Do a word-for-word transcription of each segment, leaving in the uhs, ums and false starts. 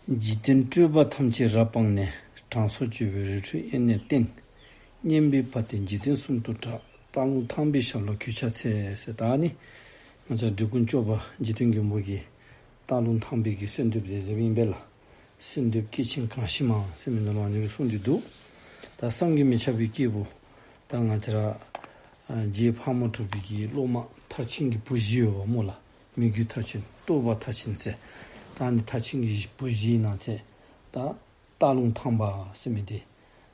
འཇིག་རྟེན་སྤྲོས་པ་ཐམས་ཅད་རབ་སྤངས་ནས། དྲང་སྲོང་སྤྱོད་པའི་རི་ཁྲོད་དབེན་གནས་བསྟེན། སྙན་པའི་བ་དན་འཇིག་རྟེན་གསུམ་དུ་གྲགས། སྟག་ལུང་ཐང་པའི་ཞབས་ལ་གུས་ཕྱག་འཚལ་ཟེར། ད་ནི་ང་བཅས་འབྲི་གུང་སྐྱོབ་པ་འཇིག་རྟེན་མགོན་པོ་གིས་སྟག་ལུང་ཐང་པའི་གི་གསོལ་འདེབས་མཛད་མཛདཔ་ཨིན་པས་ལགས། གསོལ་འདེབས་སྐྱེས་ཆེན་གང་ཞིག་མང་ཟེར་མི་ནང་ལུ་ཨ་ནི་སྦེ་གསུངས་ཏེ་འདུག། ད་བསམ་གྱིས་མི་ཁྱབ་པའི་སྐྱེས་བུ། ད་ང་བཅས་ར་ཨ་རྗེ་ཕག་མོ་གྲུ་པའི་གི་སློབ་མ་མཐར་ཕྱིན་གྱི་བུ་བཞི་ཡོདཔ་སྨོ་ལགས། མི་བསྐྱོད་མཐར་ཕྱིན། རྟོགས་པ་མཐར་ཕྱིན་ཟེར། ད་ཨ་ནི་མཐར་ཕྱིན་གྱི་བུ་བཞིའི་ནང་གསེས་ད་སྟག་ལུང་ཐང་པ་ཟེར་མི་འདི་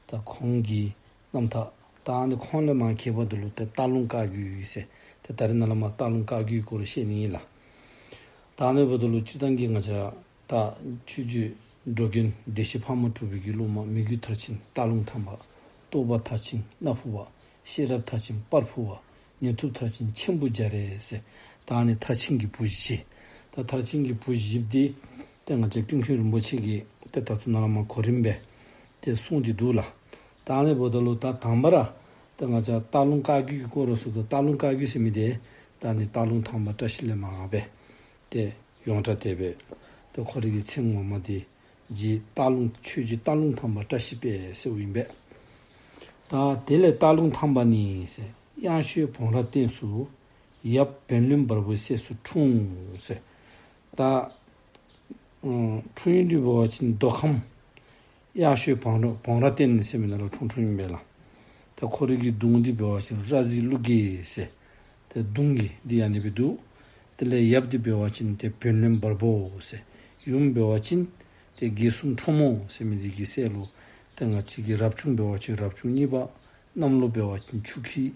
ད་ཁོང་གི་རྣམ་ཐར། ད་ཨ་ནི་ཁོང་ལས་མར་གྱེས་པ་འདི་ལུ་ཏེ་སྟག་ལུང་བཀའ་བརྒྱུད་ཟེར། ཏེ་ད་རེས་ནངས་པ་སྟག་ལུང་བཀའ་བརྒྱུད་སྐོར་བཤད་ནི་ཨིན་ལགས། ད་ཨ་ནི་འབདཝ་ད་ལུ་སྤྱིར་བཏང་གི་ང་བཅས་ར་ད་ཆོས་རྗེ་འགྲོ་མགོན་བདེ་གཤེགས་ཕག་མོ་གྲུ་པའི་གི་སློབ་མ་མི་བསྐྱོད་མཐར་ཕྱིན་སྟག་ལུང་ཐང་པ། རྟོགས་པ་མཐར་ཕྱིན་སྣ་ཕུ་བ། ཤེས་རབ་མཐར་ཕྱིན་སྤར་ཕུ་བ། ཉན་ཐོས་མཐར་ཕྱིན་མཆན་བུ་རྒྱ་རས་ཟེར། ད་ཨ་ནི་མཐར་ཕྱིན་གྱི་བུ་བཞི། ད་མཐར་ཕྱིན་གྱི་བུ་བཞི་འདི་ཏེ་ང་བཅས་ཀུན་མཁྱེན་རིན་པོ་ཆེ་གིས་ཏེ་ད་ལྟོ་ནཱ་ལས་མར་གོ་རིམ་སྦེ་ཏེ་གསུངས་ཏེ་འདུག་ལགས། ད་ཨ་ནི་འབདཝ་ད་ལུ་ད་དང་པ་ར་ཏེ་ང་བཅས་སྟག་ལུང་བཀའ་བརྒྱུད་ཀྱི་སྐོར་ལུ་ཟེརཝ་ད་སྟག་ལུང་བཀའ་བརྒྱུད་ཟེར་མི་འདི་ད་ཨ་ནི་སྟག་ལུང་ཐང་པ་བཀྲ་ཤིས་ལས་མར་སྦེ་ཏེ་ཡོངས་གྲགས་ཏེ་སྦེ་ཏེ་ཁོ་རའི་གི་མཚན་ངོ་མ་འདི་རྗེ་སྟག་ལུང་ཆོས་རྗེ་སྟག་ལུང་ཐང་པ་བཀྲ་ཤིས་དཔལ་ཟེརཝ་ཨིན་པས། ད་དེ་ལས་སྟག་ལུང་ཐང་པ་ནི་ཟེར། གཡང་ཤོད་བོང་ར་སྟེང་སུ། ཡབ་བན་བློན་བར་པོའི་སྲས་སུ་འཁྲུངས་ཟེར། ད་ཨ་འཁྲུངས་ཡུལ་འདི་འབད་བ་ཅིན་མདོ་ཁམས་གཡང་ཤོད་བོང་ར་བོང་ར་སྟེང་ཟེར་མི་ནང་ལུ་འཁྲུངས་འཁྲུངསམ་ཨིན་པས་ལགས། ད་ཁོ་རའི་གི་གདུང་འདི་འབད་བ་ཅིན་ར་བཟི་ཀླུ་རྒྱལ་ཟེར། ད་གདུང་གི་འདི་ཨ་ནི་སྦེ་འདུག། དེ་ལས་ཡབ་འདི་འབད་བ་ཅིན་ཏེ་བན་བློན་བར་པོ་ཟེར། ཡུམ་འབད་བ་ཅིན་ཏེ་དགེ་གསུམ་ཁྲོ་མོ་ཟེར་མི་འདི་གི་སྲས་ལུ་ཏེ་ང་བཅས་ཀྱི་རབ་བྱུང་འབད་བ་ཅིན་རབ་བྱུང་གཉིས་པ། གནམ་ལོ་འབད་བ་ཅིན་ཆུ་ཁྱི།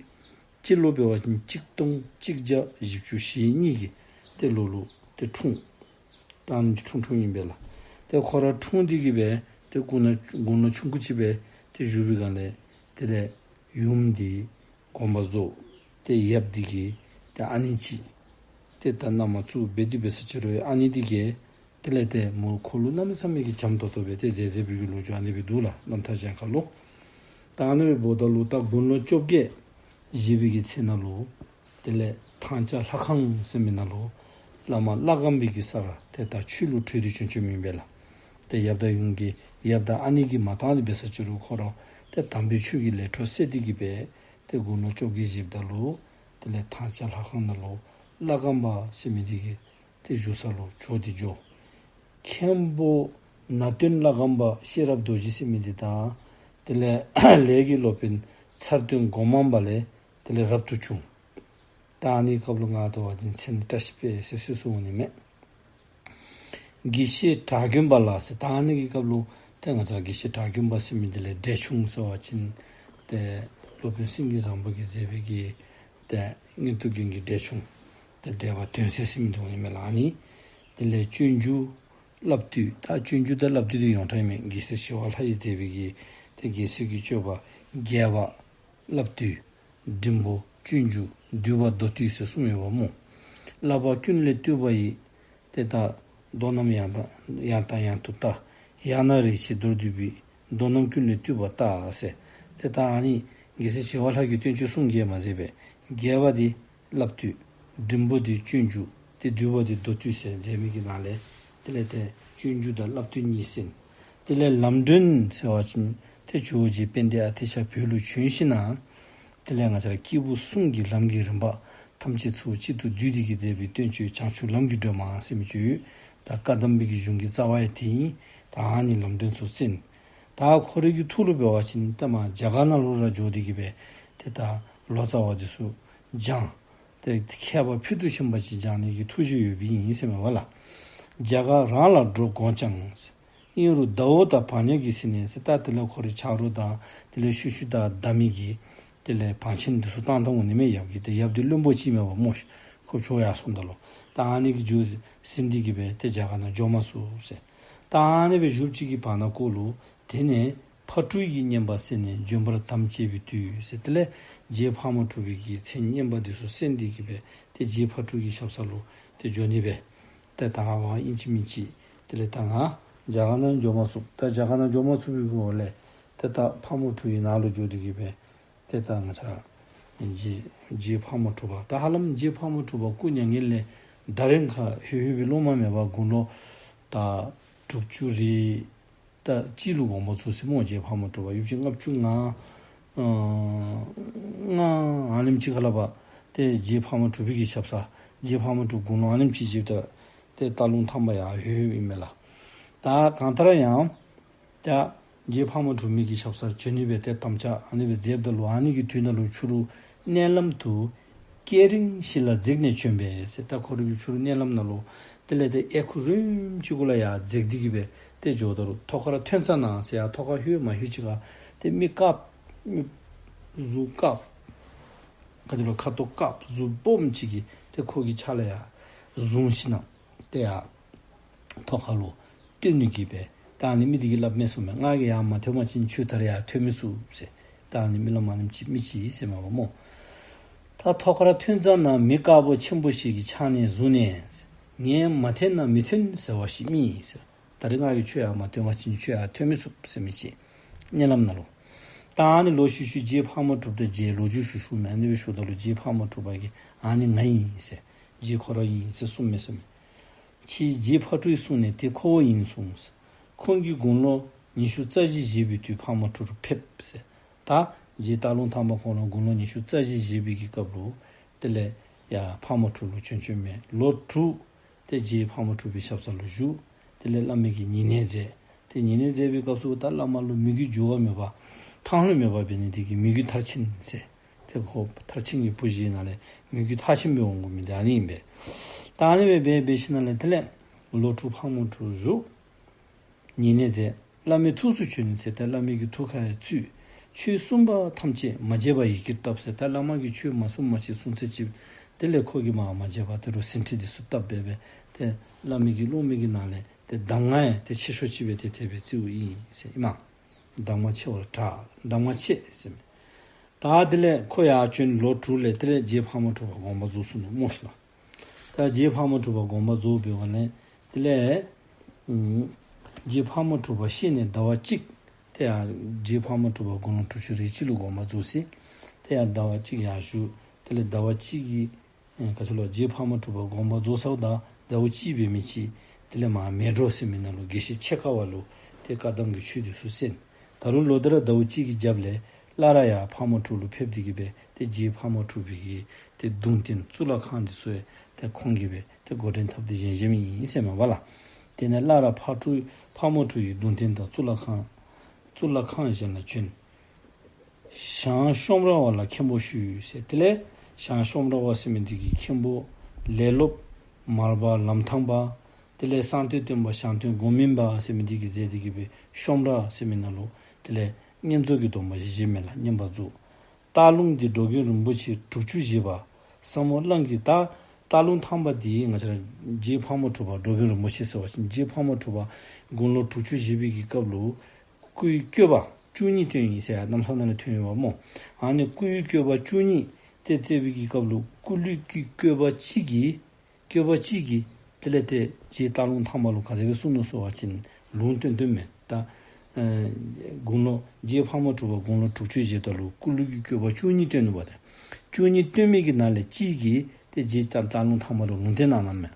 སྤྱི་ལོ་འབད་བ་ཅིན་གཅིག་སྟོང་གཅིག་བརྒྱ་བཞི་བཅུ་ཞེ་གཉིས་ཀྱི་ཏེ་ལོ་ལུ་ཏེ་འཁྲུངས། ད་ཨ་ནི་འཁྲུངས་འཁྲུངསམ་ཨིན་པས་ལགས། ཏེ་ཁོ་ར་འཁྲུངས་ཏེ་གི་སྦེ་ཏེ་དགུང་ལོ་དགུང་ལོ་ཆུང་ཀུ་ཅིག་སྦེ་ཏེ་བཞུགས་པའི་སྒང་ལས་དེ་ལས་ཡུམ་འདི་དགོངས་པ་རྫོགས། ཏེ་ཡབ་འདི་གི་ཏེ་ཨ་ནེ་ཅིག་ཏེ་ད་མནའམ་བཙུགས་འབད་དེ་འབད་ས་ཅིག་རུང་ཨ་ནེ་འདི་གིས་དེ་ལས་ཏེ་མོ་ཁོ་ལུ་གནམ་མེད་ས་མེད་ཀྱི་བྱམས་ཏོག་ཏོ་སྦེ་ཏེ་མཛད་མཛད་པའི་གི་ལོ་རྒྱུས་ཨ་ནི་སྦེ་འདུག་ལགས། རྣམ་ཐར་གཞན་ཁ་ལུ། ད་ཨ་ནི་སྦེ་འབདཝ་ད་ལུ་ད་དགུང་ལོ་བཅོ་བརྒྱད་བཞེས་པའི་གི་ཚེ་ན་ལུ་དེ་ལས་ཐང་བཅའ་ལྷ་ཁང་ཟེར་མི་ནང་ལུ་བླ་མ་ལྷ་ཁང་པའི་གི་སར་ཏེ་ད་ཆོས་ལུ་གྲོལ་ཏེ་བྱོན་བྱོནམ་ཨིན་པས་ལགས། ཏེ་ཡབ་དང་ཡུམ་གྱིས་ཡབ་དང་ཨ་ནེ་གིས་མ་བཏང་སྟེ་འབད་ས་ཅིག་རུང་ཁོ་ར་ཏེ་དམ་པའི་ཆོས་ཀྱི་ལས་འཕྲོ་སད་དེ་གི་སྦེ་ཏེ་དགུང་ལོ་བཅོ་བརྒྱད་བཞེསཔ་ད་ལུ་དེ་ལས་ཐང་བཅའ་ལྷ་ཁང་ནང་ལུ་ལྷ་ཁང་པ་ཟེར་མི་འདི་གི་ཏེ་བཞུགས་ས་ལུ་བྱོག་སྟེ་འགྱོ། མཁན་པོ་ནཱ་སྟོན་ལྷ་ཁང་པ་ཤེས་རབ་རྡོ་རྗེ་ཟེར་མི་འདི་དང་དེ་ལས་ལས་ཀྱི་སློབ་དཔོན་ཚར་སྟོན་སྒོ་མང་པ་ལས་དེ་ལས་རབ་ཏུ་བྱུང་། ད་ཨ་ནི་སྐབས་ལུ་ང་བཅས་འབད་བ་ཅིན་མཚན་བཀྲ་ཤིས་དཔལ་ཟེར་གསོལ་གསོལཝ་འོང་ནི་མས། དགེ་བཤེས་གྲགས་ཀྱུ་པ་ལགས་ཟེར། ད་ཨ་ནི་གི་སྐབས་ལུ་ཏེ་ང་བཅས་ར་དགེ་བཤེས་གྲགས་ཀྱུ་པ་ཟེར་མི་འདི་ལས་འབྲས་ཆུང་ཟེར་བ་ཅིན་ཏེ་སློབ་དཔོན་སེང་གེ་བཟང་པོ་གིས་མཛད་པའི་གི་ཏེ་མངོན་རྟོགས་རྒྱན་གྱི་འབྲས་ཆུང་ཏེ་འབྲས་པ་དོན་གསལ་ཟེར་མི་འདི་འོང་ནི་མས་ལགས། ཨ་ནི་དེ་ལས་སྤྱོད་འཇུག་བསླབ་བཏུས། ད་སྤྱོད་འཇུག་དང་བསླབ་བཏུས་འདི་ཡོངས་གྲགས་ཨིན་མས། རྒྱལ་སྲས་ཞི་བ་ལྷ་ཡིས་མཛད་པའི་གི་ཏེ་རྒྱལ་སྲས་ཀྱི་སྤྱོད་པ་རྒྱས་པ་བསླབ་བཏུས། འབྲིང་པོ་སྤྱོད་འཇུག། བསྡུས་པ་མདོ་བཏུས་ཟེར་གསུམ་ཡོདཔ་སྨོ། བསླབ་པ་ཀུན་ལས་བཏུས་པ་ཡི། ཏེ་ད་མདོ་རྣམས་ཡང་དང་ཡང་དང་ཡང་དུ་བལྟ། ཡང་ན་རེ་ཞིག་མདོར་བསྡུས་པའི། མདོ་རྣམས་ཀུན་ལས་བཏུས་པ་ལྟ་ཟེར། ཏེ་ད་ཨ་ནི་རྒྱལ་སྲས་ཞི་བ་ལྷ་གིས་བསྟན་བཅོས་གསུམ་གྱིས་མ་ཟད་པའི་རྒྱས་པ་འདི་བསླབ་བཏུས། འབྲིང་པོ་འདི་སྤྱོད་འཇུག། ཏེ་བསྡུས་པ་འདི་མདོ་བཏུས་ཟེར་མཛད་མི་གི་ནང་ལས་དེ་ལས་ཏེ་སྤྱོད་འཇུག་དང་བསླབ་བཏུས་གཉིས་གསན། དེ་ལས་ལམ་སྒྲོན་ཟེར་བ་ཅིན་ཏེ་ཇོ་བོ་རྗེ་དཔལ་ལྡན་ཨ་ཏི་ཤ་བོད་ལུ་བྱོན་ཞིནམ་ལས་དེ་ལས་ང་བཅས་ར་སྐྱེས་བུ་གསུམ་གྱི་ལམ་གྱི་རིམ་པ་ཐམས་ཅད་ཚུ་གཅིག་ཏུ་བསྡུས་ཏེ་གི་མཛད་པའི་བསྟན་བཅོས་བྱང་ཆུབ་ལམ་གྱི་སྒྲོན་མ་ཟེར་མི་ཅིག་ཡོད། ད་བཀའ་གདམས་པའི་གི་གཞུང་གི་རྩ་བ་ཡང་དེ་ཨིན། ད་ཨ་ནི་ལམ་སྒྲོན་ཚུ་གསན། ད་ཁོ་རའི་གི་ཐུགས་ལུ་འབད་བ་ཅིན་ཏེ་མར་རྒྱ་གར་ནང་ལུ་ར་འགྱོ་སྟེ་གི་སྦེ་ཏེ་ད་ལོ་ཙཱ་བ་འདི་ཚུ་སྦྱང་། ཏེ་མཁས་པ་ཕུལ་དུ་ཕྱིན་པ་ཅིག་སྦྱང་ནི་གི་ཐུགས་བཞེད་ཡོདཔ་ཨིན་ཟེར་མས་པ་ལགས། རྒྱ་གར་རང་ལ་འགྲོ་དགོངས་ཀྱང་ཟེར། ཨིན་རུང་ཟླ་འོད་དང་བག་ཉལ་གྱིས་ཟིན་ནས་ཟེར། ད་དེ་ལས་ཁོ་རའི་ཆ་རོགས་དང་དེ་ལས་ཤུལ་ཤུལ་བདའ་བདའ་མི་གི་དེ་ལས་བང་ཆེན་འདི་ཚུ་བཏང་བཏངམ་འོང་ནི་མས། ཡབ་ཀྱིས་ཏེ་ཡབ་འདི་བློན་པོ་ཅིག་མས་པ་སྨོ། ཁོ་ཕྱོགས་ཡར་སོངམ་ད་ལུ་ད་ཨ་ནི་གིས་འགྱོ་ཟིན་ཏེ་གི་སྦེ་ཏེ་རྒྱ་གར་ནང་འགྱོ་མ་ཚུགས་ཟེར། ད་ཨ་ནི་སྦེ་བཞུགས་ཅིག་གི་བར་ན་ཀོ་ལུ་དེ་ནས་ཕག་གྲུ་ཡི་བསྙེན་པ་གསན་ནས་བྱོན་པར་དམ་བཅས་པའི་དུས་ཟེར། དེ་ལས་རྗེ་ཕག་མོ་གྲུ་པའི་གི་མཚན་བསྙེན་པ་འདི་ཚུ་གསན་ཏེ་གི་སྦེ་ཏེ་རྗེ་ཕག་གྲུ་གི་ཞབས་ས་ལུ་ཏེ་འགྱོ་ནི་སྦེ། ཏེ་ད་ཧ་བ་ཨིན་ཅི་མིན་ཅི་དེ་ལས་ད་ང་རྒྱ་གར་ནང་འགྱོ་མ་ཚུགས། ད་རྒྱ་གར་ནང་འགྱོ་མ་ཚུགས་པའི་སྒོ་ལས་ཏེ་ད་ཕག་མོ་གྲུ་ཡི་ནང་ལུ་འགྱོ་སྟེ་གི་སྦེ་ཏེ་ད་ང་བཅས་ར་རྗེ་རྗེ་ཕག་མོ་གྲུ་པ། ད་ཧ་ལམ་རྗེ་ཕག་མོ་གྲུ་པ་སྐུ་མྱ་ངན་ལས་འདའ་རན་ཁར་ལྷོད་ལྷོད་པའི་སློབ་མ་མས་པ། དགུང་ལོ་ད་ དྲུག་ཅུ་རེ་ད་གཅིག་ལུ་དགོངས་པ་རྫོགས་ཟེར་སྨོ། རྗེ་ཕག་མོ་གྲུ་པ་ཡུདཔ་ཅིག་ལྔ་བཅུ་ང་ཨ་ལྔ་ཨ་ནེམ་ཅིག་ཁ་ལས་ཕར་ཏེ་རྗེ་ཕག་མོ་གྲུ་པའི་གི་ཞབས་སར་རྗེ་ཕག་མོ་གྲུ་དགུང་ལོ་ཨ་ནེམ་ཅིག་བཞེསཔ་ད་ཏེ་སྟག་ལུང་ཐང་པ་ཡར་ལྷོད་ཡོདཔ་ཨིན་མས་ལགས། ད་གང་ལྟར་ཡང་ད་རྗེ་ཕག་མོ་གྲུ་པའི་གི་ཞབས་སར་བྱོན་ནི་སྦེ་ཏེ་དམ་བཅའ་ཨ་ནི་སྦེ་མཛདཔ་ད་ལུ་ཨ་ནི་གི་དུས་ནང་ལུ་ཕྱི་རུ་མནལ་ལམ་དུ་སྐས་རིང་ཞིག་ལ་འཛེགས་ནས་བྱོན་པས་ཟེར། ད་ཁོ་རའི་གི་ཕྱི་རུ་མནལ་ལམ་ནང་ལུ་དེ་ལས་ཏེ་ཨེ་ཁུ་རིངམ་ཅིག་གུ་ལས་ཡར་འཛེགས་ཏེ་གི་སྦེ་ཏེ་འགྱོཝ་ད་ལུ་ཐོག་ཁར་ཐོན་ཙ་ན་ཟེར་ཡར་ཐོག་ཁར་ལྷོད་མ་ལྷོད་ཅིག་ཁར་ཏེ་མི་དཀརཔོ་མི་གཟུགས་དཀརཔོ་ག་ཏེ་ལོ་ཁ་དོག་དཀརཔོ་གཟུགས་སྦོམ་ཅིག་གིས་ཏེ་ཁོ་གི་ཕྱག་ལུ་ཡར་བཟུང་ཞིནམ་ཏེ་ཡར་ཐོག་ཁ་ལུ་བཏོན་ནི་གི་སྦེ་ད་ཨ་ནི་མི་དེ་གིས་སླབ་མས་གསུངས་མས། ང་གིས་ཡར་མ་ཐོན་པ་ཅིན་ཁྱོད་ད་རེས་ཡར་ཐོན་མི་ཚུགས་ཟེར། ད་ཨ་ནི་རྨི་ལམ་ཨ་ནེམ་ཅིག་རྨི་ཅི་ཟེར་མས་པ་སྨོ། ད་ཐོག་ཁར་ཐོན་ཙ་ན་མི་དཀརཔོ་ཆེན་པོ་ཞིག་གིས་ཕྱག་ནས་བཟུང་ནས་ཟེར། ངས་མ་འཐེན་ན་མི་ཐོན་ཟེར་བ་ཞིག་རྨིས་ཟེར། ད་རེས་ང་གིས་ཁྱོད་ཡར་མ་ཐོན་པ་ཅིན་ཁྱོད་ཡར་ཐོན་མི་ཚུགས་ཟེར་མི་ཅིག་མནལ་ལམ་ནང་ལུ། ད་ཨ་ནི་ལོག་ཤུལ་ཤུལ་རྗེ་ཕག་མོ་གྲུ་པ་དང་མཇལ་ལོ་རྒྱུས་ཞུ་ཞུཝ་མས། ཨ་ནི་སྦེ་ཞུཝ་ད་ལུ་རྗེ་ཕག་མོ་གྲུ་པ་གིས་ཨ་ནི་ང་ཨིན་ཟེར་རྗེ་ཁོ་ར་ཨིན་ཟེར་གསུངས་མས་ཟེར་མས། ཕྱིས་རྗེ་ཕག་གྲུས་གསུངས་ནས་དེ་ཁོ་བོ་ཡིན་གསུངས་ཟེར། ཁོང་གིས་དགུང་ལོ་ཉི་ཤུ་རྩ་བཞི་བཞེས་པའི་དུས་ཕག་མོ་གྲུ་རུ་ཕེབས་ཟེར། ད་རྗེ་སྟག་ལུང་ཐང་པ་ཁོང་ར་དགུང་ལོ་ཉི་ཤུ་རྩ་བཞི་བཞེས་པའི་གི་སྐབས་ལུ་དེ་ལས་ཡར་ཕག་མོ་གྲུ་ལུ་བྱོན་བྱོནམ་མས། ལོ་དྲུག་ཏེ་རྗེ་ཕག་མོ་གྲུ་པའི་ཞབས་ས་ལུ་བཞུགས། དེ་ལས་བླ་མའི་གི་ཉེ་གནས་མཛད། ཏེ་ཉེ་གནས་མཛད་པའི་སྐབས་སུ་ད་བླ་མ་ལུ་མོས་གུས་འགྱུར་བ་མེད་པ་ཐང་ལྷོད་མེད་པ་འབད་ནི་དེ་གིས་མོས་གུས་མཐར་ཕྱིན་ཟེར། ཏེ་ཁོ་མཐར་ཕྱིན་གྱི་བུ་ཅིག་ཨིན་ན་ལས་མོས་གུས་མཐར་ཕྱིན་སྦེ་འོང་དགོ་མི་འདི་ཨ་ནི་ཨིན་པས། ད་ཨ་ནི་སྦེ་འབད་འབད་ཞིནམ་ལས་དེ་ལས་ལོ་དྲུག་ཕག་མོ་གྲུ་བཞུགས། ཉེ་གནས་མཛད། བླ་མའི་ཐུགས་སུ་ཆུད་ཟེར། ཏེ་བླ་མའི་གི་ཐུགས་ཁར་ཚུད། ཆོས་གསུངས་པ་ཐམས་ཅད་མ་བརྗེད་པར་ཡི་གེར་བཏབ་ཟེར། ད་བླ་མ་གིས་ཆོས་མ་གསུངས་མ་ཤེས་གསུངས་ཚད་ཅིག་དེ་ལས་ཁོ་གིས་མ་མ་བརྗེད་པར་དེ་རུ་ཟིན་བྲིས་འདི་ཚུ་བཏབ་སྦེ་སྦེ་ཏེ་བླ་མའི་གི་སློབ་མའི་གི་ནང་ལས་ཏེ་གདམས་ངག་ཡང་ཏེ་ཆེ་ཤོས་ཅིག་སྦེ་ཏེ་དེ་སྦེ་བརྩིཝ་ཨིན་ཟེར་ཨིན་མས། གདམས་ངག་ཆེ་བར་གྲགས། གདམས་ངག་ཆེ་ཟེར་མས། ད་དེ་ལས་ཁོ་ཡར་བྱོན་ལོ་དྲུག་ལས་དེ་ལས་རྗེ་ཕག་མོ་གྲུ་པ་དགོངས་པ་རྫོགས་སོང་ནུག་སྨོ་ཤིག་ལགས། ད་རྗེ་ཕག་མོ་གྲུ་པ་དགོངས་པ་རྫོགས་པའི་བར་ལས་དེ་ལས་ཨམ་རྗེ་ཕག་མོ་གྲུ་པ་ཤི་ནས་ཟླ་བ་གཅིག་ཏེ་ཡར་རྗེ་ཕག་མོ་གྲུ་པ་དགུང་ལོ་དྲུག་ཅུ་རེ་གཅིག་ལུ་དགོངས་པ་རྫོགས་ཟེར། ཏེ་ཡར་ཟླ་བ་གཅིག་ཡར་བཞུགས། དེ་ལས་ཟླ་བ་གཅིག་གི་ཨེ་ག་ཅི་ལོ་རྗེ་ཕག་མོ་གྲུ་པ་དགོངས་པ་རྫོགས་ཚརཝ་ད་ཟླཝ་གཅིག་འབད་མི་ཅིག་དེ་ལས་མར་མལ་གྲོ་ཟེར་མི་ནང་ལུ་དགེ་བཤེས་ཕྱེད་ཀ་བ་ལུ་ཏེ་བཀའ་གདམས་ཀྱི་ཆོས་འདི་ཚུ་གསན། ད་རུང་ལོག་སྟེ་ར་ཟླཝ་གཅིག་གི་རྒྱབ་ལས་སླར་ཡར་ཕག་མོ་གྲུ་ལུ་ཕེབས་ཏེ་གི་སྦེ་ཏེ་རྗེ་ཕག་མོ་གྲུ་པའི་གི་ཏེ་གདུང་རྟེན་གཙུག་ལག་ཁང་འདི་ཚུ་ཡང་ཏེ་ཁོང་གིས་སྦེ་ཏེ་འགོ་འདྲེན་འཐབ་སྟེ་བཞེངས་བཞེངསམ་ཨིན་ཟེར་མས་པ་ལགས། དེ་ནས་སླར་ཕག་གྲུ་ཕག་མོ་གྲུ་ཡི་གདུང་རྟེན་དང་གཙུག་ལག་ཁང་གཙུག་ལག་ཁང་གཞན་ལ་བྱོན། ཞང་ཤོམ་ར་བ་ལ་མཁན་པོ་ཞུས་ཟེར། དེ་ལས་ཞང་ཤོམ་ར་བ་ཟེར་མི་འདི་གི་མཁན་པོ་ལས་སློབ་མར་པ་ལམ་ཐང་པ་དེ་ལས་གསང་སྟེ་སྟོན་པ་ཞང་སྟོན་སྒོམ་མིན་པ་ཟེར་མི་འདི་གིས་མཛད་དེ་གི་སྦེ་ཤོམ་ར་ཟེར་མི་ནང་ལུ་དེ་ལས་བསྙེན་རྫོགས་ཀྱི་སྡོམ་པ་བཞེས་བཞེསམ་ལགས། བསྙེན་པར་རྫོགས། སྟག་ལུང་འདི་འགྲོ་མགོན་རིན་པོ་ཆེ་དྲུག་ཅུ་བཞེས་པ་ཟབ་མོ་གླང་གི་ད་སྟག་ལུང་ཐང་པ་འདི་ང་བཅས་ར་རྗེ་ཕག་མོ་གྲུ་པ་འགྲོ་མགོན་རིན་པོ་ཆེ་ཟེར་བ་ཅིན་རྗེ་ཕག་མོ་གྲུ་པ་དགུང་ལོ་དྲུག་ཅུ་བཞེས་པའི་གི་སྐབས་ལུ་སྐུའི་བཀོད་པ་བཅུ་གཉིས་སྟོན་ཡི་ཟེར་ཡང་རྣམ་ཐར་ནང་ལུ་ཐོན་ཡོདཔ་སྨོ། ཨ་ནི་སྐུའི་བཀོད་པ་བཅུ་གཉིས་ཏེ་མཛད་པའི་གི་སྐབས་ལུ་སྐུ་ལུས་ཀྱི་བཀོད་པ་གཅིག་གིས་བཀོད་པ་གཅིག་གིས་དེ་ལས་ཏེ་རྗེ་སྟག་ལུང་ཐང་པ་ལུ་ག་དེ་སྦེ་གསུངས་ནུག་ཟེར་བ་ཅིན་ལུང་བསྟན་བསྟནམ་མས། ད་ཨེ་དགུང་ལོ་རྗེ་ཕག་མོ་གྲུ་པ་དགུང་ལོ་དྲུག་ཅུ་བཞེས་ད་ལུ་སྐུ་ལུས་ཀྱི་བཀོད་པ་བཅུ་གཉིས་སྟོན་ནུག་པ། ཏེ་བཅུ་གཉིས་སྟོན་མི་གི་ནང་ལས་གཅིག་གིས་ཏེ་རྗེ་སྟག་ལུང་ཐང་པ་ལུ་ལུང་བསྟན་གནང་གནངམ་མས།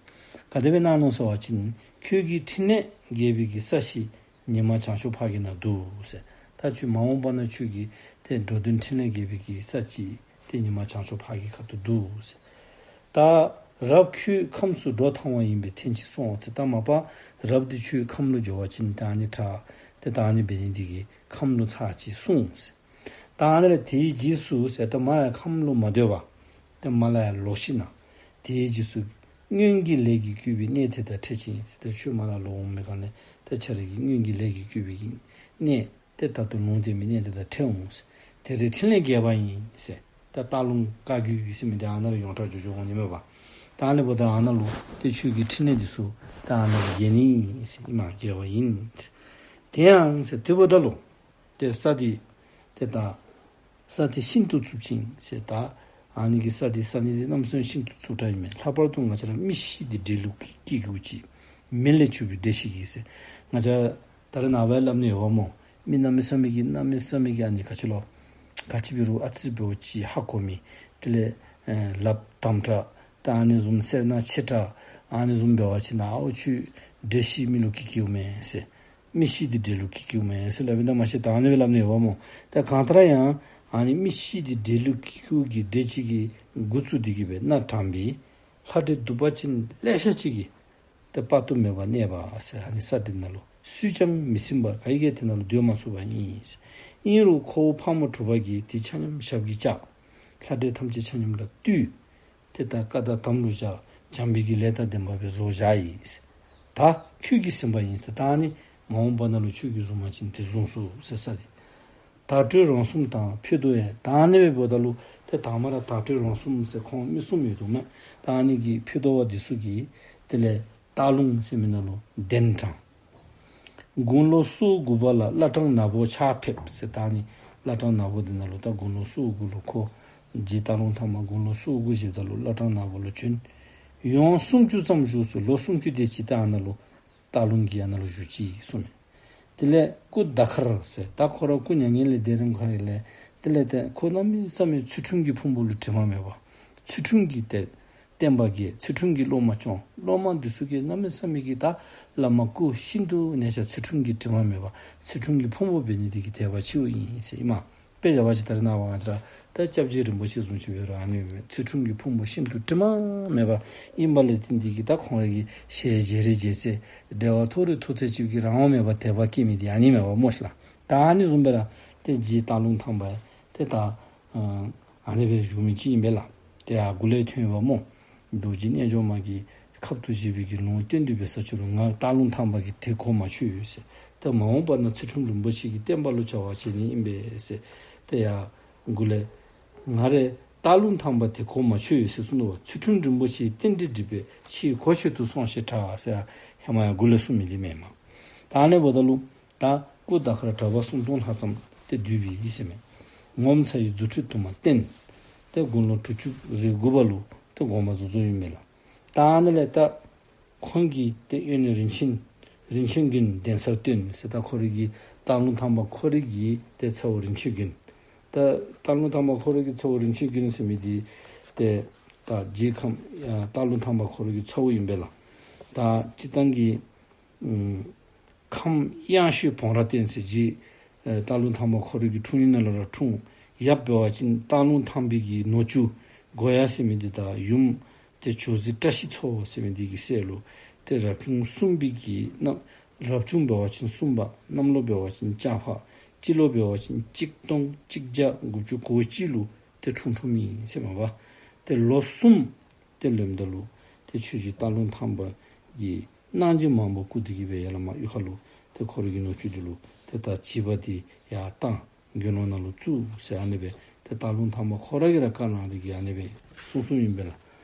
ག་དེ་སྦེ་གནང་ནུག་ཟེར་བ་ཅིན་ཁྱོད་ཀྱི་ཕྲིན་ལས་རྒྱས་པའི་གི་ས་གཞི་ཉི་མ་བྱང་ཆུབ་ཕ་གི་ནང་འདུག་ཟེར། ད་ཁྱོད་མ་འོངས་པ་ན་ཁྱོད་ཀྱི་ཏེ་འགྲོ་དོན་ཕྲིན་ལས་རྒྱས་པའི་གི་ས་ཅིག་ཏེ་ཉི་མ་བྱང་ཆུབ་ཕ་གི་ཁ་ཐུག་འདུག་ཟེར། ད་རབ་ཁྱོད་ཁམས་སུ་འགྲོ་ཐང་བ་ཡིན་པས་ཐེངས་གཅིག་སོང་ཟེར། ད་མ་པ་རབ་འདི་ཁྱོད་ཁམས་ལུ་འགྱོ་བ་ཅིན་ད་ཨ་ནི་དྲག། ཏེ་ད་ཨ་ནི་འབད་ནི་འདི་གིས་ཁམས་ལུ་ཚར་གཅིག་སོང་ཟེར། ད་ཨ་ནི་ལས་དེའི་རྗེས་སུ་ཟེར་ད་མར་ཡང་ཁམས་ལུ་མ་སྡོད་པར་ཏེ་མར་ལས་ཡར་ལོག་ཞིནམ་དེའི་རྗེས་སུ་སྔོན་གྱི་ལས་ཀྱིས་བསྐུལ་བའི་གནས་དེ་དག་འཕྲད་ཅིང་ཟེར། ད་ཁྱོད་མར་ལས་ལོག་འོང་མི་ག་ལས་ད་ཁྱོད་རའི་གི་སྔོན་གྱི་ལས་ཀྱིས་བསྐུལ་བའི་གི་གནས་ཏེ་ད་ལྟོ་ལུང་བསྟན་མི་གནས་དེ་དག་འཕྲད་འོང་ཟེར། དེ་རེ་ཕྲིན་ལས་རྒྱས་པ་ཡིན་ཟེར། ད་སྟག་ལུང་བཀའ་བརྒྱུད་ཟེར་མི་འདི་ཨ་ནཱ་ལུ་ཡོངས་གྲགས་འགྱོ་འགྱོཝ་འོང་ནི་མས་པ། ད་ཨ་ནི་འབདཝ་ད་ཨ་ནཱ་ལུ་ཏེ་ཁྱོད་ཀྱི་ཕྲིན་ལས་འདི་ཚུ་ད་ཨ་ནཱ་ལུ་རྒྱས་ནི་ཨིན་ཟེར་ཨིན་མས། རྒྱས་པ་ཡིན། དེ་ཡང་ཟེར་དེ་འབདཝ་ད་ལུ་ཏེ་ས་འདི་ཏེ་ད་ས་འདི་ཤིན་ཏུ་རྩུབ་ཅིང་ཟེར། ད་ཨ་ནི་གི་ས་འདི་ས་གནས་འདི་གནམ་མེད་ས་མེད་ཤིན་ཏུ་རྩུབ་དྲགས་ཨིན་མས། ལྷག་པར་དུ་ང་བཅས་ར་མི་ཤི་སྟེ་འདྲེ་ལུ་སྐྱེ་དགོཔ་ཅིག་མེ་ལས་བྱུགས་པའི་འདྲེ་ཞིག་གིས་ཟེར། ང་བཅས་ད་རེས་ནངས་པ་སླབ་ནི་ཡོདཔ་སྨོ། མི་གནམ་མེད་ས་མེད་ཀྱི་གནམ་མེད་ས་མེད་ཀྱི་ཨ་ནི་ག་ཅི་ལོ་ག་ཅི་འབད་རུང་ཨ་ཙི་འབདཝ་ཅིག་ཧ་གོ་མི། དེ་ལས་ཨེ་ལགཔ་དམ་དྲགས། ད་ཨ་ནི་བཟུམ་སེར་སྣ་ཆེ་དྲགས། ཨ་ནི་བཟུམ་འབད་བ་ཅིན་ཨའོ་ཁྱོད་ འདྲེ་ཤི་མི་ལུ་སྐྱེ་སྐྱེཝ་མས་ཟེར། མི་ཤི་འདི་འདྲེ་ལུ་སྐྱེ་སྐྱེཝ་མས་ཟེར་སླབ་ཨིན། ད་མ་གཞི་ད་ཨ་ནི་སྦེ་སླབ་ནི་ཡོདཔ་སྨོ། ད་གང་ལྟར་ཡང་ཨ་ནི་མི་ཤི་འདི་འདྲེ་ལུ་སྐྱེ་སྐྱེཝ་གི་འདྲེ་ཅིག་གིས་འགོ་བཙུགས་ཏེ་གི་སྦེ་མནའ་དྲངས་པའི་ལྷ་འདྲེ་གདུག་པ་ཅན་ལེ་ཤ་ཅིག་གིས་ཏེ་དཔག་ཏུ་མེད་པ་གནས་པ་ཟེར། ཨ་ནི་ས་འདི་ནང་ལུ་སུས་ཀྱང་མི་ཟིན་པར་ག་གིས་ཀྱང་དེ་ནང་ལུ་སྡོད་མ་ཚུགས་པ་ཨིན་ཟེར། ཨིན་རུང་ཁོ་བོ་ཕག་མོ་གྲུ་པ་གིས་དེ་ཆ་མཉམ་ཞབས་ཀྱིས་བཅགས། ལྷ་འདྲེ་ཐམས་ཅད་ཆ་མཉམ་ལ་བཏུལ། ཏེ་ད་བཀའ་དང་དམ་ལུ་བཞག། བྱམས་པའི་གི་ལས་དང་ལྡན་པ་སྦེ་བཟོ་བཞག་ཡི་ཟེར། ད་ཁྱོད་ཀྱིས་ཟིན་པ་ཨིན་ཟེར། ད་ཨ་ནི་མ་འོངས་པ་ནང་ལུ་ཁྱོད་ཀྱིས་བཟུང་པ་ཅིན་དེ་བཟུང་ཚུགས་ཟེར་ས་འདི། དྭ་ཏྲོའི་རང་གསུམ་དང་ཕུད་རྡོག་ཡང་། ད་ཨ་ནི་སྦེ་འབདཝ་ད་ལུ་ཏེ་དང་པ་ར་དྭ་ཏྲོའི་རང་གསུམ་ཟེར་ཁོང་མི་གསུམ་ཡོད་འདུག་མས། ད་ཨ་ནི་གི་ཕུད་རྡོག་པ་འདི་ཚུ་གིས་དེ་ལས་སྟག་ལུང་ཟེར་མི་ནང་ལུ་གདན་དྲངས། དགུང་ལོ་སོ་དགུ་པ་ལ་བླ་བྲང་ནག་པོ་ཕྱག་ཕེབས་ཟེར། ད་ཨ་ནི་བླ་བྲང་ནག་པོ་འདི་ནང་ལུ་ད་དགུང་ལོ་སོ་དགུ་ལུ་ཁོ་རྗེ་སྟག་ལུང་ཐང་པ་དགུང་ལོ་སོ་དགུ་བཞེསཔ་ད་ལུ་བླ་བྲང་ནག་པོ་ལུ་བྱོན། ཡུན་སུམ་ཅུ་ཙམ་བཞུགས་ཟེར། ལོ་སུམ་ཅུ་དེ་ཅིག་ད་ཨ་ནཱ་ལུ་སྟག་ལུང་གི་ཨ་ནཱ་ལུ་བཞུགས་ཅི་གསུངས་མས། དེ་ལས་སྐུ་ཟླ་དཀར་ཟེར། ད་ཁོ་ར་སྐུ་མྱ་ངན་ལས་འདས་རནམ་ཁར་ལས་དེ་ལས་ཏེ་ཁོ་གནམ་མེད་ས་མེད་ཚུལ་ཁྲིམས་ཀྱི་ཕུང་པོ་ལུ་དྲི་མ་མེད་པ། ཚུལ་ཁྲིམས་ཀྱི་ཏེ་བསྟན་པ་གི་ཚུལ་ཁྲིམས་ཀྱི་སློབ་མ་སྐྱོང་། སློབ་མ་འདི་ཚུ་གིས་གནམ་མེད་ས་མེད་ཀྱི་ད་བླ་མ་སྐུ་ཤིན་ཏུ་ནས་ཀྱང་ཚུལ་ཁྲིམས་ཀྱི་དྲི་མ་མེད་པ་ཚུལ་ཁྲིམས་ཀྱི་ཕུང་པོ་འབད་ནི་དེ་གིས་དད་པ་ཆེཝ་ཨིན་ཟེར་ཨིན་མས། དཔེ་བཞག་པ་ཅིན་ད་རེས་ནངས་པ་ང་བཅས་ར་ད་སྐྱབས་རྗེ་རིན་པོ་ཆེ་བཟུམ་ཅིག་འབད་རུང་ཨ་ནི་ཚུལ་ཁྲིམས་ཀྱི་ཕུང་པོ་ཤིན་ཏུ་དྲི་མ་མེད་པ་ཨིནམ་ལས་བརྟེན་ཏེ་གིས་ད་ཁོང་ར་གི་ཞལ་བཞེས་རེ་བྱེད་ཚེ་འབྲེལ་བ་ཐོགས་རེ་ཐོགས་ཚད་ཅིག་གི་རང་དབང་མེད་པར་དད་པ་སྐྱེ་མི་འདི་ཨ་ནི་མེན་པ་སྨོ་ཤིག་ལགས། ད་ཨ་ནི་བཟུམ་སྦེ་ར་ཏེ་རྗེ་སྟག་ལུང་ཐང་པ་ཏེ་ད་ཨ་ནི་སྦེ་བཞུགས་མི་ཅིག་ཨིན་པས་ལགས། ཏེ་ཡར་འགོ་ལས་ཐོན་པ་སྨོ། རྡོ་རྗེ་རྣལ་འབྱོར་མ་གི་ཁབ་ཏུ་བཞེས་པའི་གི་ལུང་བསྟན་ཏེ་འབད་ས་ཅིག་རུང་ང་སྟག་ལུང་ཐང་པ་གིས་དེ་གོ་མ་ཆོད་ཟེར། ཏེ་མ་འོངས་པ་ན་ཚུལ་ཁྲིམས་རིན་པོ་ཆེ་གི་བསྟན་པ་ལུ་བྱ་བ་བྱེད་ནི་ཨིན་པས་ཟེར། ཏེ་ཡར་འགོ་ལས་ང་ར་སྟག་ལུང་ཐང་པ་དེ་གོ་མ་ཆོད་ཟེར་གསུངས་ནུག་པ། ཚུལ་ཁྲིམས་རིན་པོ་ཆེའི་རྟེན་འབྲེལ་འགྲིག་པས་ཕྱིས་གོ་ཆོད་དུ་སོང་ཞེས་གྲགས་ཟེར་ཧེ་མ་ཡར་འགོ་ལས་གསུངས་མི་འདི་མེན་མས། ད་ཨ་ནི་འབདཝ་ད་ལུ་ད་སྐུ་ཟླ་དཀར་གྲྭ་པ་སུམ་སྟོང་ལྷག་ཙམ་ཏེ་འདུས་པའི་ཨིན་ཟེར་མས། ངོ་མཚར་བའི་རྫུ་འཕྲུལ་དུ་མ་བསྟན། ཏེ་དགུང་ལོ་དྲུག་ཅུ་རེ་དགུ་པ་ལུ་ཏེ་དགོངས་པ་རྫོགས་རྫོགསཔ་ཨིན་མས་ལགས། ད་ཨ་ནི་ལས་ད་ཁོང་གི་ཏེ་གཡོན་ནི་རིན་ཆེན་རིན་ཆེན་མགོན་གདན་སར་བཏོན་ཟེར། ད་ཁོ་རའི་གི་སྟག་ལུང་ཐང་པ་ཁོ་རའི་གི་ཏེ་ཚ་བོ་རིན་ཆེན་མགོན། ད་སྟག་ལུང་ཐང་པ་ཁོ་རའི་གི་ཚ་བོ་རིན་ཆེན་མགོན་ཟེར་མི་འདི་ཏེ་ད་རྗེ་ཁམས་ཡ་སྟག་ལུང་ཐང་པ་ཁོ་རའི་གི་ཚ་བོ་ཨིན་པས་ལགས། ད་སྤྱིར་བཏང་གི་ཨམ་ཁམས་གཡང་ཤོད་བོང་ར་བསྟན་ཟེར་རྗེ་ཨེ་སྟག་ལུང་ཐང་པ་ཁོ་རའི་གི་འཁྲུངས་ཡུལ་ནང་ལུ་ར་འཁྲུངས། ཡབ་འབད་བ་ཅིན་སྟག་ལུང་ཐང་པའི་གི་ནུ་གཅུང་སྒོ་ཡ་ཟེར་མི་འདི་དང་ཡུམ་ཏེ་ཇོ་རྩེ་བཀྲ་ཤིས་མཚོ་ཟེར་མི་འདི་གི་སྲས་ལུ་ཏེ་རབ་བྱུང་གསུམ་པའི་གི་གནམ་རབ་བྱུང་འབད་བ་ཅིན་གསུམ་པ། གནམ་ལོ་འབད་བ་ཅིན་ལྕགས་ཕག། སྤྱི་ལོ་འབད་བ་ཅིན་གཅིག་སྟོང་གཅིག་བརྒྱ་དགུ་བཅུ་གོ་གཅིག་ལུ་ཏེ་འཁྲུངས་འཁྲུངསམ་ཨིན་ཟེར་མས་པ། ཏེ་ལོ་གསུམ་ཏེ་ལོནམ་ད་ལུ་ཏེ་ཆོས་རྗེ་སྟག་ལུང་ཐང་པ་གི་གནང་སྦྱིན་མང་པོ་བསྐུར་ཏེ་གི་སྦེ་ཡར་ལས་མར་གཡུས་ཁ་ལུ་ཏེ་ཁོ་རའི་གི་ནུ་གཅུང་འདི་ལུ་ཏེ་ད་བྱིས་པ་འདི་ཡར་བཏང་དགེ་སློང་ནང་ལུ་བཙུགས་ཟེར་ཨ་ནི་སྦེ་ཏེ་སྟག་ལུང་ཐང་པ་ཁོ་ར་གིས་ར་བཀའ་གནང་སྟེ་གི་ཨ་ནི་སྦེ་གསུངས་གསུངསམ་ཨིན་པས་ལགས།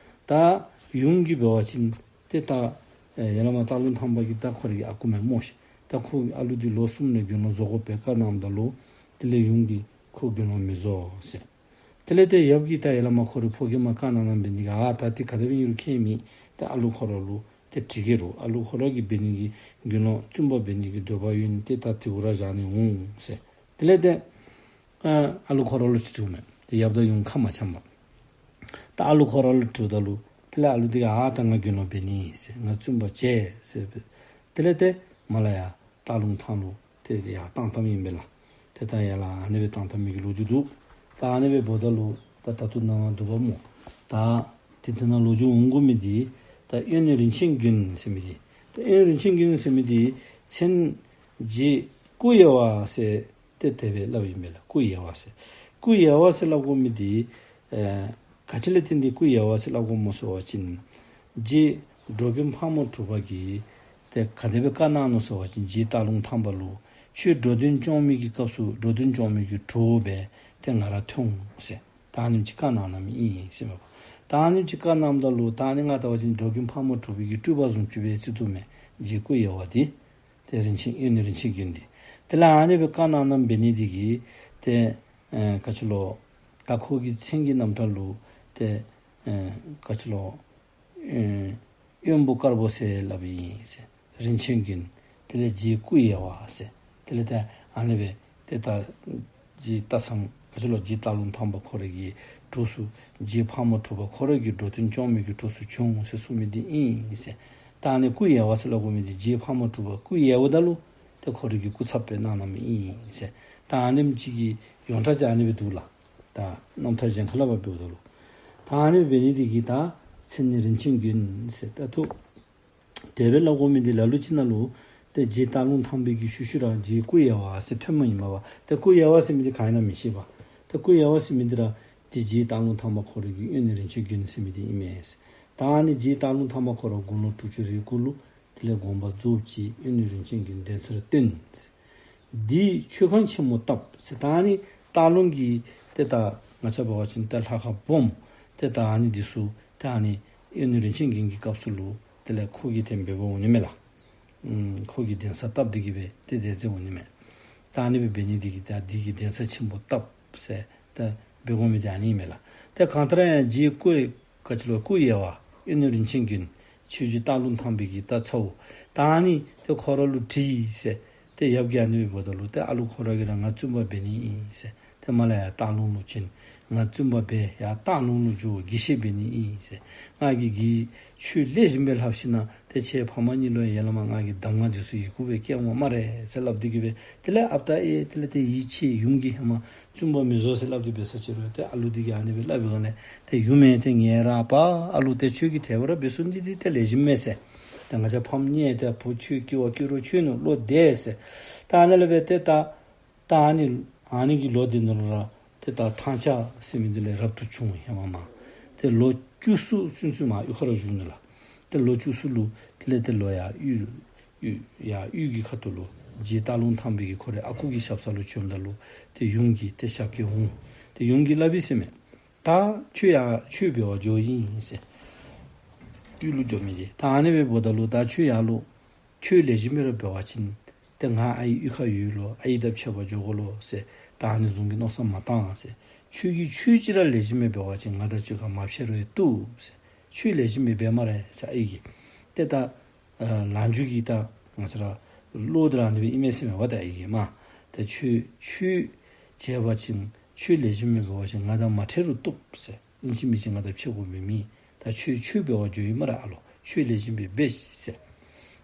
ད་ཡུམ་གྱིས་འབད་བ་ཅིན་ཏེ་ད་ཨེ་ཡར་ལས་མར་སྟག་ལུང་ཐང་པ་གིས་ད་ཁོ་རའི་གི་ཨ་ཁུ་མས་སྨོ་ཤིག། ད་ཁོ་ཨ་ལུ་འདི་ལོ་གསུམ་ལས་དགེ་སློང་བཟོ་དགོ་པའི་བཀའ་གནངམ་ད་ལུ་དེ་ལས་ཡུམ་གྱིས་ཁོ་དགེ་སློང་མི་བཟོ་ཟེར། དེ་ལས་ཏེ་ཡབ་ཀྱིས་ད་ཡར་ལས་མར་ཁོ་རའི་ཕོ་རྒནམ་བཀའ་གནང་གནངམ་འབད་ནི་གིས་ཨ་ད་འདི་ག་དེ་སྦེ་ཨིན་རུང་ཁྱད་མེད། ད་ཨ་ལུ་ཁོ་ར་ལུ་ཏེ་འདྲི་གེ་རུང་ཨ་ལུ་ཁོ་ར་གིས་འབད་ནི་གི་དགེ་སློང་བཙུན་པ་འབད་ནི་གི་འདོད་པ་ཡོད་ན་ཏེ་ད་དེ་གུ་ར་བཞག་ནི་འོང་ཟེར། དེ་ལས་ཏེ་ཨ་ཨ་ལུ་ཁོ་ར་ལུ་ཅིག་འདྲིཝ་མས། ཏེ་ཡབ་དང་ཡུམ་ཁ་མ་འཆམ་པར། ད་ཨ་ལུ་ཁོ་ར་ལུ་འདྲིཝ་ད་ལུ་དེ་ལས་ཨ་ལུ་འདི་གིས་ཨ་ད་ང་དགེ་སློང་འབད་ནི་ཟེར། ང་བཙུན་པ་བྱེད་ཟེར་སྦེ། དེ་ལས་ཏེ་མར་ལས་ཡར་སྟག་ལུང་ཐང་ལུ་ཏེ་ཡར་བཏང་བཏངམ་ཨིན་པས་ལགས། ཏེ་ད་ཡར་ལས་ཨ་ནི་སྦེ་བཏང་བཏངམ་གི་ལོ་རྒྱུས་འདུག། ད་ཨ་ནི་སྦེ་འབདཝ་ད་ལུ་ད་ད་ལྟོ་ནངས་པ་འདུག་པ་སྨོ། ད་ཏེ་དེ་ནང་ལོ་རྒྱུས་འོང་དགོ་མི་འདི་ད་གཡོན་ནི་རིན་ཆེན་མགོན་ཟེར་མི་འདི། ད་གཡོན་རིན་ཆེན་མགོན་ཟེར་མི་འདི་མཚན་རྗེ་སྐུ་ཡལ་བ་ཟེར་ཏེ་དེ་སྦེ་སླབ་ཨིན་པས་ལགས། སྐུ་ཡལ་བ་ཟེར། སྐུ་ཡལ་བ་ཟེར་སླབ་དགོ་མི་འདི་ཨེ་ག་ཅི་ལས་བརྟེན་ཏེ་སྐུ་ཡལ་བ་ཟེར་སླབ་དགོཔ་སྨོ་ཟེར་བ་ཅིན་རྗེ་འགྲོ་མགོན་ཕག་མོ་གྲུ་པ་གིས་ཏེ་ག་དེ་སྦེ་བཀའ་གནང་ནུག་ཟེར་བ་ཅིན་རྗེ་སྟག་ལུང་ཐང་པ་ལུ་ཁྱོད་འགྲོ་དོན་སྐྱོང་མི་གི་སྐབས་སུ་འགྲོ་དོན་སྐྱོང་མི་གི་གྲོགས་སྦེ་ཏེ་ང་ར་ཐོན་འོང་ཟེར། ད་ཨ་ནེམ་ཅིག་བཀའ་གནང་གནངམ་ཨིན་ཟེར་མས་པ། ད་ཨ་ནེམ་ཅིག་བཀའ་གནངམ་ད་ལུ་ད་ཨ་ནི་ང་བལྟ་བ་ཅིན་འགྲོ་མགོན་ཕག་མོ་གྲུ་པའི་གི་སྤྲུལ་པ་བཟུམ་ཅིག་སྦེ་བརྩི་བཏུབ་མས། རྗེ་སྐུ་ཡལ་བ་འདི་ཏེ་རིན་ཆེན་གཡོན་ནི་རིན་ཆེན་མགོན་འདི། དེ་ལས་ཨ་ནི་སྦེ་བཀའ་གནང་གནངམ་འབད་ནི་འདི་གིས་ཏེ་ཨེ་ག་ཅི་ལོ་ད་ཁོ་གི་མཚན་གྱི་རྣམ་གྲངས་ལུ་ཏེ་ཨེ་ག་ཅི་ལོ་ཨེ་གཡོན་པོ་དཀར་པོ་ཟེར་སླབ་ཨིན་ཟེར། རིན་ཆེན་མགོན། དེ་ལས་རྗེ་སྐུ་ཡལ་བ་ཟེར། དེ་ལས་ཏེ་ཨ་ནི་སྦེ་ཏེ་ད་རྗེ་སྟག་ཚང་ག་ཅི་ལོ་རྗེ་སྟག་ལུང་ཐང་པ་ཁོ་རའི་གི་གྲོགས་སུ་རྗེ་ཕག་མོ་གྲུ་པ་ཁོ་རའི་གི་འགྲོ་དོན་སྐྱོང་མི་གི་གྲོགས་སུ་བྱོན་འོང་ཟེར་གསུངས་མི་འདི་ཨིན་ཟེར། ད་ཨ་ནི་སྐུ་ཡལ་བ་ཟེར་སླབ་དགོ་མི་འདི་རྗེ་ཕག་མོ་གྲུ་པ་སྐུ་ཡལཝ་ད་ལུ་ཏེ་ཁོ་རའི་གི་སྐུ་ཚབ་སྦེ་གནང་གནངམ་ཨིན་ཟེར། ད་ཨ་ནེམ་ཅིག་གི་ཡོངས་གྲགས་ཅིག་ཨ་ནི་སྦེ་འདུག་ལགས། ད་རྣམ་ཐར་གཞན་ཁ་ལས་ཕར་འབདཝ་ད་ལུ་ད་ཨ་ནི་སྦེ་འབད་ནི་འདི་གིས་ད་མཚན་ནི་རིན་ཆེན་མགོན་ཟེར་ད་ཐུགས། དེ་སྦེ་སླབ་དགོ་མི་འདི་ལ་ལུ་ཅིག་ནང་ལུ་ཏེ་རྗེ་སྟག་ལུང་ཐང་པའི་གི་ཤུལ་ཤུལ་ར་རྗེ་སྐུ་ཡལ་བ་ཟེར་ཐོནམ་ཨིན་མས་པ། ཏེ་སྐུ་ཡལ་བ་ཟེར་མི་འདི་ག་ཨིན་ན་མི་ཤེས་པ། ཏེ་སྐུ་ཡལ་བ་ཟེར་མི་འདི་ར་ཏེ་རྗེ་སྟག་ལུང་ཐང་པ་ཁོ་རའི་གི་གཡོན་ནི་རིན་ཆེན་མགོན་ཟེར་མི་འདི་ཨིན་མས་ཟེར། ད་ཨ་ནི་རྗེ་སྟག་ལུང་ཐང་པ་ཁོ་ར་དགུང་ལོ་དྲུག་ཅུ་རེ་དགུ་ལུ་དེ་ལས་དགོངས་པ་རྫོགསཔ་ཅིག་གཡོན་ནི་རིན་ཆེན་མགོན་གདན་སར་བཏོན་ཟེར། འདིས་ཆོས་ཁང་ཆེན་མོ་བཏབ་ཟེར། ད་ཨ་ནི་སྟག་ལུང་གི་ཏེ་ད་ང་བཅས་འབད་བ་ཅིན་ཏེ་ལྷ་ཁང་སྦོམ་ཏེ་ད་ཨ་ནི་འདི་ཚུ་ཏེ་ཨ་ནི་གཡོན་ནི་རིན་ཆེན་མགོན་གྱི་སྐབས་སུ་ལུ་དེ་ལས་ཁོ་གིས་ཏེ་འབད་འབདཝ་འོང་ནི་མས་ལགས། ཨམ་ཁོ་གིས་གདན་ས་བཏབ་སྟེ་གི་སྦེ་ཏེ་མཛད་མཛདཝ་འོང་ནི་མས། ད་ཨ་ནི་སྦེ་འབད་ནི་འདི་གིས་ད་འདི་གིས་གདན་ས་ཆེན་པོ་བཏབ་ཟེར་ད་འབད་དགོ་མི་འདི་ཨ་ནི་ཨིན་མས་ལགས། ཏེ་གང་ལྟར་ཡང་རྗེ་སྐུ་ག་ཅི་ལོ་སྐུ་ཡལ་བ་གཡོན་ནི་རིན་ཆེན་མགོན་ཆོས་རྗེ་སྟག་ལུང་ཐང་པའི་གི་ད་ཚ་བོ་ད་ཨ་ནི་ཏེ་ཁོ་ར་ལུ་དྲིས་ཟེར། ཏེ་ཡབ་ཀྱིས་ཨ་ནི་སྦེ་འབདཝ་ད་ལུ་ཏེ་ཨ་ལུ་ཁོ་ར་གིས་ར་ང་བཙུན་པ་འབད་ནི་ཨིན་ཟེར། ཏེ་མར་ལས་ཡར་སྟག་ལུང་ལུ་བྱོན། ང་བཙུན་པ་འབད་ཡར་སྟག་ལུང་ལུ་འགྱོ་དགེ་བཤེས་འབད་ནི་ཨིན་ཟེར། ང་གིས་དགེ་ཆོས་ལེགས་ཤོམ་སྦེ་ལྷབ་ཞིན་ན་ཏེ་ཁྱེད་ཕམ་གཉིས་ལུ་ཡར་ལས་མར་ང་གིས་གདམས་ངག་འདི་ཚུ་ཡི་གུ་སྦེ་བསྐྱལ་འོང་སྨ་རེ་ཟེར་སླབ་སྟེ་གི་སྦེ། དེ་ལས་ཨཔ་ད་ཨེ་དེ་ལས་ཏེ་ཡིད་ཆེས། ཡུམ་གྱིས་ཧེ་མ་བཙུན་པ་མི་བཟོ་ཟེར་སླབ་སྟེ་འབད་ས་ཅིག་རུང་ཏེ་ཨ་ལུ་འདི་གིས་ཨ་ནི་སྦེ་སླབ་པའི་སྒང་ལས་ཏེ་ཡུམ་ཨེ་ཏེ་ངེ་ར་པ་ཨ་ལུ་ཏེ་ཁྱོད་ཀྱིས་དེ་སྦེ་ར་འབད་ཚུགས་ནི་འདི་ཏེ་ལེགས་ཤོམ་མས་ཟེར། ཏེ་ང་བཅས་ཕམ་གཉིས་ཏེ་བུ་ཁྱོད་སྐྱེ་བ་སྐྱེ་རོགས་ཁྱོད་ནུ་ལོ་འདས་ཟེར། ད་ཨ་ནི་ལས་འབད་ཏེ་ད་ད་ཨ་ནི་ཨ་ནི་གི་ལོ་འདི་ནང་ལུ་ར་ཏེ་ད་ཐང་ཆ་ཟེར་མི་འདི་ལས་རབ་ཏུ་བྱུང་། ཧེ་མ་མར་ཏེ་ལོ་བཅུ་གསུམ་ཚུན་ཚོད་མར་གཡུས་ཁར་ར་བཞུགས་ནུག་ལགས། ཏེ་ལོ་བཅུ་གསུམ་ལུ་དེ་ལས་ཏེ་ལོག་ཡར་གཡུས་གཡུས་ཡར་གཡུས་ཀྱི་ཁ་ཐུག་ལུ་རྗེ་སྟག་ལུང་ཐང་པའི་གི་ཁོ་རའི་ཨ་ཁུ་གི་ཞབས་ས་ལུ་བྱོནམ་ད་ལུ་ཏེ་ཡུམ་གྱིས་ཏེ་ཞབས་སྐྱེལ་འོང་། ཏེ་ཡུམ་གྱིས་སླབ་ཡི་ཟེར་མས། ད་ཁྱོད་ཡར་ཆོས་འབད་བར་འགྱོཝ་ཨིན་ཟེར། ཡུལ་ལུ་འགྱོ་མི་འདི་ད་ཨ་ནི་སྦེ་འབདཝ་ད་ལུ་ད་ཁྱོད་ཡར་ལུ་ཆོས་ལེགས་ཤོམ་སྦེ་ར་འབད་བ་ཅིན་ཏེ་ང་ཨའི་གཡུས་ཁར་ཡོད་ལོ། ཨའི་དང་ཕྱད་པར་འགྱོ་དགོ་ལོ་ཟེར་ད་ཨ་ནི་བཟུམ་གྱི་མནོ་བསམ་མ་བཏང་ཟེར། ཁྱོད་ཀྱིས་ཆོས་ཅིག་ར་ལེགས་ཤོམ་སྦེ་འབད་བ་ཅིན་ང་དང་གཅིག་ཁར་མ་ཕྱད་རུང་བཏུབ་ཟེར། ཆོས་ལེགས་ཤོམ་སྦེ་འབད་སྨ་རེ་ཟེར་ཨའི་གིས། ཏེ་ད་ཨ་ལམ་འཇུག་གི་ད་ང་བཅས་ར་བློ་འདི་ར་ཨ་ནི་སྦེ་ཨིན་མས་ཟེར་མས་པ། ད་ཨའི་གིས་མར་ད་ཁྱོད་ཆོས་བྱེད་པ་ཅིན་ཆོས་ལེགས་ཤོམ་སྦེ་འབད་བ་ཅིན་ང་དང་མ་ཕྱད་རུང་བཏུབ་ཟེར། ཨིན་ཅི་མིན་ཅི་ང་དང་ཕྱད་དགོ་མི་མེད། ད་ཁྱོད་ཆོས་འབད་བར་འགྱོཝ་ཨིན་སྨ་རེ་ཨ་ལོ། ཆོས་ལེགས་ཤོམ་སྦེ་འབད་ཤིག་ཟེར།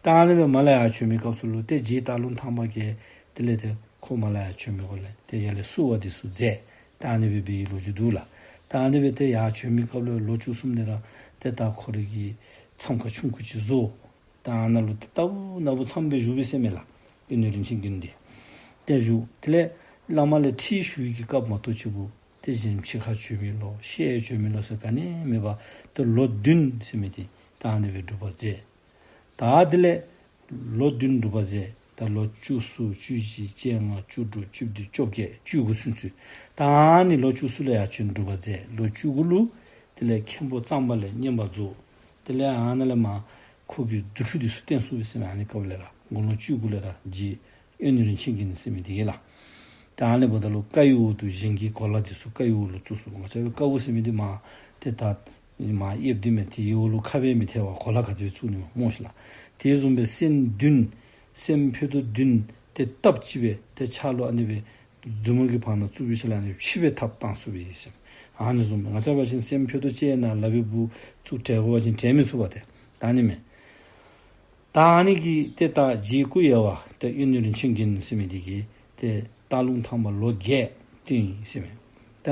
ད་ཨ་ནི་སྦེ་མར་ལས་ཡར་བྱོན་མི་སྐབས་སུ་ལུ་ཏེ་རྗེ་སྟག་ལུང་ཐང་པ་གིས་དེ་ལས་ཏེ་ཁོ་མར་ལས་ཡར་བྱོན་མི་གོ་ལས་ཏེ་ཡར་ལས་བསུ་བ་འདི་ཚུ་མཛད། ད་ཨ་ནི་སྦེ་འབད་བའི་ལོ་རྒྱུས་འདུག་ལགས། ད་ཨ་ནི་སྦེ་ཏེ་ཡར་བྱོན་མི་སྐབས་ལུ་ལོ་བཅུ་གསུམ་ལས་ར་ཏེ་ད་ཁོ་རའི་གི་མཚམས་ཁང་ཆུང་ཀུ་ཅིག་བཟོ། ད་ཨ་ནཱ་ལུ་ཏེ་ལྟ་བུ་ན་བུ་མཚམས་སྦེ་བཞུགས་པས་ཟེར་མས་ལགས། གཡོན་ནི་རིན་ཆེན་མགོན་འདི་ཏེ་བཞུགས། དེ་ལས་བླ་མ་ལས་ཁྲིད་ཞུ་བའི་གི་སྐབས་མ་གཏོགས་ཅིག་པུ་ཏེ་གཞན་ཕྱི་ཁར་བྱོན་མི་ལོ་ཤེས་བྱོན་མི་ལོ་ཟེར་ག་ནི་མེད་པར་ཏེ་ལོ་བདུན་ཟེར་མི་འདི་ད་ཨ་ནི་སྦེ་སྒྲུབ་པ་མཛད། ད་དེ་ལས་ལོ་བདུན་སྒྲུབ་པ་མཛད། ད་ལོ་བཅུ་གསུམ་བཅུ་བཞི་བཅོ་ལྔ་བཅུ་དྲུག་བཅུ་བདུན་བཅོ་བརྒྱད་བཅུ་དགུ་ཚུན་ཚོད། ད་ཨ་ནི་ལོ་བཅུ་གསུམ་ལས་ཡར་བྱོན་སྒྲུབ་པ་མཛད། ལོ་བཅུ་དགུ་ལུ་དེ་ལས་མཁན་པོ་གཙང་པ་ལས་བསྙེན་པར་རྫོགས། དེ་ལས་ཨ་ནཱ་ལས་མར་ཁོ་གི་རྫུ་འཕྲུལ་འདི་ཚུ་བསྟན་ཚུགས་པས་ཟེར་མས། ཨ་ནི་སྐབས་ལས་ར་དགུང་ལོ་བཅུ་དགུ་ལས་ར་རྗེ་གཡོན་ནི་རིན་ཆེན་མགོན་ཟེར་མི་འདི་གིས་ལགས། ད་ཨ་ནི་འབདཝ་ད་ལུ་ཀ་ཡི་འོག་ཏུ་གཞན་གྱི་གོ་ལ་འདི་ཚུ་ཀ་ཡི་འོག་ལུ་བཙུགས་སོ། ང་བཅས་ཀ་འོག་ཟེར་མི་འདི་མར་ཏེ་ད་མར་གཡསཔ་འདི་མས། དེའི་འོག་ལུ་ཁ་སྦེ་མི་ཐལ་བར་གོ་ལ་ག་དེ་སྦེ་བཙུགས་ནི་སྨོ་ཤིག་ལགས། དེ་བཟུམ་སྦེ་སྲནམ་བདུན་སྲནམ་ཕུད་རྡོག་བདུན་ཏེ་སྟབས་གཅིག་སྦེ་ཏེ་ཕྱག་ལུ་ཨ་ནི་སྦེ་མཛུབ་མོ་གི་བར་ན་བཙུགས་པའི་ཤུལ་ལས་ཨ་ནི་ཕྱི་སྦེ་ཐགཔ་བཏང་ཚུགས་པས་ཟེར། ཨ་ནི་བཟུམ་ང་བཅས་འབད་བ་ཅིན་སྲནམ་ཕུད་རྡོག་ཅིག་ནང་ལགཔ་སྦུག་བཙུགས་བྲལ་དགོ་པ་ཅིན་བྲལ་མི་ཚུགས་པས། ཏེ་ད་ཨ་ནི་མས། ད་ཨ་ནི་གི་ཏེ་ད་རྗེ་སྐུ་ཡལ་བ་ཏེ་གཡོན་ནི་རིན་ཆེན་མགོན་ཟེར་མི་འདི་གིས་ཏེ་སྟག་ལུང་ཐང་པ་ལོ་བརྒྱད་བསྟེན་ཡི་ཟེར་མས། ད་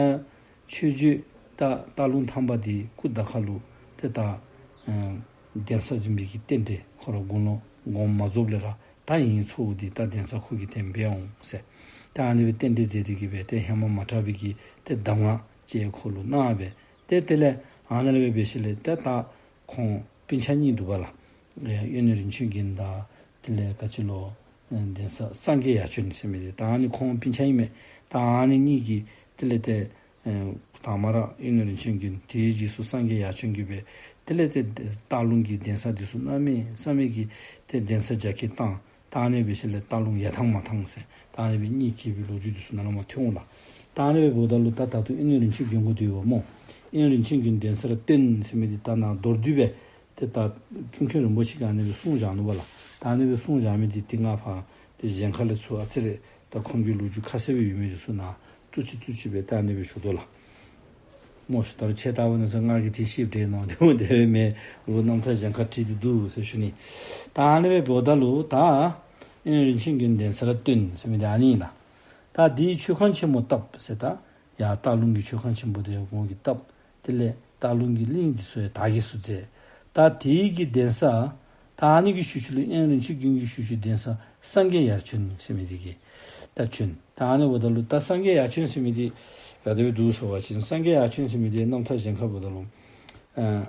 ཆོས་རྗེ་ད་སྟག་ལུང་ཐང་པ་འདི་སྐུ་ད་ཁ་ལུ་ཏེ་ད་ཨ་གདན་ས་འཛིན་པའི་གི་རྟེན་འབྲེལ་ཁོ་ར་དགུང་ལོ་དགུང་མ་རྫོགསཔ་ལས་ར་ད་ཨིན་ཚོགས་འདི་ད་གདན་ས་ཁོ་གིས་ཏེ་འབད་འོང་ཟེར། ད་ཨ་ནི་སྦེ་རྟེན་འབྲེལ་མཛད་དེ་གི་སྦེ་ཏེ་ཧེ་མ་མ་གྲགས་པའི་གི་ཏེ་གདམས་ངག་ཅིག་ཁོ་ལུ་གནང་སྦེ་ཏེ་དེ་ལས་ཨ་ནཱ་ལས་སྦེ་འབད་ཞིནམ་ལས་ཏེ་ད་ཁོང་སྤུན་ཆ་གཉིས་འདུག་པ་ལགས། ཨེ་གཡོན་ནི་རིན་ཆེན་མགོན་དང་དེ་ལས་ག་ཅི་ལོ་ཨེ་གདན་ས་སངས་རྒྱས་ཡར་བྱོན་ཟེར་མི་འདི་ད་ཨ་ནི་ཁོང་སྤུན་ཆ་ཨིན་མས། ད་ཨ་ནི་གཉིས་ཀྱིས་དེ་ལས་ཏེ་ཨེ་དང་མ་ར་གཡོན་ནི་རིན་ཆེན་མགོན་དེའི་རྗེས་སུ་སངས་རྒྱས་ཡར་བྱོན་གྱི་སྦེ་དེ་ལས་ཏེ་སྟག་ལུང་གི་གདན་ས་འདི་ཚུ་གནམ་མེད་ས་མེད་ཀྱི་ཏེ་གདན་ས་རྒྱ་སྐྱེད་བཏང་། ད་ཨ་ནི་སྦེ་ཞིནམ་ལས་སྟག་ལུང་ཡར་ཐང་མར་ཐང་ཟེར་ད་ཨ་ནི་སྦེ་གཉིས་གྱེས་པའི་ལོ་རྒྱུས་འདི་ཚུ་ནཱ་ལས་མར་ཐོན་འོང་ལགས། ད་ཨ་ནི་སྦེ་འབདཝ་ད་ལུ་ད་ད་ལྟོ་གཡོན་ནི་རིན་ཆེན་མགོན་གུ་སྡོད་ཡོདཔ་སྨོ། གཡོན་ནི་རིན་ཆེན་མགོན་གདན་སར་བཏོན་ཟེར་མི་འདི་ད་ནཱ་མདོར་བསྡུས་སྦེ་ཏེ་ད་ཀུན་མཁྱེན་རིན་པོ་ཆེ་གིས་ཨ་ནི་སྦེ་གསུངས་བཞག་ནུག་པ་ལགས། ད་ཨ་ནི་སྦེ་གསུངས་བཞག་མི་འདི་ཏེ་ང་ཕར་ཏེ་གཞན་ཁ་ལས་ཚུར་ཨ་ཙི་རེ་ད་ཁོང་གི་ལོ་རྒྱུས་ཁ་གསལ་སྦེ་ཡོད་མི་འདི་ཚུ་ནཱ་བཙུགས་ཅི་བཙུགས་ཅི་སྦེ་ད་ཨ་ནི་སྦེ་ཞུ་དོ་ལགས། མོ་ཤིག་ད་རུང་ཆེ་ལྟ་བུ་ནི་ཟེར་ང་གིས་དེ་ཤེས་དྲན་ནོ་དེ་འོ་དེ་སྦེ་མེན། རུང་རྣམ་ཐར་གཞན་ཁར་བྲིས་ཏེ་འདུག་ཟེར་ཞུ་ནི། ད་ཨ་ནི་སྦེ་འབདཝ་ད་ལུ་ད་དབོན་རིན་ཆེན་མགོན་གདན་ས་ར་བཏོན་ཟེར་མི་འདི་ཨ་ནི་ཨིན་ལགས། ད་དེའི་མཆོད་ཁང་ཆེན་མོ་བཏབ་ཟེར། ད་ཡར་སྟག་ལུང་གི་མཆོད་ཁང་ཆེན་པོ་དེ་ཡང་ཁོང་གིས་བཏབ། དེ་ལས་སྟག་ལུང་གི་གླིང་འདི་ཚུ་ཡང་དར་རྒྱས་སུ་མཛད། ད་དེའི་གི་གདན་ས་ད་ཨ་ནི་གི་ཤུལ་ཤུལ་ལུ་དབོན་རིན་ཆེན་མགོན་གྱི་ཤུལ་ཤུལ་གདན་ས་སངས་རྒྱས་ཡར་བྱོན་ཟེར་མི་འདི་གིས་ད་བྱོན། ད་ཨ་ནི་འབདཝ་ད་ལུ་ད་སངས་རྒྱས་ཡར་བྱོན་ཟེར་མི་འདི་ག་དེ་སྦེ་འདུག་ཟེར་བ་ཅིན་སངས་རྒྱས་ཡར་བྱོན་ཟེར་མི་འདི་རྣམ་ཐར་གཞན་ཁར་འབདཝ་ད་ལུ་ཨ་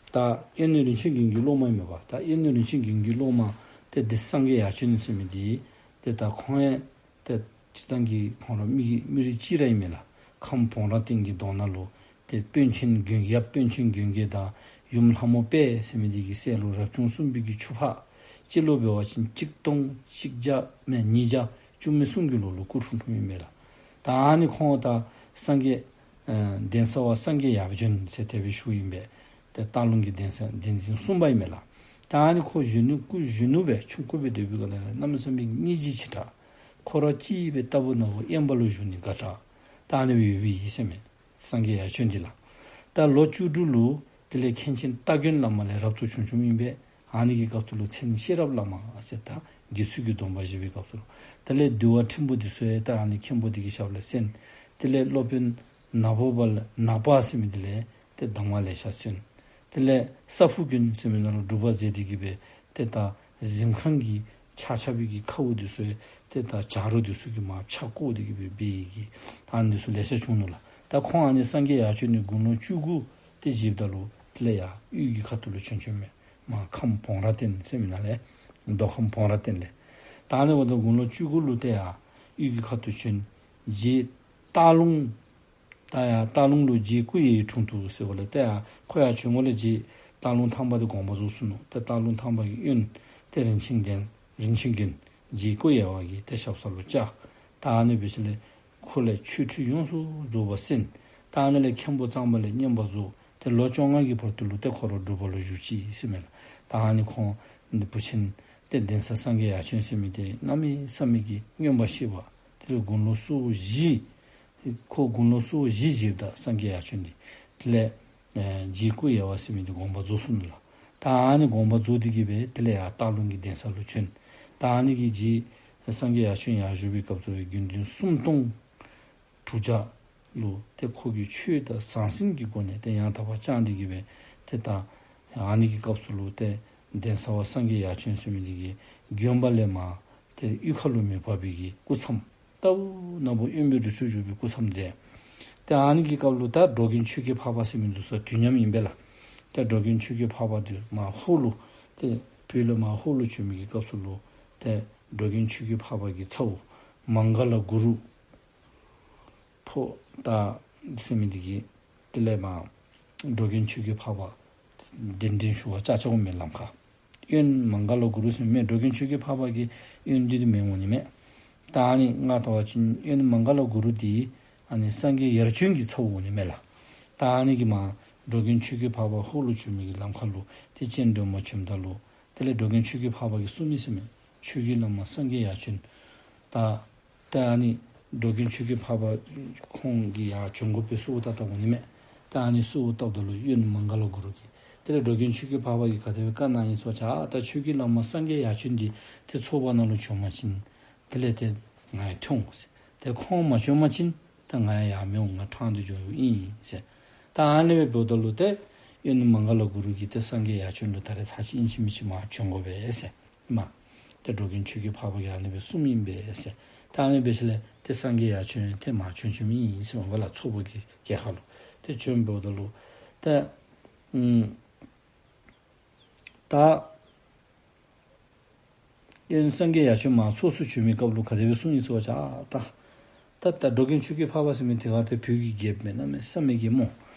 ད་དབོན་རིན་ཆེན་མགོན་གྱི་སློབ་མ་ཨིན་མས་པ། ད་དབོན་རིན་ཆེན་མགོན་གྱི་སློབ་མ་ཏེ་འདི་སངས་རྒྱས་ཡར་བྱོན་ཟེར་མི་འདི་ཏེ་ད་ཁོང་ཡང་ཏེ་སྤྱིར་བཏང་གི་ཁོང་ར་མི་མི་རིགས་གཅིག་ར་ཨིན་མས་ལགས། ཁམས་བོང་ར་སྟེང་གི་གདོང་ནང་ལུ་ཏེ་དཔོན་ཆེན་མགོན་ཡབ་དཔོན་ཆེན་མགོན་རྒྱལ་དང་ཡུམ་ལྷ་མོ་དཔལ་ཟེར་མི་འདི་གི་སྲས་ལུ་རབ་བྱུང་གསུམ་པའི་གི་ཆུ་ཕག་སྤྱི་ལོ་འབད་བ་ཅིན་གཅིག་སྟོང་གཅིག་བརྒྱ་མེན་ཉིས་བརྒྱ་བཅུ་མེད་གསུམ་གྱི་ལོ་ལུ་སྐུ་འཁྲུངས་འཁྲུངསམ་ཨིན་མས་ལགས། ད་ཨ་ནི་ཁོང་ད་སངས་རྒྱས་ཨ་གདན་ས་བ་སངས་རྒྱས་ཡར་བྱོན་ཟེར་དེ་སྦེ་ཞུཝ་ཨིན་པས། ཏེ་སྟག་ལུང་གི་གདན་ས་གདན་འཛིན་གསུམ་པ་ཨིན་མས་ལགས། ད་ཨ་ནི་ཁོ་གཞོན་ནུ་སྐུ་གཞོན་ནུ་སྦེ་ཆུང་ཀུ་སྦེ་སྡོད་པའི་སྒང་ལས་གནམ་མེད་ས་མེད་སྙིང་རྗེ་ཆེ་དྲགས། ཁོ་ར་གཅིག་སྦེ་ལྟ་བུ་ན་བུ་དབེན་པ་ལུ་བཞུགས་ནི་དགའ་དྲགས། ད་ཨ་ནི་སྦེ་ཡོདཔ་ཨིན་ཟེར་མས། སངས་རྒྱས་ཡར་བྱོན་འདི་ལགས། ད་ལོ་བཅུ་དྲུག་ལུ་དེ་ལས་མཁན་ཆེན་སྟ་གོན་བླ་མ་ལས་རབ་ཏུ་བྱུང་བྱུངམ་ཨིན་པས། ཨ་ནི་གི་སྐབས་སུ་ལུ་མཚན་ཤེས་རབ་བླ་མ་ཟེར་ད་དགེ་ཚུལ་གྱི་སྡོམ་པ་བཞེས་པའི་སྐབས་སུ་ལུ་དེ་ལས་འདུལ་བ་ཕྲན་བུ་འདི་ཚུ་ཡང་ད་ཨ་ནི་མཁན་པོ་འདི་གི་ཞབས་ལས་གསན། དེ་ལས་སློབ་དཔོན་ནག་པོ་པ་ལ་ནག་པ་ཟེར་མི་འདི་ལས་ཏེ་གདམས་ངག་ལེ་ཤ་གསན། དེ་ལས་ས་ཕུ་དགོན་ཟེར་མི་ནང་ལུ་སྒྲུབ་པ་མཛད་དེ་གི་སྦེ་ཏེ་ད་གཟིམ་ཁང་གི་ཆག་ཆག་པའི་གི་ཁཝ་འདི་ཚུ་ཡང་ཏེ་ད་བྱ་རོག་འདི་ཚུ་གིས་མར་ཕྱག་བཀོག་སྟེ་གི་སྦེ་འབད་ཡི་གི་ད་ཨ་ནི་འདི་ཚུ་ལེ་ཤ་བྱུང་ནུག་ལགས། ད་ཁོང་ཨ་ནི་སངས་རྒྱས་ཡར་བྱོན་ནི་དགུང་ལོ་བཅུ་དགུ་དེ་བཞེསཔ་ད་ལུ་དེ་ལས་ཡར་དབུས་ཀྱི་ཁ་ཐུག་ལུ་བྱོན་བྱོནམ་མས། མར་ཁམས་བོང་ར་སྟེང་ཟེར་མི་ནང་ལས་མདོ་ཁམས་བོང་ར་སྟེང་ལས། ད་ཨ་ནི་འབདཝ་ད་དགུང་ལོ་བཅུ་དགུ་ལུ་ཏེ་ཡར་དབུས་ཀྱི་ཁ་ཐུག་བྱོན། རྗེ་སྟག་ལུང་ད་ཡར་སྟག་ལུང་ལུ་རྗེ་སྐུ་ཡི་དྲུང་དུ་ཟེརཝ་ལས་ཏེ་ཡར་ཁོ་ཡར་བྱོན་དགོཔ་ལས་རྗེ་སྟག་ལུང་ཐང་པ་འདི་དགོངས་པ་རྫོགས་སོ་ནུག། ཏེ་སྟག་ལུང་ཐང་པ་གི་དབོན་ཏེ་རིན་ཆེན་མགོན་རིན་ཆེན་མགོན་རྗེ་སྐུ་ཡི་བ་གི་ཏེ་ཞབས་ས་ལུ་བཅར། ད་ཨ་ནི་འབད་ཞིནམ་ལས་ཁོ་ལས་ཆོས་ཁྲིད་ཡོངས་སུ་རྫོགས་པ་གསན། ད་ཨ་ནི་ལས་མཁན་པོ་གཙང་པ་ལས་བསྙེན་པར་རྫོགས། ཏེ་ལོ་བཅོ་ལྔ་གི་བར་དུ་ལུ་ཏེ་ཁོ་ར་སྒྲུབ་པ་ལུ་བཞུགས་ཅི་ཟེར་མས་ལགས། ད་ཨ་ནི་ཁོང་འདི་བུ་ཆེན་ཏེ་གདན་ས་སངས་རྒྱས་ཡར་བྱོན་ཟེར་མི་འདི་གནམ་མེད་ས་མེད་ཀྱི་མངོན་པར་ཤེས་པ། དེ་ལས་དགུང་ལོ་སོ་བཞི་ཁོ་དགུང་ལོ་སོ་བཞི་བཞེསཔ་ད་སངས་རྒྱས་ཡར་བྱོན་འདི། དེ་ལས་ཨེ་རྗེ་སྐུ་ཡི་བ་ཟེར་མི་འདི་དགོངས་པ་རྫོགས་སོ་ནུག་ལགས། ད་ཨ་ནི་དགོངས་པ་རྫོགས་ཏེ་གི་སྦེ་དེ་ལས་ཡར་སྟག་ལུང་གི་གདན་ས་ལུ་བྱོན། ད་ཨ་ནི་གི་རྗེ་སངས་རྒྱས་ཡར་བྱོན་ཡར་བཞུགས་པའི་སྐབས་སུ་སྦེ་དགེ་འདུན་སུམ་སྟོང་དྲུག་བརྒྱ་ལུ་ཏེ་ཁོ་གིས་ཆོས་དང་ཟང་ཟིང་གི་སྒོ་ནས་ཏེ་ཡང་དག་པ་བསྐྱངས་ཏེ་གི་སྦེ་ཏེ་ད་ཨ་ནི་གི་སྐབས་སུ་ལུ་ཏེ་གདན་ས་བ་སངས་རྒྱས་ཡར་བྱོན་ཟེར་མི་འདི་གིས་དགོན་པ་ལས་མར་ཏེ་གཡུས་ཁ་ལུ་མི་ཕབ་པའི་གི་སྐུ་མཚམས་ལྟ་བུ་ན་བུ་དབེན་པའི་རི་ཁྲོད་བཞུགས་པའི་སྐུ་མཚམས་མཛད། ཏེ་ཨ་ནི་གི་སྐབས་ལུ་ད་འགྲོ་མགོན་ཆོས་ཀྱི་འཕགས་པ་ཟེར་མི་འདི་ཚུ་དུས་མཉམ་ཨིན་པས་ལགས། ཏེ་འགྲོ་མགོན་ཆོས་ཀྱི་འཕགས་པ་འདི་མར་ཧཱུྃ་ལུ་ཏེ་བོད་ལས་མར་ཧཱུྃ་ལུ་བྱོན་མི་གི་སྐབས་སུ་ལུ་ཏེ་འགྲོ་མགོན་ཆོས་ཀྱི་འཕགས་པ་གི་ཚ་བོ་མངྒ་ལ་གུ་རུ་ཕོ་ད་ཟེར་མི་འདི་གིས་དེ་ལས་མར་འགྲོ་མགོན་ཆོས་ཀྱི་འཕགས་པ་གདན་འདྲེན་ཞུ་བར་བཅར་བཅརཝ་མས་ལམ་ཁར། དབོན་མངྒ་ལ་གུ་རུ་ཟེར་མི་འགྲོ་མགོན་ཆོས་ཀྱི་འཕགས་པ་གི་དབོན་འདི་འདི་མེན་འོང་ནི་མས། ད་ཨ་ནི་ང་ལྟ་བ་ཅིན་དབོན་མངྒ་ལ་གུ་རུ་འདི་ཨ་ནི་སངས་རྒྱས་ཡར་བྱོན་གྱི་ཚ་བོ་འོང་ནི་མས་ལགས། ད་ཨ་ནི་གིས་མར་འགྲོ་མགོན་ཆོས་ཀྱི་འཕགས་པ་ཧཱུྃ་ལུ་བྱོན་མི་གི་ལམ་ཁ་ལུ་ཏེ་སྤྱན་འདྲེན་པར་བྱོནམ་ད་ལུ་དེ་ལས་འགྲོ་མགོན་ཆོས་ཀྱི་འཕགས་པ་གིས་གསུངས་མི་ཟེར་མས། ཆོས་ཀྱི་བླ་མ་སངས་རྒྱས་ཡར་བྱོན། ད་ད་ཨ་ནི་འགྲོ་མགོན་ཆོས་ཀྱི་འཕགས་པ་ཁོང་གིས་ཡར་བྱོན་དགོ་པའི་གསོལཝ་བཏབ་བཏབ་འོང་ནི་མས། ད་ཨ་ནི་གསོལཝ་བཏབ་ད་ལུ་དབོན་མངྒ་ལ་གུ་རུ་གིས་དེ་ལས་འགྲོ་མགོན་ཆོས་ཀྱི་འཕགས་པ་གིས་ག་དེ་སྦེ་བཀའ་གནང་ཡི་ཟེར་བ་ཅིན་ད་ཆོས་ཀྱི་བླ་མ་སངས་རྒྱས་ཡར་བྱོན་འདི་ཏེ་ཚོགས་པ་ནང་ལུ་བྱོན་པ་ཅིན་དེ་ལས་ཏེ་ང་ཡང་ཐོན་འོང་ཟེར། ཏེ་ཁོང་མ་བྱོན་པ་ཅིན་ད་ང་ཡང་ཡར་མི་འོང་། ང་ཕྲང་སྟེ་འགྱོཝ་ཨིན་ཟེར། ད་ཨ་ནི་སྦེ་འབདཝ་ད་ལུ་ཏེ་དབོན་མངྒ་ལ་གུ་རུ་གིས་ཏེ་སངས་རྒྱས་ཡར་བྱོན་ལུ་ད་རེས་ཚར་གཅིག་ཨིན་ཅི་མིན་ཅི་མར་བྱོན་དགོ་པས་ཟེར། མ་ཏེ་འགྲོ་མགོན་ཆོས་ཀྱི་འཕགས་པ་གིས་ཨ་ནི་སྦེ་གསུངམ་ཨིན་པས་ཟེར། ད་ཨ་ནི་འབད་ཞིནམ་ལས་ཏེ་སངས་རྒྱས་ཡར་བྱོན་ཏེ་མར་བྱོན་བྱོནམ་ཨིན་ཟེར་མས་པ་ལགས། ཚོགས་པ་གི་གྱལ་ཁ་ལུ་ཏེ་བྱོན་འབདཝ་ད་ལུ་ཏེ་ཨུམ་ད་དབོན་སངས་རྒྱས་ཡར་བྱོན་མར་ཚོགས་སུ་བྱོན་མི་སྐབས་ལུ་ག་དེ་སྦེ་གསུངས་ཡི་ཟེར་བ་ཅིན་ཨ་ད་ད་ད་འགྲོ་མགོན་ཆོས་ཀྱི་འཕགས་པ་ཟེར་མི་དེ་ག་ཏེ་བོད་ཀྱི་རྒྱལཔོ་མེན་ན་མེན་ས་མེད་ཀྱི་སྨོ།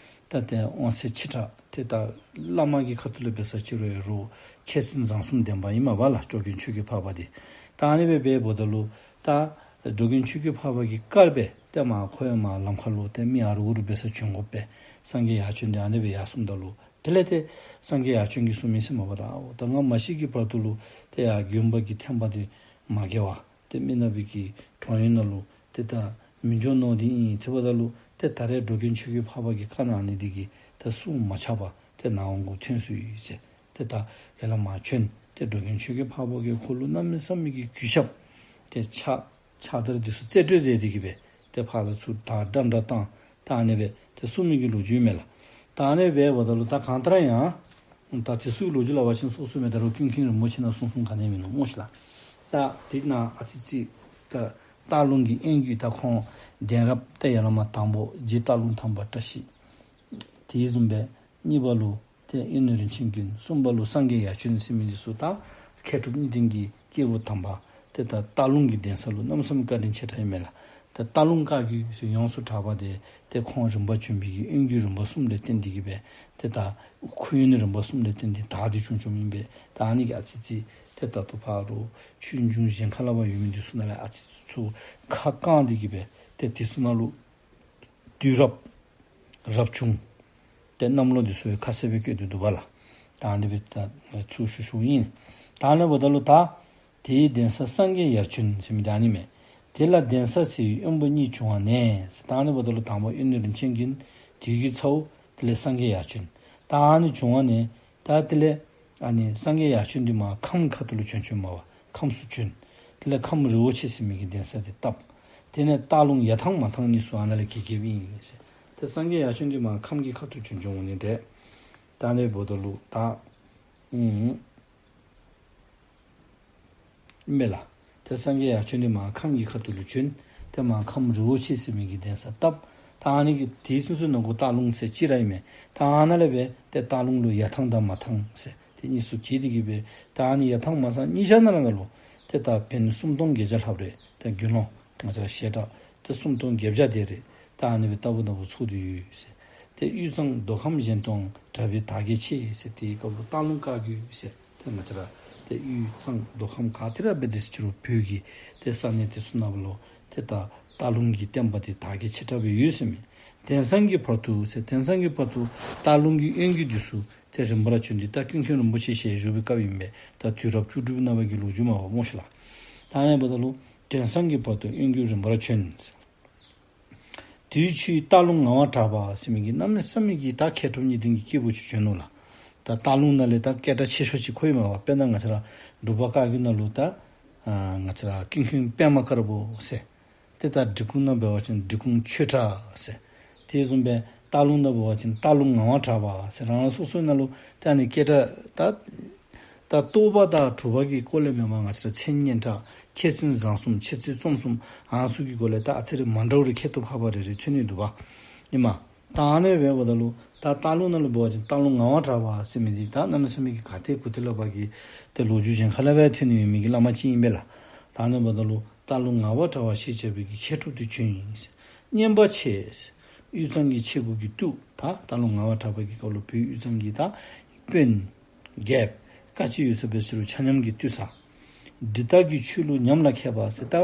ད་ཏེ་དབང་ཚད་ཆེ་དྲགས་ཏེ་ད་བླ་མ་གི་ཁ་ཐུག་ལས་འབད་ས་ཅིག་རུང་ཡང་རུང་མཁས་བཙུན་བཟང་གསུམ་ལྡན་པ་ཨིན་མས་པ་ལགས། འགྲོ་མགོན་ཆོས་ཀྱི་འཕགས་པ་འདི། ད་ཨ་ནི་སྦེ་འབདཝ་ད་ལུ་ད་འགྲོ་མགོན་ཆོས་ཀྱི་འཕགས་པ་གི་བཀའ་སྦེ་ཏེ་མར་ཁོ་ཡང་མར་ལམ་ཁ་ལུ་ཏེ་མི་ཨ་རུ་ཨ་རུ་འབད་ས་བྱོན་དགོ་པས། སངས་རྒྱས་ཡར་བྱོན་ཏེ་ཨ་ནི་སྦེ་ཡར་སོངམ་ད་ལུ་དེ་ལས་ཏེ་སངས་རྒྱས་ཡར་བྱོན་གྱིས་གསུངས་མི་ཟེར་མས་པ། ད་ཨོ་ད་ང་མ་ཤི་གི་བར་དུ་ལུ་ཏེ་ཡར་དགོན་པ་གི་ཐེམ་པ་འདི་མ་བརྒལ་བར་ཏེ་མི་ནག་པའི་གི་གྲོང་ཡུལ་ནང་ལུ་ཏེ་ད་ མི་འགྱོ་མནོ་སྟེ་ཨིན། དེ་འབདཝ་ད་ལུ་ཏེ་ད་རེས་འགྲོ་མགོན་ཆོས་རྒྱལ་འཕགས་པ་གིས་བཀའ་གནང་ནི་འདི་གིས་ཏེ་གསུང་མ་ཆག་པར་ཏེ་ནཱ་འོང་དགོ་ཐོན་སོ་ཡི་ཟེར། ཏེ་ད་ཡར་ལས་མར་བྱོན། ཏེ་འགྲོ་མགོན་ཆོས་རྒྱལ་འཕགས་པ་གིས་ཁོ་ལུ་གནམ་མེད་ས་མེད་ཀྱི་གུས་ཞབས། ཏེ་ཕྱག་ཕྱག་དར་འདི་ཚུ་རྩེ་སྤྲོད་མཛད་དེ་གི་སྦེ་ཏེ་ཕར་ཚུར་ད་འདྲ་འདྲ་བཏང་། ད་ཨ་ནི་སྦེ་ཏེ་གསུང་མི་གི་ལོ་རྒྱུས་མས་ལགས། ད་ཨ་ནི་སྦེ་འབདཝ་ད་ལུ་ད་གང་ལྟར་ཡང་ད་དེ་ཚུ་གི་ལོ་རྒྱུས་སླབ་པ་ཅིན་སོ་སོ་མེད་ད་རུང་ཀུན་མཁྱེན་རིན་པོ་ཆེ་ནང་གསུང་གསུང་ག་ནི་མིན་ནུག་སྨོ་ཤིག་ལགས། ད་དེ་ནང་ཨ་ཙི་ཅིག་ད་སྟག་ལུང་གི་དབེན་རྒྱུད་ད་ཁོང་གདན་རབས་ད་ཡར་ལས་མར་དང་པོ་རྗེ་སྟག་ལུང་ཐང་པ་བཀྲ་ཤིས། དེ་བཟུམ་སྦེ་གཉིས་པ་ལུ་ཏེ་གཡས་གཡོན་རིན་ཆེན་ཀུན། གསུམ་པ་ལུ་སངས་རྒྱས་ཡར་བྱོན་ཟེར་མི་འདི་ཚུ་ད་མཁས་གྲུབ་གཉིས་ལྡན་གྱི་སྐྱེས་བུ་དམ་པ་ཏེ་ད་སྟག་ལུང་གི་གདན་ས་ལུ་གནམ་མེད་ས་མེད་བཀའ་དྲིན་ཆེ་དྲགས་ཨིན་མས་ལགས། ཏེ་སྟག་ལུང་བཀའ་བརྒྱུད་ཟེར་ཡོངས་སུ་གྲགས་པ་དེ་ཏེ་ཁོང་རིམ་པ་བྱོན་པའི་གི་དབེན་རྒྱུད་རིམ་པ་གསུམ་ལས་བརྟེན་ཏེ་གི་སྦེ་ཏེ་ད་ཁུ་ཡོན་རིམ་པ་གསུམ་ལས་བརྟེན་ཏེ་དར་ཏེ་བྱུང་བྱུངམ་ཨིན་པས། ད་ཨ་ནི་གིས་ཨ་ཙི་ཅིག་ཏེ་ད་ལྟོ་ཕར་ཆོས་འབྱུང་གཞན་ཁ་ལས་ཕར་ཡོད་མི་འདི་ཚུ་ནང་ལས་ཨ་ཙི་ཅིག་ཚུར་ཁ་བསྐངས་ཏེ་གི་སྦེ་ཏེ་དེ་ཚུ་ནང་ལུ་དུས་རབས་རབ་བྱུང་ཏེ་གནམ་ལོ་འདི་ཚུ་ཡང་ཁ་གསལ་སྦེ་བཀོད་དེ་འདུག་པ་ལགས། ད་ཨ་ནི་སྦེ་ད་ཚུར་ཞུ་ཞུཝ་ཨིན། ད་ཨ་ནི་འབདཝ་ད་ལུ་ད་དེའི་གདན་ས་སངས་རྒྱས་ཡར་བྱོན་ཟེར་མི་ད་ཨ་ནི་མས། དེ་ལ་གདན་ས་ཟེར་བའི་དབོན་པོ་གཉིས་བྱུང་བ་ནས་ཟེར། ད་ཨ་ནི་འབདཝ་ད་ལུ་དང་པོ་གཡོན་རིན་ཆེན་གྱིན། དེ་གི་ཚ་བོ་དེ་ལས་སངས་རྒྱས་ཡར་བྱོན། ད་ཨ་ནི་བྱུང་བ་ནས་ད་དེ་ལས་ཨ་ནི་སངས་རྒྱས་ཡར་བྱོན་འདི་མར་ཁམས་ཁ་ཐུག་ལུ་བྱོན་བྱོནམ་མས་པ། ཁམས་སུ་བྱོན། དེ་ལས་ཁམས་རི་བོ་ཆེ་ཟེར་མི་གི་གདན་ས་འདི་བཏབ། དེ་ནས་སྟག་ལུང་ཡར་ཐང་མར་ཐང་གཉིས་སུ་ཨ་ནཱ་ལས་གྱེས་གྱེསཔ་ཨིན་ཟེར། ཏེ་སངས་རྒྱས་ཡར་བྱོན་འདི་མར་ཁམས་ཀྱི་ཁ་ཐུག་བྱོན་བྱོནམ་འོང་ནི་འདི། ད་ཨ་ནི་འབདཝ་ད་ལུ་ད་ཨུམ་མས་ལགས། ཏེ་སངས་རྒྱས་ཡར་བྱོན་འདི་མར་ཁམས་ཀྱི་ཁ་ཐུག་ལུ་བྱོན། ཏེ་མར་ཁམས་རི་བོ་ཆེ་ཟེར་མི་གི་གདན་ས་བཏབ། ད་ཨ་ནི་གི་དེ་ཚུན་ཚོད་ནང་འཁོད་སྟག་ལུང་ཟེར་གཅིག་ར་ཨིན་མས། ད་ཨ་ནཱ་ལས་སྦེ་ཏེ་སྟག་ལུང་ལུ་ཡར་ཐང་དང་མར་ཐང་ཟེར་ཏེ་གཉིས་སུ་གྱེས་ཏེ་གི་སྦེ་ད་ཨ་ནི་ཡར་ཐང་མར་ཐང་གཉིས་ཆ་ནང་ལུ་ཏེ་ད་བན་སུམ་སྟོང་བརྒྱད་བརྒྱ་ལྷགཔ་རེ་ཏེ་དགེ་སློང་ང་བཅས་ར་བཤད་གྲྭ་ཏེ་སུམ་སྟོང་བརྒྱད་བརྒྱ་དེ་རེ་ད་ཨ་ནི་སྦེ་ལྟ་བུ་ལྟ་བུ་ཚོགས་ཏེ་ཡོད་ཟེར། ཏེ་དབུས་གཙང་མདོ་ཁམས་གཞན་དང་གྲགས་པའི་དར་རྒྱས་ཆེ་ཟེར། དེའི་སྐབས་ལུ་སྟག་ལུང་བཀའ་བརྒྱུད་ཟེར་ཏེ་ང་བཅས་ར་ཏེ་དབུས་གཙང་མདོ་ཁམས་ག་ཏེ་ར་སྦེ་དེ་ཅིག་རུང་བོད་ཀྱི་ཏེ་ས་གནས་དེ་ཚུ་ནང་ལུ་ཏེ་ད་སྟག་ལུང་གི་བསྟན་པ་དེ་དར་རྒྱས་ཆེ་དྲགས་སྦེ་ཡོད་ཟེར་མས། དེང་སང་གི་བར་དུ་ཟེར། དེང་སང་གི་བར་དུ་སྟག་ལུང་གི་དབོན་བརྒྱུད་འདི་ཚུ་ཏེ་རིམ་པར་བྱོན་ཏེ་ད་ཀུན་མཁྱེན་རིན་པོ་ཆེ་ཞལ་བཞུགས་པའི་སྐབས་ཨིན་པས། ད་དུས་རབས་བཅུ་དྲུག་པའི་ནང་པའི་གི་ལོ་རྒྱུས་མས་པ་སྨོ་ཤིག་ལགས། ད་ཨ་ནི་འབདཝ་ད་ལུ་དེང་སང་གི་བར་དུ་དབོན་བརྒྱུད་རིམ་པར་བྱོན། དུས་ཕྱིས་སྟག་ལུང་ངག་དབང་གྲགས་པ་ཟེར་མི་གི་གནམ་མེད་ས་མེད་ཀྱི་ད་མཁས་གྲུབ་གཉིས་ལྡན་གྱི་སྐྱེས་བུ་ཅིག་བྱོན་ནུག་ལགས། ད་སྟག་ལུང་ནང་ལས་ད་སྐད་གྲགས་ཆེ་ཤོས་ཅིག་ཁོ་ཨིན་མས་པ། དཔེར་ན་ང་བཅས་ར་འབྲུག་པ་བཀའ་བརྒྱུད་ནང་ལུ་ད་ཨ་ང་བཅས་ར་ཀུན་མཁྱེན་པདྨ་དཀར་པོ་ཟེར། ཏེ་ད་འབྲི་གུང་ནང་འབད་བ་ཅིན་འབྲི་གུང་ཆོས་གྲགས་ཟེར། དེ་བཟུམ་སྦེ་སྟག་ལུང་ནང་འབད་བ་ཅིན་སྟག་ལུང་ངག་དབང་གྲགས་པ་ཟེར། རང་རང་སོ་སོའི་ནང་ལུ་ད་ཨ་ནི་སྐད་གྲགས་ད་ད་རྟོགས་པ་དང་གྲུབ་པ་གི་སྐོར་ལས་མེན་པར་ང་བཅས་ར་མཚན་སྙན་གྲགས་མཁས་བཙུན་བཟང་གསུམ་འཆད་རྩོད་རྩོམ་གསུམ་ཨ་ནི་ཚུ་གི་སྐོར་ལས་ད་ཨ་ཙི་རེ་མ་འདྲཝ་རེ་ཁྱད་དུ་འཕགས་པ་རེ་རེ་ཐོན་ནི་འདུག་པ་ཨིན་མས། ད་ཨ་ནི་སྦེ་འབདཝ་ད་ལུ་ད་སྟག་ལུང་ནང་ལུ་འབད་བ་ཅིན་སྟག་ལུང་ངག་དབང་གྲགས་པ་ཟེར་མི་འདི་ད་གནམ་མེད་ས་མེད་ཀྱི་ག་ཏེ་གུ་ཏེ་ལས་ཕར་གྱི་ཏེ་ལོ་རྒྱུས་གཞན་ཁ་ལས་ཕར་ཐོན་ནི་ཡོད་མི་གི་བླ་མ་ཅིག་ཨིན་པས་ལགས། ད་ཨ་ནི་འབདཝ་ད་ལུ་སྟག་ལུང་ངག་དབང་གྲགས་པ་ཞེས་བྱ་བའི་གི་མཁས་གྲུབ་ཏུ་བྱོན་ཡི་ཟེར། སྙན་པ་ཆེ་ཟེར། དབུས་གཙང་གི་ཆེ་དགུ་གི་སྟོད། ད་སྟག་ལུང་ངག་དབང་གྲགས་པ་གི་སྐབས་ལུ་བོད་དབུས་གཙང་གི་ད་དཔོན་རྒྱལཔོ་བཀའ་ཅི་ཡོད་ཟེར་བའི་ཕྱི་རུ་ཆ་མཉམ་གྱི་སྟོད་ས། འབྲི་སྟག་གི་ཆོས་ལུགས་ཉམས་ལ་མཁས་པ་ཟེར། ད་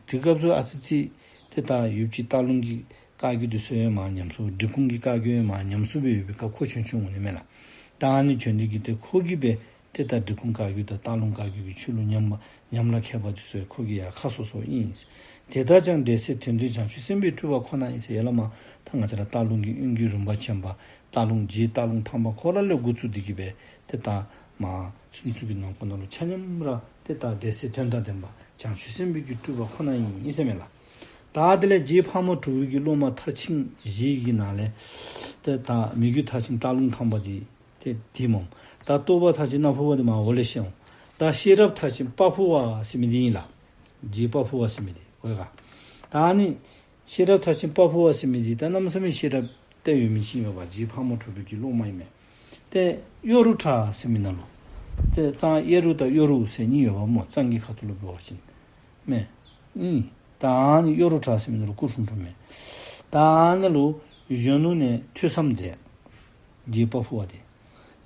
དེ་སྐབས་སུ་ཨ་ཙི་ཅིག་ཏེ་ད་ཡུདཔ་ཅིག་སྟག་ལུང་གི་བཀའ་བརྒྱུད་དེ་ཚུ་ཡང་མར་ཉམས་གསོ་འབྲི་གུང་གི་བཀའ་བརྒྱུད་ཡང་མར་ཉམས་གསོ་སྦེ་ཡོད་པའི་སྐབས་ཁོ་བྱོན་བྱོནམ་འོང་ནི་མས་ལགས། ད་ཨ་ནི་བྱོན་ཏེ་གི་ཏེ་ཁོ་གིས་སྦེ་ཏེ་ད་འབྲི་གུང་བཀའ་བརྒྱུད་དང་སྟག་ལུང་བཀའ་བརྒྱུད་ཀྱི་ཆོས་ལུགས་ཉམས་པ་ཉམས་ལ་མཁས་པ་དེ་ཚུ་ཡང་ཁོ་གིས་ཡང་ཁ་གསོ་གསོཝ་ཨིན། དེ་དག་ཀྱང་འབྲེལ་ཚད་དོན་བདུན་བྱང་ཆུབ་སེམས་དཔའི་སྤྲུལ་པ་ཁོ་ན་ཡིན་ཟེར། ཡར་ལས་མར་ད་ང་བཅས་ར་སྟག་ལུང་གི་དབོན་བརྒྱུད་རིམ་པ་ཅན་པ་སྟག་ལུང་རྗེ་སྟག་ལུང་ཐང་པ་ཁོ་ར་ལས་འགོ་བཙུགས་ཏེ་གི་སྦེ་ཏེ་ད་མར་ཚུན་ཚོད་ཀྱི་ནང་འཁོད་ནང་ལུ་ཆ་མཉམ་ར་ཏེ་ད་འབྲེལ་ཚད་དོན་དང་ལྡན་པ་བྱང་ཆུབ་སེམས་དཔའི་གི་སྤྲུལ་པ་ཁོ་ན་ཡིན་ཟེར་མས་ལགས། ད་དེ་ལས་རྗེ་ཕག་མོ་གྲུ་པའི་གི་སློབ་མ་མཐར་ཕྱིན་བཞི་གི་ནང་ལས་ཏེ་ད་མི་བསྐྱོད་མཐར་ཕྱིན་སྟག་ལུང་ཐང་པ་འདི་ཏེ་འདི་སྨོ། ད་རྟོགས་པ་མཐར་ཕྱིན་སྣ་ཕུ་བ་འདི་མར་འོག་ལས་བཤད་འོང་། ད་ཤེས་རབ་མཐར་ཕྱིན་དཔའ་ཕུ་བ་ཟེར་མི་འདི་ཨིན་ལགས། རྗེ་དཔའ་ཕུ་བ་ཟེར་མི་འདི་འོ་ཡ་ག། ད་ཨ་ནི་ཤེས་རབ་མཐར་ཕྱིན་དཔའ་ཕུ་བ་ཟེར་མི་འདི་ད་གནམ་མེད་ས་མེད་ཤེས་རབ་ཏེ་ཡོད་མི་ཅིག་ཨིན་མས་པ། རྗེ་ཕག་མོ་གྲུ་པའི་གི་སློབ་མ་ཨིན་མས། ཏེ་གཡོ་རུ་བྲག་ཟེར་མི་ནང་ལུ་ཏེ་གཙང་གཡེར་རུ་དང་གཡོ་རུ་ཟེར་གཉིས་ཡོད་པ་སྨོ། གཙང་གི་ཁ་ཐུག་ལུ་འབད་བ་ཅིན་མས། ཨིན། ད་ཨ་ནི་གཡོ་རུ་བྲག་ཟེར་མི་ནང་ལུ་སྐུ་འཁྲུངས་འཁྲུངསམ་མས། ད་ཨ་ནི་ལུ་གཞོན་ནུ་ནས་ཐོས་བསམ་མཛད། རྗེ་དཔའ་ཕུ་བ་འདི།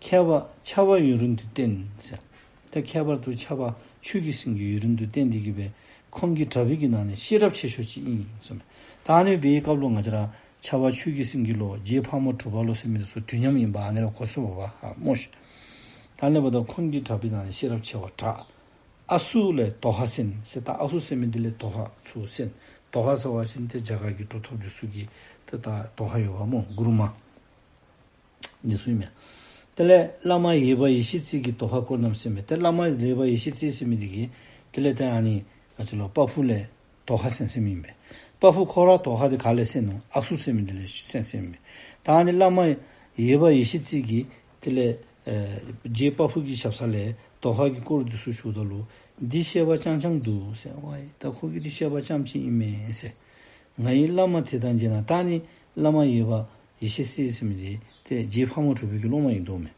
མཁས་པ་ཕྱྭ་པ་ཡུན་རིང་དུ་བསྟེན་ཟེར། ཏེ་ཁྱད་པར་དུ་ཕྱྭ་པ་ཆོས་ཀྱི་སེང་གེ་ཡུན་རིང་དུ་བསྟེན་ཏེ་གི་སྦེ་ཁོང་གི་གྲྭ་པའི་གི་ནང་ནས་ཤེས་རབ་ཆེ་ཤོས་ཅིག་ཨིན་གསུངས་མས། ད་ཨ་ནི་སྦེ་སྐབས་ལུ་ང་བཅས་ར་ཕྱྭ་པ་ཆོས་ཀྱི་སེང་གེ་ལོ་རྗེ་ཕག་མོ་གྲུ་པ་ལོ་ཟེར་མི་འདི་ཚུ་དུས་མཉམ་ཨིན་པ་ཨ་ནི་ར་གོ་ཚུགས་པ་ཨ་སྨོ་ཤིག། ད་ཨ་ནི་འབདཝ་ད་ཁོང་གི་གྲྭ་པའི་ནང་ནས་ཤེས་རབ་ཆེ་བ་གྲགས། ཨ་སུ་ལས་དོ་ཧ་གསན་ཟེར། ད་ཨ་སུ་ཟེར་མི་འདི་ལས་དོ་ཧ་ཚུ་གསན། དོ་ཁ་ཟེར་བ་ཅིན་ཏེ་རྒྱ་གར་གྱི་གྲུབ་ཐོབ་འདི་ཚུ་གི་ཏེ་ད་དོ་ཁ་ཡོདཔ་སྨོ། གུ་རུ་མ་འདི་ཚུ་ཨིན་མས། དེ་ལས་བླ་མ་ཡེར་པ་ཡེ་ཤེས་རྩེ་གི་དོ་ཁ་བསྐོར་རྣམས་ཟེར་མས། ཏེ་བླ་མ་ཡེར་པ་ཡེ་ཤེས་རྩེ་ཟེར་མི་འདི་གིས་དེ་ལས་ཏེ་ཨ་ནི་ག་ཅི་ལོ་པ་ཕུ་ལས་དོ་ཁ་གསན་གསནམ་ཨིན་པས། པ་ཕུ་ཁོ་ར་དོ་ཁ་འདི་ག་ལས་གསན་ནུག། ཨ་སུ་ཟེར་མི་འདི་ལས་གསན་གསནམ་ཨིན་པས། ད་ཨ་ནི་བླ་མ་ཡེར་པ་ཡེ་ཤེས་རྩེ་གིས་དེ་ལས་ཨེ་རྗེ་པ་ཕུ་གི་ཞབས་ས་ལས་དོ་ཁ་གི་སྐོར་འདི་ཚུ་ཞུཝ་ད་ལུ་འདི་བཤད་པ་རྐྱང་རྐྱང་འདུག་ཟེར། ཝའི་ད་ཁོ་གིས་འདི་བཤད་པ་རྐྱངམ་ཅིག་ཨིན་མས་ཟེར། ང་ཡི་བླ་མ་དེ་དང་མཇལ་ན། ད་ཨ་ནི་བླ་མ་ཡེར་པ་ཡེ་ཤེས་རྩེ་ཟེར་མི་འདི་ཏེ་རྗེ་ཕག་མོ་གྲུ་པའི་གི་སློབ་མ་ཨིན་དོ་མས།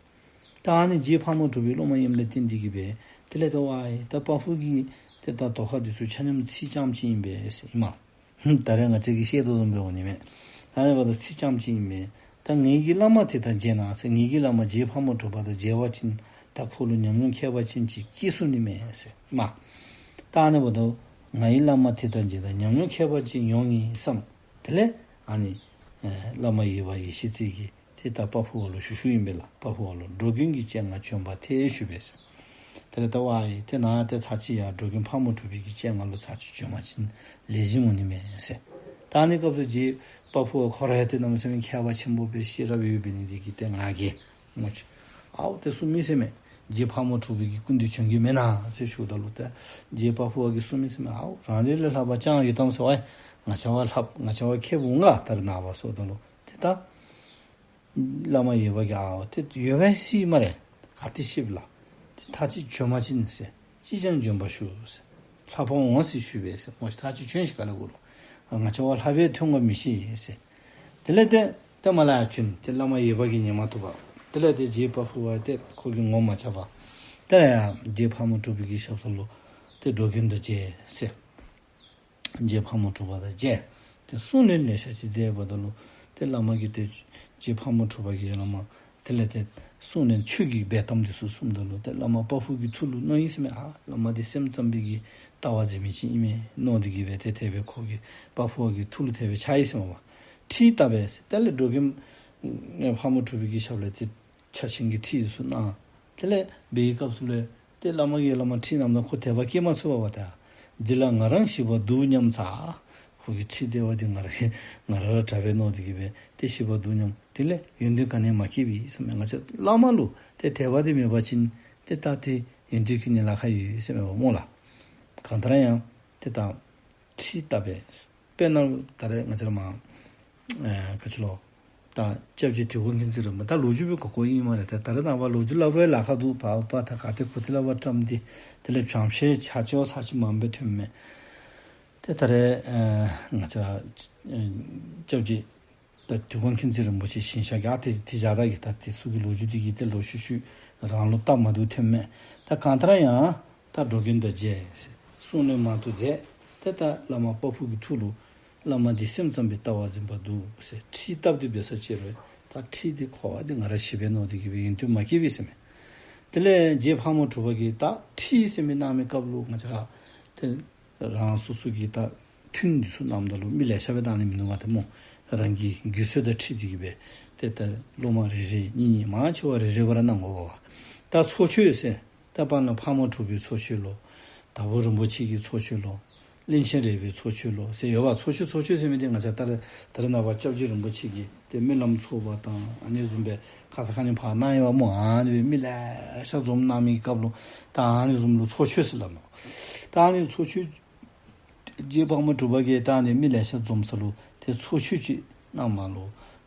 ད་ཨ་ནི་རྗེ་ཕག་མོ་གྲུ་པའི་སློབ་མ་ཨིནམ་ལས་བརྟེན་ཏེ་གིས་སྦེ་དེ་ལས་ཏེ་ཝའི་ད་པ་ཕུ་གི་ཏེ་ད་དོ་ཁ་འདི་ཚུ་ཆ་མཉམ་ཚིག་རྐྱངམ་ཅིག་ཨིན་པས་ཟེར་ཨིན་མས། ད་རེས་ང་བཅས་ཀྱིས་བཤད་དོ་བཟུམ་སྦེ་འོང་ནི་མས། ད་ཨ་ནི་འབདཝ་ད་ཚིག་རྐྱངམ་ཅིག་ཨིན་མས། ད་ངེ་གི་བླ་མ་དེ་དང་མཇལ་ན་ཟེར། ངེ་གི་བླ་མ་རྗེ་ཕག་མོ་གྲུ་པ་དང་མཇལ་བ་ཅིན་ད་ཁོ་ལུ་ཉམས་མྱོང་ཁྱད་པར་ཅན་ཅིག་སྐྱེ་ཚུགས་ནི་མས་ཟེར་ཨིན་མས། ད་ཨ་ནི་འབདཝ་ད་ང་ཡི་བླ་མ་དེ་དང་མཇལ་ན། ཉམས་མྱོང་ཁྱད་པར་ཅན་ཡོང་ངེས་བསམ། དེ་ལས་ཨ་ནི་ཨེ་བླ་མ་ཡེར་པ་ཡེ་ཤེས་རྩེ་གིས་ཏེ་ད་པ་ཕུ་བ་ལུ་ཞུ་ཞུཝ་ཨིན་པས་ལགས། པ་ཕུ་བ་ལུ་འགྲོ་མགོན་གྱི་སྤྱན་སྔར་བྱོན་པ་ཐལ་ཞུ་བས་ཟེར། དེ་ལས་ད་ཝའི་ཏེ་ནཱ་ཏེ་ཚར་གཅིག་ཡར་འགྲོ་མགོན་ཕག་མོ་གྲུ་པའི་གི་སྤྱན་སྔར་ལུ་ཚར་གཅིག་བྱོན་པ་ཅིན་ལེགས་ཤོམ་འོང་ནི་མས་ཟེར། ད་ཨ་ནི་སྐབས་སུ་རྗེ་པ་ཕུ་བ་ཁོ་ར་ཡང་ཏེ་གནམ་མེད་ས་མེད་མཁས་པ་ཆེན་པོ་སྦེ་ཤེས་རབ་ཡོདཔ་འབད་ནི་འདི་གིས་ཏེ་ང་གིས་སྨོ་ཅིག་ཨའོ་ཏེ་གསུངས་མི་ཟེར་མས། རྗེ་ཕག་མོ་གྲུ་པའི་གི་སྐུ་མདུན་བྱོན་གེ་མེན་ན་ཟེར་ཞུཝ་ད་ལུ་ཏེ་རྗེ་པ་ཕུ་བ་གིས་གསུངས་མི་ཟེར་མས། ཨའོ་རང་རེ་ལས་ལྷག་པ་ཅང་ཡོད་དམ་ཟེར་བ། ང་བཅས་བ་ལྷག་ང་བཅས་བ་མཁསཔ་འོང་ག་ད་རེས་ནངས་པ་ཟེརཝ་ད་ལུ་ཏེ་ད་བླ་མ་ཡེར་པ་གིས་ཨའོ་ཏེ་ཡོད་པས་ཟེར་སྨ་རེ། ག་ཏེ་ཤེསཔ་ལགས། ཏེ་ད་ཅིག་བྱོན་པ་ཅིན་ཟེར། ཅིག་ཀྱང་འབྱོན་པར་ཞུ་ཟེར། ལྷག་པར་འོང་ཟེར་ཞུ་བས་ཟེར། སྨོ་ཅིག་ད་ཅིག་བྱོན་ཤིག་ག་ལས་གོ་ལོ། ང་བཅས་བ་ལྷག་པས་ཐོན་དགོ་མི་ཤེས་ཟེར། དེ་ལས་ཏེ་ཏེ་མར་ལས་ཡར་བྱོན། ཏེ་བླ་མ་ཡེར་པ་གིས་ཉན་མ་བཏུབ་པར་དེ་ལས་ཏེ་རྗེ་པ་ཕུ་བ་ཏེ་ཁོ་གིས་ངོ་མ་རྐྱབ་པར་དེ་ལས་ཡར་རྗེ་ཕག་མོ་གྲུ་པའི་གི་ཞབས་ས་ལུ་ཏེ་འགྲོ་མགོན་དང་མཇལ་ཟེར། རྗེ་ཕག་མོ་གྲུ་པ་དང་མཇལ། ཏེ་གསུང་གླེང་ལེ་ཤ་ཅིག་མཛད་པ་ད་ལུ་ཏེ་བླ་མ་གིས་ཏེ་རྗེ་ཕག་མོ་གྲུ་པ་གིས་བླ་མ་དེ་ལས་ཏེ་གསུང་གླེང་ཆོས་ཀྱི་འབེལ་གཏམ་འདི་ཚུ་གསུངམ་ད་ལུ་ཏེ་བླ་མ་པ་ཕུ་གི་ཐུགས་ལུ་མནོ་ཡི་ཟེར་མས། ཨ་བླ་མ་འདི་སེམས་ཙམ་པའི་གི་ལྟ་བ་འཛིན་མི་ཅིག་ཨིན་མས་མནོ་སྟེ་གིས་སྦེ་ཏེ་དེ་སྦེ་ཁོ་གིས་པ་ཕུ་བ་གི་ཐུགས་ལུ་དེ་སྦེ་འཆར་ཡི་ཟེར་མས་པ། ཁྲིད་བཏབ་པས་ཟེར། དེ་ལས་འགྲོ་མགོན་ཕག་མོ་གྲུ་པའི་གི་ཞབས་ལས་ཏེ་ཕྱག་ཆེན་གྱི་ཁྲིད་ཚུ་གནང་། དེ་ལས་འབད་བའི་སྐབས་སུ་ལས་ཏེ་བླ་མ་གིས་བླ་མ་ཁྲིད་གནངམ་ད་ཁོ་དད་པ་སྐྱེ་མ་ཚུགས་པར་ད་འདི་ལ་ང་རང་ཞིག་པར་འདུག་སྙམ་ཚར། ཁོ་གི་ཁྲིད་དེ་བ་འདི་ང་ར་ང་ར་ར་དྲག་པས་མནོ་སྟེ་གིས་སྦེ་ཏེ་ཞིག་པར་འདུག་སྙམ། དེ་ལས་ཡོན་ཏན་ག་ནི་ཡང་མ་སྐྱེས་པས་ཟེར་མས། ང་བཅས་བླ་མ་ལུ་ཏེ་དད་པ་འདི་མེད་པ་ཅིན་ཏེ་ད་ཏེ་ཡོན་ཏན་གྱི་ནི་ལཱ་ཁག་ཡོད་ཟེར་མས་པ་སྨོ་ལགས། གང་ལྟར་ཡང་ཏེ་ད་ཁྲིད་བཏབ་པས། དཔེར་ན་ད་རེས་ང་བཅས་ར་མར་ཨེ་ག་ཅི་ལོ། ད་སྐྱབས་རྗེ་དིལ་མགོ་མཁྱེན་བརྩེ་རིན་པོ་ད་ལོ་རྒྱུས་སྦེ་གོ་གོཝ་ཨིན་སྨ་རེ། ད་ད་རེས་ནངས་པ་ལོ་རྒྱུས་སླབ་རུང་ལཱ་ཁག་འདུག། པ་པ་ད་ག་ཏེ་གུ་ཏེ་ལས་ཕར་བཀྲམ་སྟེ་དེ་ལས་བྱང་ཤེས་ཆ་ཆེ་བ་ཚར་ཅིག་མངམ་སྦེ་ཐོནམ་མས། ཏེ་ད་རེས་ཨེ་ང་བཅས་ར་ཨེ་སྐྱབས་རྗེ་ད་དིལ་མགོ་མཁྱེན་བརྩེ་རིན་པོ་ཆེ་ཞིང་གཤེགས་ཀྱི་ཨ་ཏེ་ཏེ་བཞག་ད་གི་ད་ཏེ་ཚུ་གི་ལོ་རྒྱུས་འདི་གིས་ཏེ་ལོག་ཤུལ་ཤུལ་རང་ལུ་སྟབས་མ་བདེཝ་ཐོནམ་མས། ད་གང་ལྟར་ཡང་ད་འགྲོ་མགོན་དང་མཇལ་ཟེར་གསུང་གླེང་མང་དུ་མཛད། ཏེ་ད་བླ་མ་པ་ཕུ་གི་ཐུགས་ལུ་བླ་མ་འདི་སེམས་ཙམ་པའི་ལྟ་བ་འཛིན་པ་འདུག་ཟེར་ཁྲིད་བཏབ་སྟེ་འབད་ས་ཅིག་རུང་ད་ཁྲིད་འདི་ཁོ་བ་འདི་ང་ར་ཞིག་པས་མནོ་སྟེ་གིས་སྦེ་ཡོན་ཏན་མ་སྐྱེས་པས་ཟེར་མས། དེ་ལས་རྗེ་ཕག་མོ་གྲུ་པ་གིས་ད་ཁྲིད་ཟེར་མི་གནང་མི་སྐབས་ལུ་ང་བཅས་ར་ཏེ་རང་སོ་སོ་གི་ད་ཐུན་འདི་ཚུ་གནངམ་ད་ལུ་མི་ལེ་ཤ་སྦེ་གནང་ནི་མིན་ནུག་པ་ཏེ་སྨོ། རང་གི་རྒྱུད་ཚོད་དང་འཁྲིལ་ཏེ་གིས་སྦེ་ཏེ་ད་སློབ་མ་རེ་རེ་གཉིས་གཉིས་མང་ཆེ་བ་རེ་རེ་བ་ར་གནང་དགོ་པ། ད་ཚོགས་མཆོད་ཟེར་ད་དཔེར་ན་ཕག་མོ་གྲུ་པའི་ཚོགས་མཆོད་ལོ། དྭགས་པོ་རིན་པོ་ཆེ་གི་ཚོགས་མཆོད་ལོ། གླིང་ཆེན་རས་པའི་ཚོགས་མཆོད་ལོ་ཟེར་ཡོད་པ། ཚོགས་མཆོད་ཚོགས་མཆོད་ཟེར་མི་འདི་ང་བཅས་ད་རེས་ད་རེས་ནངས་པ་སྐྱབས་རྗེ་རིན་པོ་ཆེ་གིས་ཏེ་སྨོན་ལམ་ཚོགས་པ་དང་ཨ་ནི་བཟུམ་སྦེ་ཁ་ཙ་ཁ་ཉིནམ་ཕར་གནང་ཡི་པ་སྨོ། ཨ་ནི་སྦེ་མི་ལེ་ཤ་འཛོམས་གནང་མི་གི་སྐབས་ལུ་ད་ཨ་ནི་བཟུམ་ལུ་ཚོགས་མཆོད་ཟེར་སླབ་ནུག། ད་ཨ་ནི་ཚོགས་མཆོད་རྗེ་ཕག་མོ་གྲུ་པ་གིས་ད་ཨ་ནི་མི་ལེ་ཤ་འཛོམས་ས་ལུ་ཏེ་ཚོགས་མཆོད་ཅིག་གནངམ་ལུ་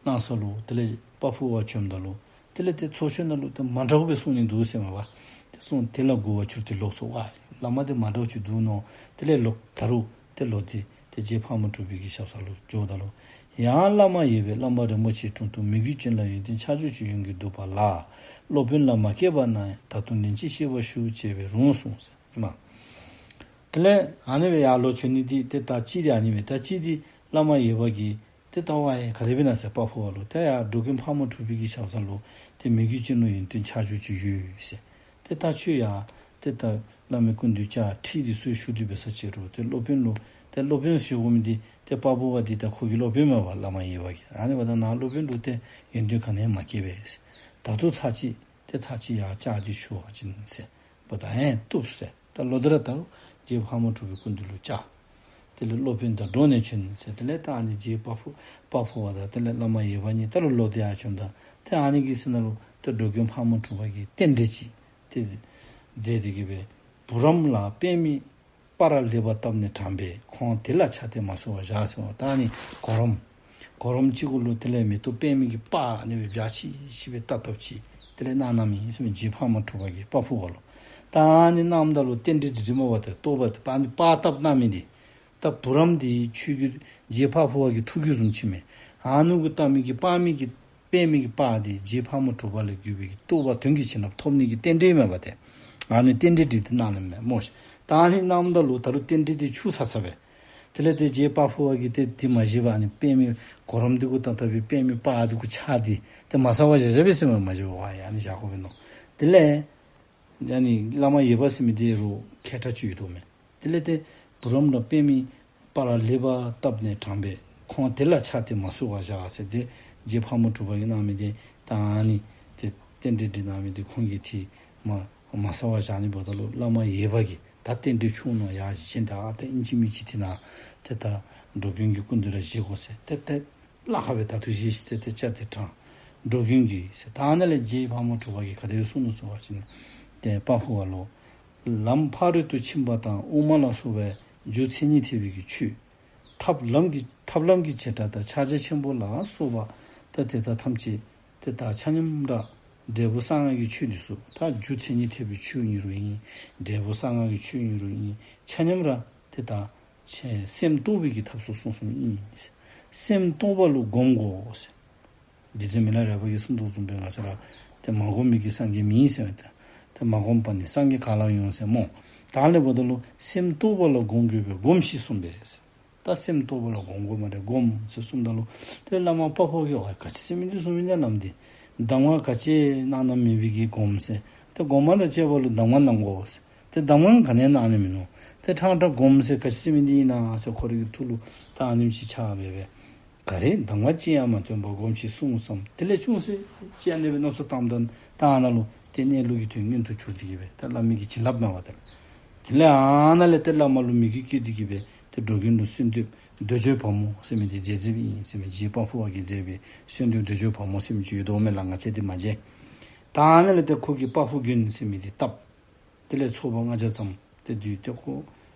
གནང་ས་ལུ་དེ་ལས་པ་ཕུ་བ་བྱོནམ་ད་ལུ་དེ་ལས་ཏེ་ཚོགས་མཆོད་ནང་ལུ་ཏེ་མ་འདྲཝ་སྦེ་གསུང་ནི་འདུག་ཟེར་མས་པ། ཏེ་གསུང་དེ་ལ་མགུ་བ་འཕྱུར་ཏེ་ལོག་སོང་པ། བླ་མ་འདི་མ་འདྲཝ་ཅིག་འདུག་མནོ། དེ་ལས་ལོག་ད་རུང་ཏེ་ལོག་སྟེ་ཏེ་རྗེ་ཕག་མོ་གྲུ་པའི་གི་ཞབས་ས་ལུ་འགྱོཝ་ད་ལུ་ཡང་བླ་མ་ཡེར་པས་བླ་མ་རིན་པོ་ཆེའི་དྲུང་དུ་མོས་གུས་ཅན་ལ་ཡོན་ཏན་ཆ་འཇོག་ཅིག་ཡོང་གི་འདུག་པ་ལགས། སློབ་དཔོན་ལ་མ་སྐྱེས་པ་ན་ཡང་ད་དུང་ལན་གཅིག་ཤེས་པར་ཞུ་ཅེས་པའི་རུང་གསུངས་ཟེར་ཨིན་མས། དེ་ལས་ཨ་ནི་སྦེ་ཡར་ལོག་བྱོན་ནི་འདི་ཏེ་ད་གཅིག་འདི་ཨ་ནི་སྦེ་ད་གཅིག་འདི་བླ་མ་ཡེར་པ་གིས་ཏེ་ད་ཝའི་ག་དེ་སྦེ་ན་ཟེར་པ་ཕུ་བ་ལུ་ཏེ་ཡར་འགྲོ་མགོན་ཕག་མོ་གྲུ་པའི་གི་ཞབས་ས་ལུ་ཏེ་མོས་གུས་ཅན་ལུ་ཡོན་ཏན་ཆ་འཇོག་ཅིག་ཡོད་ཟེར། ཏེ་ད་ཁྱོད་ཡར་ཏེ་ད་བླ་མའི་སྐུ་མདུན་བཅར་ཁྲིད་འདི་ཚུ་ཞུ་སྟེ་འབད་ས་ཅིག་རུང་ཏེ་སློབ་དཔོན་ལུ་ཏེ་སློབ་དཔོན་ཞུ་དགོ་མི་འདི་ཏེ་པ་ཕུ་བ་འདི་ད་ཁོ་གི་སློབ་དཔོན་མས་པ་བླ་མ་ཡེར་པ་གི། ཨ་ནི་འབདཝ་ད་ནཱ་སློབ་དཔོན་ལུ་ཏེ་ཡོན་ཏན་ག་ནི་ཡང་མ་སྐྱེས་པས་ཟེར། ད་ལྟོ་ཚར་གཅིག་ཏེ་ཚར་གཅིག་ཡར་བཅར་ཏེ་ཞུ་བ་ཅིན་ཟེར། འབདཝ་ད་ཨེ་བཏུབ་ཟེར། ད་ལོག་སྟེ་ར་ད་རུང་རྗེ་ཕག་མོ་གྲུ་པའི་སྐུ་མདུན་ལུ་བཅར། དེ་ལས་སློབ་དཔོན་དང་འགྲོགས་ནས་བྱོན་ཟེར། དེ་ལས་ད་ཨ་ནི་རྗེ་དཔའ་བོ་དཔའ་བོ་བ་དང་དེ་ལས་བླ་མ་ཡེར་པ་གཉིས་ད་རུང་ལོག་སྟེ་ཡར་བྱོནམ་ད་ཏེ་ཨ་ནི་གི་ས་ནང་ལུ་ཏེ་འགྲོ་མགོན་ཕག་མོ་གྲུ་པ་གིས་རྟེན་འབྲེལ་ཅིག་ཏེ་མཛད་དེ་གི་སྦེ། བུ་རམ་ལ་པདྨའི་སྤར་ལེགས་པར་བཏབ་ནས་དྲངས་པས། ཁོང་དེ་ལ་ཆགས་ཏེ་མ་གསོ་བར་བཞག་ཟེར་བ། ད་ཨ་ནི་གོ་རམ་གོ་རམ་ཅིག་གུ་ལུ་དེ་ལས་མེ་ཏོག་པདྨའི་གི་སྤར་ཨ་ནི་སྦེ་འཇའ་ཆི་ཆི་སྦེ་བཏབ་བཏབ་ཅིག་དེ་ལས་གནང་གནངམ་ཨིན་ཟེར་མས། རྗེ་ཕག་མོ་གྲུ་པ་གིས་དཔའ་བོ་བ་ལུ། ད་ཨ་ནི་གནངམ་ད་ལུ་རྟེན་འབྲེལ་འགྲིག་འགྲིག་མས་པ། ཏེ་རྟོགས་པ་ཏེ་ཨ་ནི་སྤར་བཏབ་གནང་མི་འདི་ད་བུ་རམ་འདི་ཆོས་ཀྱི་རྗེ་ཕག་ཕུ་བ་གི་ཐུགས་རྒྱུད་བཟུམ་ཅིག་མས། ཨ་ནི་གུ་བཏབ་མི་གི་སྤར་མི་གི་པདྨའི་གི་སྤར་འདི་རྗེ་ཕག་མོ་གྲུ་པ་ལས་བརྒྱུད་པའི་གི་རྟོགས་པ་དོན་གྱི་བྱིན་རླབས་ཐོབ་ནི་གི་རྟེན་འབྲེལ་མས་པ་ཏེ། ཨ་ནི་རྟེན་འབྲེལ་འགྲིག་སྟེ་གནང་ནི་མས་སྨོ་ཤིག། ད་ཨ་ནི་གནངམ་ད་ལུ་ད་རུང་རྟེན་འབྲེལ་འདི་འཆུག་ཚར་ཚར་བས། དེ་ལས་ཏེ་རྗེ་དཔའ་བོ་བ་གིས་ཏེ་དེ་མ་བཞེས་པར་ཨ་ནི་པདྨའི་གོ་རམ་འདི་གུ་བཏབ་བཏབ་པའི་པདྨའི་སྤར་འདི་གུ་ཆགས་ཏེ་ཏེ་མ་གསོ་བར་བཞག་བཞག་པས་ཟེར་མས། མ་བཞེས་པར་ཡང་ཨ་ནི་བཞག་དགོ་པས་མནོ། དེ་ལས་ཨ་ནི་བླ་མ་ཡེར་པ་ཟེར་མི་འདི་རུང་མཁས་དྲགས་ཅིག་ཡོད་དོ་མས། དེ་ལས་ཏེ་བུ་རམ་ལ་པདྨའི་སྤར་ལེགས་པར་བཏབ་ནས་དྲངས་པས། ཁོང་དེ་ལ་ཆགས་ཏེ་མ་གསོ་བར་བཞག་ཟེར་ཏེ་རྗེ་ཕག་མོ་གྲུ་པ་གིས་གནང་མི་འདི་ད་ཨ་ནི་ཏེ་རྟེན་འབྲེལ་འདི་གནང་མི་འདི་ཁོང་གིས་ཏེ་མ་མ་གསོ་བར་བཞག་ནི་འབདཝ་ད་ལུ་བླ་མ་ཡེར་པ་གིས་ད་རྟེན་འབྲེལ་འཆུག་མནོ་ཡར་བཞེངས་ད་ཨ་ཏེ་ཨིན་ཅི་མིན་ཅི་ཏེ་ནཱ་ཏེ་ད་འགྲོ་མགོན་གྱི་སྐུ་མདུན་ར་བཞེས་དགོ་ཟེར་ཏེ་ཏེ་བླ་ཁ་སྦེ་ད་ལྟོ་བཞེས་ཤིག་ཟེར་ཏེ་བཅའ་སྟེ་དྲངས། འགྲོ་མགོན་གྱིས་ཟེར། ད་ཨ་ནཱ་ལས་རྗེ་ཕག་མོ་གྲུ་པ་གིས་ག་དེ་སྦེ་གསུངས་ནུག་ཟེར་བ་ཅིན་ཏེ་དཔའ་བོ་བ་ལུ་ལམ་ཕ་རོལ་ཏུ་ཕྱིན་པ་དང་དབུ་མ་ལ་སོགས་པའི་རྒྱུ་མཚན་ཉིད་ཐེག་པའི་གི་ཆོས། ཐབས་ལམ་གྱི་ཐབས་ལམ་གྱི་བྱེ་བྲག་དང་ཕྱག་རྒྱ་ཆེན་པོ་ལ་སོགས་པ་ད་དེ་དག་ཐམས་ཅད་ཏེ་ད་ཆ་མཉམ་ར་འབྲས་བུ་གསང་སྔགས་ཀྱི་ཆོས་འདི་ཚུ་ད་རྒྱུ་མཚན་ཉིད་ཐེག་པའི་ཆོས་ཨིན་རུང་ཨིན། འབྲས་བུ་གསང་སྔགས་ཀྱི་ཆོས་ཨིན་རུང་ཨིན། ཆ་མཉམ་ར་ཏེ་ད་ཆེ་སེམས་རྟོགས་པའི་གི་ཐབས་སུ་གསུངས་གསུངསམ་ཨིན། སེམས་རྟོགས་པ་ལུ་སྒོམ་དགོ་ཟེར། རྗེ་བཙུན་མི་ལ་རས་པ་གིས་གསུངས་དོ་བཟུམ་སྦེ་ང་བཅས་ར་ཏེ་མ་སྒོམ་མི་གིས་སངས་རྒྱས་མེད་ཟེར་བ་ཏེ། ཏེ་མ་སྒོམ་པ་ནི་སངས་རྒྱས་ག་ལ་ཡོང་ཟེར་སྨོ། ད་ཨ་ནི་འབདཝ་ད་ལུ་སེམས་རྟོགས་པ་ལ་སྒོམ་དགོས་པས་སྒོམས་ཤིག་གསུངས་པས། ད་སེམས་རྟོགས་པ་ལ་སྒོམ་དགོ་སྨ་རེ་སྒོམ་ཟེར་གསུངམ་ད་ལུ་ཏེ་བླ་མ་དཔའ་བོ་གིས་ཨོ་ག་ཅི་ཟེར་མི་འདི་གསུང་མི་འདི་ནམ་འདི་གདམས་ངག་ག་ཅི་གནང་གནངམ་མེད་པའི་གི་སྒོམ་ཟེར། ཏེ་སྒོམ་པ་དང་བཅས་པ་ལུ་གདམས་ངག་གནང་དགོ་ཟེར། ཏེ་གདམས་ངག་ག་ནི་ཡང་གནང་ནི་མིན་ནུག། ཏེ་ཕྲང་ཕྲང་སྒོམ་ཟེར་ག་ཅི་ཟེར་མི་འདི་ཨིན་ན་ཟེར་ཁོ་རའི་གི་ཐུགས་ལུ་ད་ཨ་ནེམ་ཅིག་ཆགས་སྦེ་སྦེ། ག་རེ་གདམས་ངག་ཅི་ཡང་མ་སྟོན་པར་སྒོམས་ཤིག་གསུངས་སམ། དེ་ལས་ཅུང་ཟད་ཅིག་ཨ་ནེ་སྦེ་མནོ་བསམ་བཏངམ་ད་ད་ཨ་ནཱ་ལུ་ཏེ་གནས་ལུགས་ཀྱི་དོན་མངོན་དུ་གྱུར་ཏེ་གི་སྦེ་ད་བླ་མའི་གི་བྱིན་རླབས་མས་པ་ཏེ། དེ་ལས་ཨ་ནཱ་ལས་ཏེ་བླ་མ་ལུ་མོས་གུས་སྐྱེས་ཏེ་གི་སྦེ་ཏེ་འགྲོ་མགོན་ལུ་གསོལ་འདེབས་འདོད་འཇོའི་བ་མོ་ཟེར་མི་འདི་མཛད་མཛདཔ་ཨིན་ཟེར་མས། རྗེ་དཔའ་བོ་བ་གིས་མཛད་པའི་གསོལ་འདེབས་འདོད་འཇོའི་བ་མོ་ཟེར་མི་ཅིག་ཡོད་དོ་མས་ལགས། ང་བཅས་འདི་མ་མཇལ། ད་ཨ་ནཱ་ལས་ཏེ་ཁོ་གིས་དཔའ་བོ་མགོན་ཟེར་མི་འདི་བཏབ། དེ་ལས་ཚོགས་པ་ལྔ་བརྒྱ་ཙམ་ཏེ་འདུས་ཏེ་ཁོ་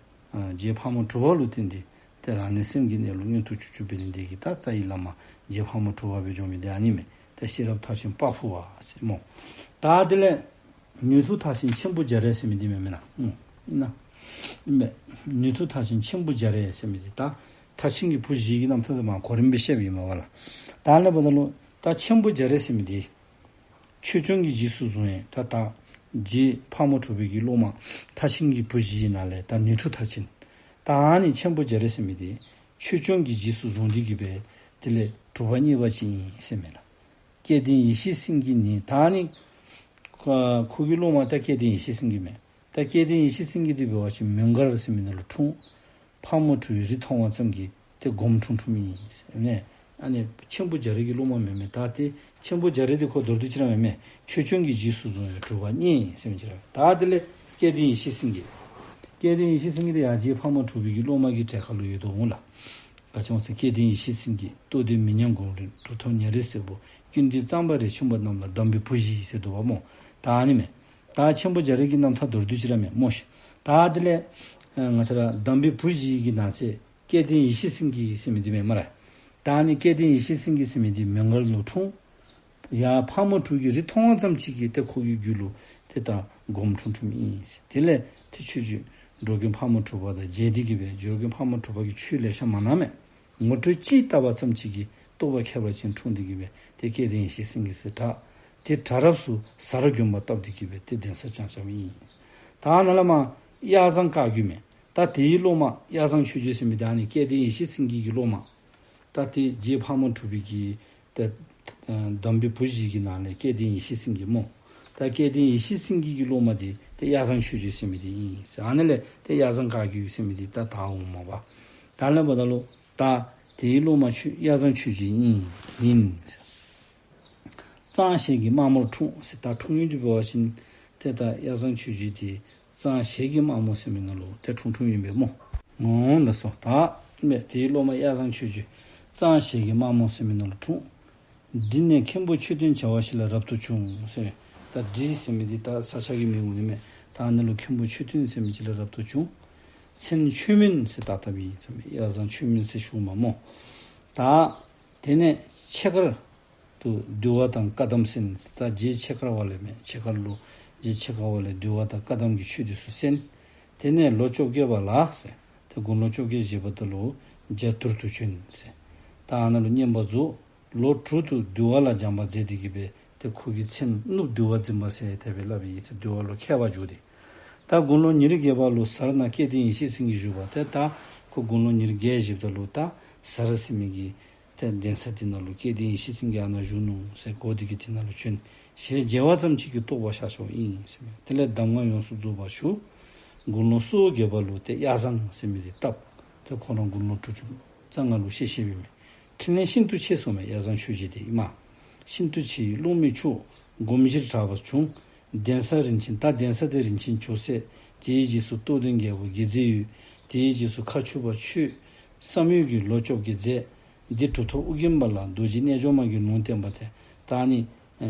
ཨ་རྗེ་ཕག་མོ་གྲུ་པ་ལུ་བརྟེན་ཏེ་ཏེ་རང་ནི་སེམས་ཀྱི་གནས་ལུགས་མངོན་དུ་གྱུར་གྱུར་པའི་ནི་འདི་གིས་ད་རྩ་བའི་བླ་མ་རྗེ་ཕག་མོ་གྲུ་པ་སྦེ་འགྱོ་མི་འདི་ཨ་ནི་མས། ཏེ་ཤེས་རབ་མཐར་ཕྱིན་དཔའ་བོ་བ་ཟེར་སྨོ། ད་དེ་ལས་ནུས་མཐུ་མཐར་ཕྱིན་ཆེན་པོ་རྒྱ་རས་ཟེར་མི་འདི་མེན་མེན་ན། ཨུམ་ཨིན་ན། ཨིན་པས། ནུས་མཐུ་མཐར་ཕྱིན་ཆེན་པོ་རྒྱ་རས་ཟེར་མི་འདི་ད་མཐར་ཕྱིན་གྱི་བུ་བཞི་གི་རྣམ་ཐར་དེ་མར་གོ་རིམ་སྦེ་བཤདཔ་ཨིན་མས་པ་ལགས། ད་ཨ་ནི་འབདཝ་ད་ལུ་ད་ཆེན་པོ་རྒྱ་རས་ཟེར་མི་འདི་ཆོས་སྐྱོང་གི་རྗེས་སུ་བཟུང་བས། ད་ད་རྗེ་ཕག་མོ་གྲུ་པའི་གི་སློབ་མ་མཐར་ཕྱིན་གྱི་བུ་བཞི་ཡི་ནང་ལས་ད་ནུས་མཐུ་མཐར་ཕྱིན། ད་ཨ་ནི་ཆེན་པོ་རྒྱ་རས་ཟེར་མི་འདི་ཆོས་སྐྱོང་གི་རྗེས་སུ་བཟུང་སྟེ་གི་སྦེ་དེ་ལས་གྲུབ་པ་བརྙེས་པ་ཅིག་ཨིན་ཟེར་མས་ལགས། སྐལ་ལྡན་ཡེ་ཤེས་སེང་གེ་ནི་ད་ཨ་ནི་ཁོ་ཁོ་གི་སློབ་མ་ད་སྐལ་ལྡན་ཡེ་ཤེས་སེང་གེ་མས། ད་སྐལ་ལྡན་ཡེ་ཤེས་སེང་གེ་འདི་འབད་བ་ཅིན་མོའུ་འགལ་ཟེར་མི་ནང་ལུ་འཁྲུངས། ཕག་མོ་གྲུའི་རི་མཐོང་བ་ཙམ་གྱིས་ཏེ་སྒོམ་འཁྲུངས་འཁྲུངསམ་ཨིན་ཟེར་ནས། ཨ་ནི་ཆེན་པོ་རྒྱ་རས་ཀྱི་སློབ་མ་མེན་མས། ད་ཏེ་ཆེན་པོ་རྒྱ་རས་འདི་ཁོ་མདོར་བསྡུས་ཅིག་ར་མེན་མས། ཆོས་སྐྱོང་གི་རྗེས་སུ་བཟུང་བས་གྲུབ་པ་བརྙེས་ཟེར་མི་ཅིག་ར་མེན། ད་དེ་ལས་སྐལ་ལྡན་ཡེ་ཤེས་སེང་གེ། སྐལ་ལྡན་ཡེ་ཤེས་སེང་གེ་འདི་ཡང་རྗེ་ཕག་མོ་གྲུ་པའི་གི་སློབ་མ་གི་གྲས་ཁར་ལུ་ཡོད་དོ་འོང་ལགས། ག་ཅི་སྨོ་ཟེར་སྐལ་ལྡན་ཡེ་ཤེས་སེང་གེ། རྟོགས་ལྡན་མི་ཉམས་སྒོམ་རིམ། གྲུབ་ཐོབ་ཉ་རིགས་སེར་པོ། ཀུན་ལྡན་གཙང་པ་རས་ཆེན་པོ་རྣམས་ལ་གདམས་པའི་བུ་བཞི་ཟེར་འདུག་པ་སྨོ། ད་ཨ་ནི་མས། ད་ཆེན་པོ་རྒྱ་རས་ཀྱི་རྣམ་ཐར་མདོར་བསྡུས་ཅིག་ར་མས་སྨོ་ཤིག། ད་དེ་ལས་ཨ་ང་བཅས་ར་གདམས་པའི་བུ་བཞི་གི་ནང་ཚན་སྐལ་ལྡན་ཡེ་ཤེས་སེང་གེ་ཟེར་མི་འདི་མས་སྨ་རེ། ད་ཨ་ནི་སྐལ་ལྡན་ཡེ་ཤེས་སེང་གེ་ཟེར་མི་འདི་མོའུ་འགལ་ལུ་འཁྲུངས། ཡར་ཕག་མོ་གྲུ་གི་རི་མཐོང་བ་ཙམ་ཅིག་གིས་ཏེ་ཁོ་གི་རྒྱུད་ལུ་ཏེ་ད་སྒོམ་འཁྲུངས་འཁྲུངསམ་ཨིན་ཟེར། དེ་ལས་ཏེ་ཆོས་རྗེ་འགྲོ་མགོན་ཕག་མོ་གྲུ་པ་དང་མཇལ་ཏེ་གི་སྦེ་འགྲོ་མགོན་ཕག་མོ་གྲུ་པ་གིས་ཆོས་ལེ་ཤ་མ་གནང་མས། ངོ་སྤྲོད་ཅིག་བལྟ་བ་ཙམ་ཅིག་གིས་རྟོགས་པ་ཁྱད་པར་ཅན་འཁྲུངས་ཏེ་གི་སྦེ་ཏེ་སྐལ་ལྡན་ཡེ་ཤེས་སེང་གེ་ཟེར་གྲགས། ཏེ་གྲགས་རབས་སུ་གཟའ་ར་དགོན་པར་བཏབ་སྟེ་གི་སྦེ་ཏེ་གདན་ས་བསྐྱངས་བསྐྱངསམ་ཨིན། ད་ནཱ་ལས་མར་གཡའ་བཟང་བཀའ་བརྒྱུད་མས། ད་དེའི་སློབ་མ་གཡའ་བཟང་ཆོས་རྗེ་ཟེར་མི་འདི་ཨ་ནི་སྐལ་ལྡན་ཡེ་ཤེས་སེང་གེ་གི་སློབ་མ། ད་ཏེ་རྗེ་ཕག་མོ་གྲུ་པའི་གི་ཏེ་ཨ་གདམས་པའི་བུ་བཞི་གི་ནང་ལས་སྐལ་ལྡན་ཡེ་ཤེས་སེང་གེ་སྨོ། ད་སྐལ་ལྡན་ཡེ་ཤེས་སེང་གེ་གི་སློབ་མ་འདི་ཏེ་གཡའ་བཟང་ཆོས་རྗེ་ཟེར་མི་འདི་ཨིན་ཟེར། ཨ་ནི་ལས་ཏེ་གཡའ་བཟང་བཀའ་བརྒྱུད་ཟེར་མི་འདི་ད་དར་འོངམ་མས་པ། ད་ལས་འབདཝ་ད་ལུ་ད་དེའི་སློབ་མ་ཆོས་གཡའ་བཟང་ཆོས་རྗེ་ཨིན་ཨིན་ཟེར། གཙང་གཞལ་གྱི་དམར་མོར་འཁྲུངས་ཟེར། ད་འཁྲུངས་ཡུལ་འདི་འབད་བ་ཅིན་ཏེ་ད་གཡའ་བཟང་ཆོས་རྗེ་འདི་གཙང་གཞལ་གྱི་དམར་མོ་ཟེར་མི་ནང་ལུ་ཏེ་འཁྲུངས་འཁྲུངསམ་ཨིན་པས་སྨོ། འོང་ལགས་སོ། ད་མེད་དེའི་སློབ་མ་གཡའ་བཟང་ཆོས་རྗེ་གཙང་གཞལ་གྱི་དམར་མོ་ཟེར་མི་ནང་ལུ་འཁྲུངས། འབྲི་ནས་མཁན་པོ་ཆོས་སྟོན་བྱ་བ་ཞིག་ལ་རབ་ཏུ་བྱུང་ཟེར། ད་འབྲི་ཟེར་མི་འདི་ད་ས་ཆ་གི་མིང་འོང་ནི་མས། ད་ཨ་ནཱ་ལུ་མཁན་པོ་ཆོས་སྟོན་ཟེར་མི་ཅིག་ལ་རབ་ཏུ་བྱུང་། མཚན་ཆོས་སྨོན་ཟེར་བཏགས་བཏགསཔ་ཨིན་ཟེར་མས། གཡའ་བཟང་ཆོས་སྨོན་ཟེར་ཞུཝ་མས་སྨོ། ད་དེ་ནས་ཕྱེད་ཀར་དུ་འདུལ་བ་དང་བཀའ་གདམས་གསན། ད་རྗེ་ཕྱེད་ཀར་བ་ལས་མས། ཕྱེད་ཀར་ལུ་རྗེ་ཕྱེད་ཀར་བ་ལས་འདུལ་བ་དང་བཀའ་གདམས་ཀྱི་ཆོས་འདི་ཚུ་གསན། དེ་ནས་ལོ་བཅོ་བརྒྱད་པ་ལ་ཟེར། ཏེ་དགུང་ལོ་བཅོ་བརྒྱད་བཞེས་པ་ད་ལུ་རྒྱ་དུར་དུ་བྱོན་ཟེར། ད་ཨ་ནཱ་ལུ་བསྙེན་པར་རྫོགས། ལོ་དྲུག་ཏུ་འདུལ་བ་ལ་སྦྱངས་པ་མཛད་དེ་གི་སྦེ་ཏེ་ཁོ་གི་མཚན་གནུབས་འདུལ་བ་འཛིན་པ་ཟེར་དེ་སྦེ་སླབ་ཨིན་ཟེར། འདུལ་བ་ལུ་མཁས་པར་གྱུར་ཏེ། ད་དགུང་ལོ་ཉེར་བརྒྱད་པ་ལུ་ཟར་ན་སྐལ་ལྡན་ཡེ་ཤེས་སེང་གེ་བཞུགས་པ། ཏེ་ད་ཁོ་དགུང་ལོ་ཉེར་བརྒྱད་བཞེསཔ་ད་ལུ་ད་ཟར་ཟེར་མི་གི་ཏེ་གདན་ས་འདི་ནང་ལུ་སྐལ་ལྡན་ཡེ་ཤེས་སེང་གེ་ཨ་ནཱ་བཞུགས་ནུག་ཟེར་གོ་སྟེ་གི་འདི་ནང་ལུ་བྱོན། ཞལ་མཇལ་བ་ཙམ་ཅིག་གིས་རྟོགས་པར་ཤར་ཤརཝ་ཨིན་ཟེར་མས། དེ་ལས་གདམས་ངག་ཡོངས་སུ་རྫོགས་པར་ཞུ། དགུང་ལོ་སོ་བརྒྱད་པ་ལུ་ཏེ་གཡའ་བཟང་ཟེར་མི་འདི་བཏབ། ཏེ་ཁོ་ར་དགུང་ལོ་དྲུག་ཅུ་རྩ་ལྔ་ལུ་གཤེགས་གཤེགསཔ་ཨིན་མས། འཕྲིན་ལས་ཤིན་ཏུ་ཆེ་སོང་མས། གཡའ་བཟང་ཆོས་རྗེ་འདི་ཨིན་མས། ཤིན་ཏུ་ཆེ་བའི་རླུང་མེ་མཆོག་སྒོམ་གཞིར་གྲགས་པ་བྱུང་། གདན་ས་རིན་ཆེན། ད་གདན་ས་འདི་རིན་ཆེན་ཇོ་སྲས། དེའི་རྗེས་སུ་རྟོགས་ལྡན་རྒྱལ་པོ་དགྱེས་མཛད་ཡོད། དེའི་རྗེས་སུ་མཁའ་སྤྱོད་པ་ཆོས་བསམ་ཡོད་ཀྱིས་ལོ་བཅོ་བརྒྱད་མཛད། འདི་གྲུབ་ཐོབ་ཨོ་རྒྱན་པ་ལ་རྡོ་རྗེ་རྣལ་འབྱོར་མ་གིས་ལུང་བསྟན་པ་སྟེ། ད་ཨ་ནི་ཨེ་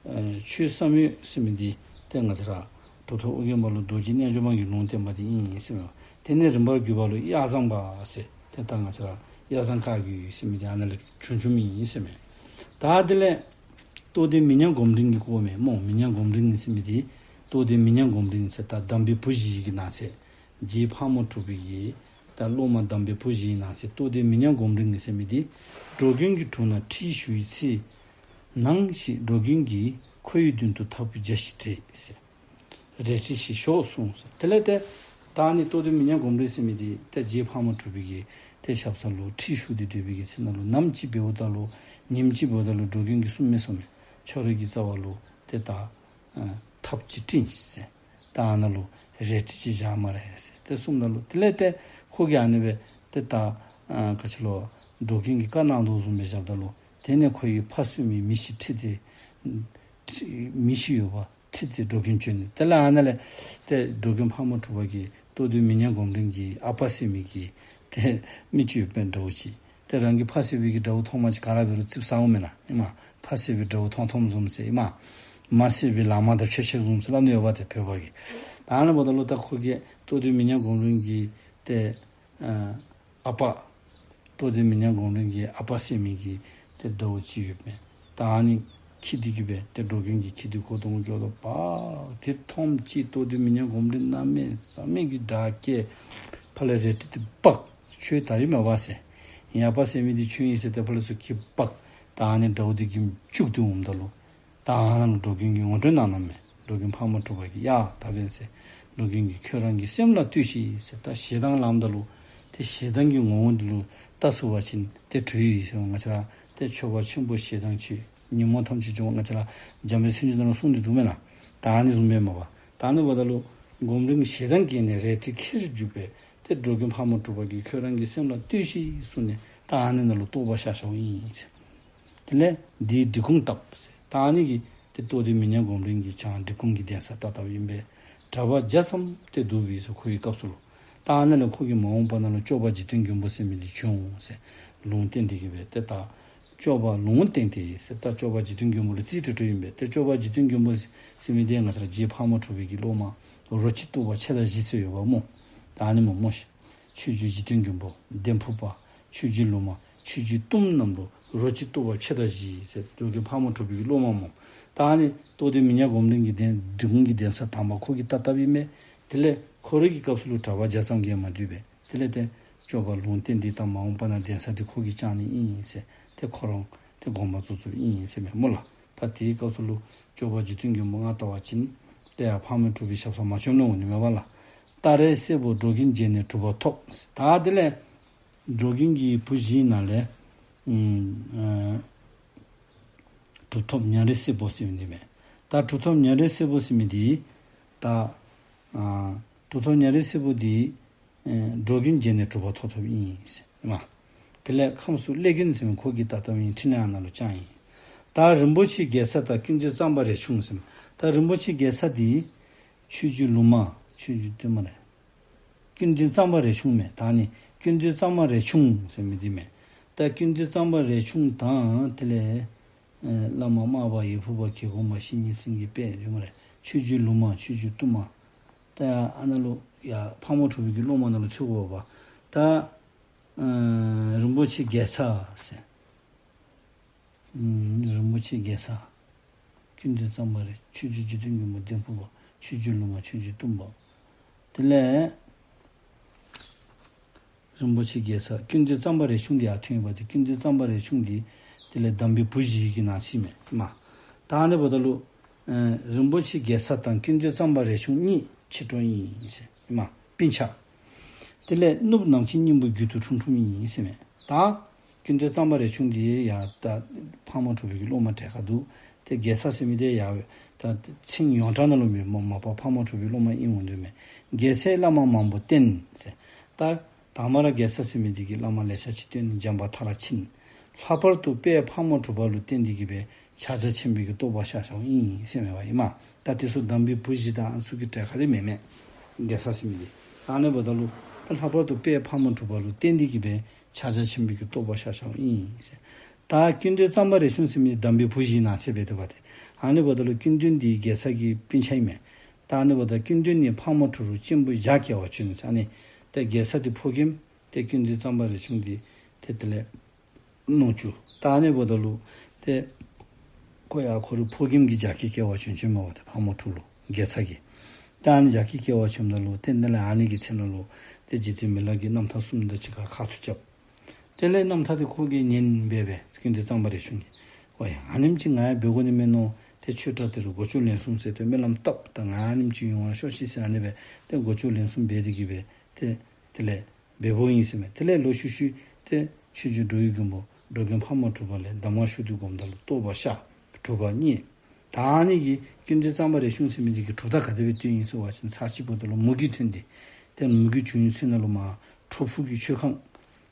ཨེ་ཆོས་བསམ་ཡོད་ཟེར་མི་འདི་ཏེ་ང་བཅས་ར་གྲུབ་ཐོབ་ཨོ་རྒྱན་པ་ལུ་རྡོ་རྗེ་རྣལ་འབྱོར་མ་གིས་ལུང་བསྟན་པ་འདི་ཨིན་ཟེར་མས། དེ་ནས་རིམ་པར་བརྒྱུད་པ་ལུ་གཡའ་བཟང་པ་ཟེར་ཏེ་ད་ང་བཅས་ར་གཡའ་བཟང་བཀའ་བརྒྱུད་ཟེར་མི་འདི་ཨ་ནཱ་ལས་བྱུང་བྱུངམ་ཨིན་ཟེར་མས། ད་དེ་ལས་རྟོགས་ལྡན་མི་ཉག་སྒོམ་རིང་གི་སྐོར་མས་སྨོ། མི་ཉག་སྒོམ་རིང་ཟེར་མི་འདི་རྟོགས་ལྡན་མི་ཉག་སྒོམ་རིང་ཟེར་ད་དམ་པའི་བུ་བཞི་གི་ནང་ཚན། རྗེ་ཕག་མོ་གྲུ་པའི་གི་ད་སློབ་མ་དམ་པའི་བུ་བཞིའི་ནང་ཚན་རྟོགས་ལྡན་མི་ཉག་སྒོམ་རིང་ཟེར་མི་འདི་འགྲོ་མགོན་གྱི་དྲུང་ན་ཁྲིད་ཞུ་བའི་ཚེ། ནང་ཞིག་འགྲོ་མགོན་གྱིས་ཁོ་ཡི་མདུན་དུ་ཐག་པའི་རྒྱ་ཞིག་བྲེས་ཟེར། རལ་གྲི་ཞིག་ཞོག་གསུངས་ཟེར། དེ་ལས་ཏེ་ད་ཨ་ནི་རྟོགས་ལྡན་མི་ཉག་སྒོམ་རིང་ཟེར་མི་འདི་ཏེ་རྗེ་ཕག་མོ་གྲུ་པའི་གི་ཏེ་ཞབས་ས་ལུ་ཁྲིད་ཞུ་སྟེ་སྡོད་པའི་གི་ཚེ་ན་ལུ་ནམ་ཅིག་འབདཝ་ད་ལུ་ཉིནམ་ཅིག་འབདཝ་ད་ལུ་འགྲོ་མགོན་གྱིས་གསུངམ་མས་ཟེར་མས། ཁྱོད་རའི་གི་རྩ་བ་ལུ་ཏེ་ད་ཨ་ཐགཔ་ཅིག་བྲེས་ཤིག་ཟེར། ད་ཨ་ནཱ་ལུ་རལ་གྲི་ཅིག་བཞག་སྨ་རེ་ཟེར་ཏེ་གསུངམ་ད་ལུ་དེ་ལས་ཏེ་ཁོ་གིས་ཨ་ནི་སྦེ་ཏེ་ད་ཨ་ག་ཅི་ལོ་འགྲོ་མགོན་གྱིས་བཀའ་གནང་དོ་བཟུམ་སྦེ་བཞགཔ་ད་ལུ་དེ་ནས་ཁོ་གིས་ཕ་གསོད་མི་མི་ཞིག་ཁྲིད་དེ་ཁྲིད་མི་ཞིག་ཡོདཔ་ཁྲིད་དེ་འགྲོ་མགོན་བྱོན་ནུག། དེ་ལས་ཨ་ནཱ་ལས་ཏེ་འགྲོ་མགོན་ཕག་མོ་གྲུ་པ་གིས་རྟོགས་ལྡན་མི་ཉག་སྒོམ་རིང་གི་ཨ་པ་ཟེར་མི་གི་ཏེ་མི་ཅིག་ཡོདཔ་མས་དགྲ་བོ་ཅིག། ཏེ་རང་གི་ཕ་བསད་པའི་གི་དགྲ་བོ་མཐོངམ་ཅིག་ག་ར་འབད་རུང་ཙིགཔ་ཟ་འོང་མེན་ན་ཨིན་མས། ཕ་བསད་པའི་དགྲ་བོ་མཐོང་མཐོངམ་བཟུམ་ཟེར་ཨིན་མས། མ་བསད་པའི་ལག་དམར་དང་ཕྱད་ཕྱད་བཟུམ་ཟེར་སླབ་ནི་ཡོདཔ་ཏེ་བོད་པ་གིས། ད་ཨ་ནཱ་འབདཝ་ད་ལུ་ད་ཁོ་གིས་རྟོགས་ལྡན་མི་ཉག་སྒོམ་རིང་གི་ཏེ་ཨ་ཨ་པ་རྟོགས་ལྡན་མི་ཉག་སྒོམ་རིང་གི་ཨ་པ་ཟེར་མི་གི་ཏེ་དགྲ་བོ་ཅིག་ཡོདཔ་མས། ད་ཨ་ནི་ཁྱིད་དེ་གི་སྦེ་ཏེ་འགྲོ་མགོན་གྱིས་ཁྱིད་དེ་ཁོ་གདོང་བསྐྱེད་དོ་པ། དེ་མཐོངམ་ཅིག་རྟོགས་ལྡན་མི་ཉག་སྒོམ་རིང་གནམ་མེད་ས་མེད་ཀྱི་དྲག་སྐད་ཕར་ལས་རལ་གྲི་དེ་འབག། ཁྱོད་ད་རིས་མ་འབག་ཟེར། ཨ་པ་ཟེར་མི་འདི་ཁྱོད་ཨིན་ཟེར་ཏེ་ཕར་ལས་ཚུར་ཁྱིད་འབག། ད་ཨ་ནི་དགྲ་བོ་འདི་གིས་བཅུག་སྟེ་འོངམ་ད་ལུ་ད་ཨ་ནཱ་ལུ་འགྲོ་མགོན་གྱིས་ངོ་སྤྲོད་གནང་གནངམ་མས། འགྲོ་མགོན་ཕག་མོ་གྲུ་པ་གིས་ཡ་ད་འབདན་ཟེར། འགྲོ་མགོན་གྱིས་ཁྱོད་རང་གི་སེམས་ལ་ལྟོས་ཤིག་ཟེར། ད་ཞེ་སྡང་ལངམ་ད་ལུ་ཏེ་ཞེ་སྡང་གི་ངོ་བོ་འདི་ལུ་བལྟ་ཚུགས་པ་ཅིན་ཏེ་གྲོལ་ཡི་ཟེར། ང་བཅས་ར་ཏེ་སྐྱོབ་པ་ཆེན་པོ་ཞེ་སྡང་ཆེ། ཉོན་མོངས་ཐམས་ཅད་སྦྱོང་བ། ང་བཅས་ར་འཇམ་དཔལ་མཚན་བརྗོད་ནང་ལུ་གསུངས་ཏེ་འདུག་མེན་ན། ད་ཨ་ནི་བཟུམ་སྦེ་མས་པ། ད་ཨ་ནི་འབདཝ་ད་ལུ་སྒོམ་རིང་ཞེ་སྡང་སྐྱེས་ནས་རལ་གྲི་ཁྱེར་འཇུག་པས། ཏེ་འགྲོ་མགོན་ཕག་མོ་གྲུ་པ་གིས་ཁྱོད་རང་གི་སེམས་ལ་ལྟོས་ཤིག་གསུངས་ནས་ད་ཨ་ནི་ནང་ལུ་རྟོགས་པར་ཤར་ཤརཝ་ཨིན་ཟེར། དེ་ལས་འདིའི་འབྲི་གུང་བཏབ་ཟེར། ད་ཨ་ནི་གིས་ཏེ་རྟོགས་ལྡན་མི་ཉག་སྒོམ་རིང་གིས་བྱང་འབྲི་གུང་གི་གདན་ས་བཏབ་བཏབཔ་ཨིན་པས། གྲྭ་པ་བརྒྱ་ཙམ་ཏེ་འདུག་པས་ཟེར་ཁོ་གི་སྐབས་སུ་ལུ། ད་ཨ་ནཱ་ལས་ཁོ་གིས་མ་འོངས་པ་ནང་ལུ་སྐྱོབ་པ་འཇིག་རྟེན་མགོན་པོ་ཟེར་མི་འདི་འབྱུང་འོང་ཟེར་ལུང་བསྟན་ཏེ་གི་སྦེ་ཏེ་ད་སྐྱོབ་པ་ལུང་བསྟན་ཏེ་ཟེར། ད་སྐྱོབ་པ་འཇིག་རྟེན་མགོན་པོ་ལུ་རྩིས་སྤྲོད་སྤྲོདཔ་ཨིན་པས། ཏེ་སྐྱོབ་པ་འཇིག་རྟེན་མགོན་པོ་ཟེར་མི་འདི་ང་བཅས་ར་རྗེ་ཕག་མོ་གྲུ་པའི་གི་སློབ་མ་རོ་གཅིག་རྟོགས་པ་ཕྱེད་དང་བཞི་ཟེར་ཡོདཔ་སྨོ། ད་ཨ་ནི་སྨོ་སྨོ་ཤིག། ཆོས་རྗེ་འཇིག་རྟེན་མགོན་པོ། འདན་ཕུ་པ། ཆོས་རྗེ་ལུ་མ། ཆོས་རྗེ་གཏུམ་རྣམས་ལུ་རོ་གཅིག་རྟོགས་པ་ཕྱེད་དང་བཞི་ཟེར་འགྲོ་མགོན་ཕག་མོ་གྲུ་པའི་གི་སློབ་མ་སྨོ། ད་ཨ་ནི་རྟོགས་ལྡན་མི་ཉག་སྒོམ་རིང་གི་གདན་འབྲི་གུང་གི་གདན་ས་དང་པ་ཁོ་གིས་བཏབ་བཏབཔ་ཨིན་པས། དེ་ལས་ཁོ་རའི་གི་སྐབས་སུ་ལུ་གྲྭ་པ་བརྒྱ་ཙམ་གྱིས་མ་འདུས་པས། དེ་ལས་ཏེ་སྐྱོབ་པ་ལུང་བསྟན་འདི་དང་མ་འོངས་པ་ན་གདན་ས་འདི་ཁོ་གིས་བཅག་ནི་ཨིན་ཟེར་ཏེ་ཁོ་ར་ཏེ་དགོངས་པ་རྫོགས་རྫོགསཔ་ཨིན་ཟེར་མས་སྨོ་ལགས། ད་དེའི་སྐབས་སུ་ལུ་སྐྱོབ་པ་འཇིག་རྟེན་མགོན་པོ་ང་བལྟ་བ་ཅིན་ཏེ་ཡར་ཕག་མོ་གྲུ་པའི་ཞབས་སར་མ་བྱོན་ནི་འོང་ནི་མས་པ་ལགས། སྟ་རེ་སྲས་པོ་འགྲོ་མགོན་མཇལ་ནས་གྲུབ་པ་ཐོབ། ད་དེ་ལས་འགྲོ་མགོན་གྱི་བུ་བཞིའི་ནང་ལས་ཨམ་ཨ་གྲུབ་ཐོབ་ཉ་རི་སེར་པོ་ཟེར་མི་འདི་མས། ད་གྲུབ་ཐོབ་ཉ་རི་སེར་པོ་ཟེར་མི་འདི་ད་ཨ་གྲུབ་ཐོབ་ཉ་རི་སེར་པོ་འདི་ཨེ་འགྲོ་མགོན་མཇལ་ནས་གྲུབ་པ་ཐོབ་ཐོབཔ་ཨིན་ཟེར་མས། དེ་ལས་ཁམས་སུ་སླེ་མགོན་ཟེར་མི་ཁོ་གིས་ད་ལྟ་བའི་འཕྲིན་ལས་ཨ་ནཱ་ལུ་བསྐྱངས་ཡི། ད་རིན་པོ་ཆེའི་རྒྱལ་ཚབ་དང་ཀུན་མཛོད་གཙང་པ་རས་ཆུང་ཟེར་མས། ད་རིན་པོ་ཆེའི་རྒྱལ་ཚབ་འདི་ཆོས་རྗེ་ལུ་མ། ཆོས་རྗེ་སྟོན་མ་རེད། ཀུན་ལྡན་གཙང་པ་རས་ཆུང་མས། ད་ནི་ཀུན་ལྡན་གཙང་པ་རས་ཆུང་ཟེར་མི་འདི་མས། ད་ཀུན་ལྡན་གཙང་པ་རས་ཆུང་དང་དེ་ལས་ཨེ་བླ་མ་སྨྲ་བ་ཡི་བུ་པ་གི་དགོངས་པ་བཤེས་གཉེན་སེང་གེ་དཔལ་ཡོད་མ་རེད། ཆོས་རྗེ་ལུགས་མ་ཆོས་རྗེ་གཏུམ་མ། ད་ཨ་ནཱ་ལུ་ཡ་ཕག་མོ་གྲུ་པའི་གི་སློབ་མ་ནང་ལུ་ཚུད་དགོ་པ། ད་ཨེ་རིན་པོ་ཆེ་རྒྱལ་ཚ་ཟེར། ཨུམ་རིན་པོ་ཆེ་རྒྱལ་ཚ། ཀུན་ལྡན་གཙང་པ་རས། ཆོས་རྗེ་འཇིག་རྟེན་མགོན་པོ་ལྡེམ་ཕུ་པ། ཆོས་རྗེ་ལུགས་མ་ཆོས་རྗེ་གཏུམ་པ། དེ་ལས་རིན་པོ་ཆེ་རྒྱལ་ཚ། ཀུན་ལྡན་གཙང་པ་རས་ཆུང་འདི་ཡར་ཐོན་ཡོད་པ་དེ། ཀུན་ལྡན་གཙང་པ་རས་ཆུང་འདི་དེ་ལས་དམ་པའི་བུ་བཞི་གི་ནང་ཚུད་མས་མ། ད་ཨ་ནི་འབདཝ་ད་ལུ་ཨེ་རིན་པོ་ཆེ་རྒྱལ་ཚ་དང་ཀུན་ལྡན་གཙང་པ་རས་ཆུང་གཉིས་མཆེད་གྲོགས་ཨིན་ཟེར་མས། སྤུན་ཆ། དེ་ལས་གནུབས་ནམ་མཁའི་སྙིང་པོ་རྒྱུད་དུ་འཁྲུངས་འཁྲུངསམ་ཨིན་ཟེར་མས། ད་ཀུན་ལྡན་གཙང་པ་རས་ཆུང་འདི་ཡ་ད་ཕག་མོ་གྲུ་པའི་གི་སློབ་མ་གྲས་ཁར་འདུག། ཏེ་རྒྱལ་ཚ་ཟེར་མི་འདི་ཡ་ད་མཚན་ཡོངས་གྲགས་ནང་ལུ་མེད་མ་མ་པ་ཕག་མོ་གྲུ་པའི་སློབ་མ་ཨིན་འོང་དོ་མས། རྒྱལ་སྲས་བླ་མ་མང་པོ་བསྟེན་ཟེར། ད་དང་པ་ར་རྒྱལ་ཚ་ཟེར་མི་འདི་གིས་བླ་མ་ལེ་ཤ་ཅིག་བསྟེན་འཇམ་པ་མཐའ་ལ་ཕྱིན། ལྷག་པར་དུ་དཔལ་ཕག་མོ་གྲུ་པ་ལུ་བསྟེན་ཏེ་གི་སྦེ་ཕྱག་རྒྱ་ཆེན་པོའི་གི་རྟོགས་པ་ཤར་ཤརཝ་ཨིན་ཟེར་མས་པ་ཨིན་མས། ད་དེ་ཚུ་དམ་པའི་བུ་བཞི་དང་ཨ་ནི་ཚུ་གི་གྲས་ཁར་ར་མེན་མས། རྒྱལ་ཚ་ཟེར་མི་འདི། ད་ཨ་ནི་འབདཝ་ད་ལུ་ད་ལྷག་པར་དུ་དཔལ་ཕག་མོ་གྲུ་པ་ལུ་བསྟེན་ཏེ་གི་སྦེ་ཕྱག་རྒྱ་ཆེན་པོའི་གི་རྟོགས་པ་ཤར་ཤརཝ་ཨིན་ཟེར། ད་ཀུན་ལྡན་གཙང་པ་རས་ཆུང་ཟེར་མི་འདི་དམ་པའི་བུ་བཞིའི་ནང་ཚུད་པས་ཏེ་པ་ཏེ། ཨ་ནི་འབདཝ་ད་ལུ་ཀུན་ལྡན་འདི་རྒྱལ་ཚ་གི་སྤུན་ཆ་ཨིན་མས། ད་ཨ་ནི་འབདཝ་ད་ཀུན་ལྡན་ནི་ཕག་མོ་གྲུ་རུ་གཅེན་པོ་བཞག་གེ་བ་བྱོན་ཟེར། ཨ་ནི་ཏེ་རྒྱལ་ཚ་འདི་ཕོ་རྒནམ་ཏེ་ཀུན་ལྡན་གཙང་པ་རས་ཆུང་འདི་ཏེ་དེ་ལས་ནུ་གཅུང་། ད་ཨ་ནི་འབདཝ་ད་ལུ་ཏེ་ཁོ་ཡང་ཁོ་རའི་ཕོ་རྒནམ་གྱིས་བཞག་གེ་བ་བྱོན་བྱོནམ་མས་པ་ཏེ་ཕག་མོ་གྲུ་ལུ་རྒྱལ་ཚ་གིས། ད་ཨ་ནི་བཞག་གེ་བ་བྱོནམ་ད་ལུ་ཏེ་དེ་ལས་ཨ་ནི་གི་ཚེ་ནང་ལུ་ཏེ་རྗེ་བཙུན་མི་ལ་གིས་རྣམ་ཐར་གསུངམ་དང་གཅིག་ཁར་ཁ་ཐུག་རྐྱབ། དེ་ལས་རྣམ་ཐར་འདི་ཁོ་གིས་ཉན་སྦེ་སྦེ་ཀུན་ལྡན་གཙང་པ་རས་ཆུང་གིས། ཝའི་ཨ་ནེམ་ཅིག་ང་ཡང་འབད་དགོ་ནི་མས་མནོ། ཏེ་ཆོས་གྲྭ་དེ་རུ་སྒོ་ལྕོག་ལན་གསུམ་ཟེར་ཏེ་སྨོན་ལམ་བཏབ། ད་ང་ཨ་ནེམ་ཅིག་ཡོང་བར་ཤོག་ཤིག་ཟེར་ཨ་ནི་སྦེ་ཏེ་སྒོ་ལྕོག་ལན་གསུམ་འབད་དེ་གི་སྦེ་ཏེ་དེ་ལས་འབདཝ་ཨིན་ཟེར་མས། དེ་ལས་ལོག་ཤུལ་ཤུལ་ཏེ་ཆོས་རྗེ་འགྲོ་བའི་མགོན་པོ་འགྲོ་མགོན་ཕག་མོ་གྲུ་པ་ལས་གདམས་ངག་ཞུ་སྟེ་སྒོམ་ད་ལུ་རྟོགས་པ་ཤར། གྲུབ་པ་བརྙེས། ད་ཨ་ནི་གིས་ཀུན་ལྡན་གཙང་པ་རས་ཆུང་ཟེར་མི་འདི་གི་གྲུབ་རྟགས་ག་དེ་སྦེ་སྟོན་ཡི་ཟེར་བ་ཅིན་ཚར་གཅིག་འབདཝ་ད་ལུ་མུ་གེ་ཐོན་ཏེ། ཏེ་མུ་གེ་བྱུང་བའི་ཚེ་ནང་ལུ་མར་ཁྲོ་ཕུ་གི་མཆོད་ཁང་།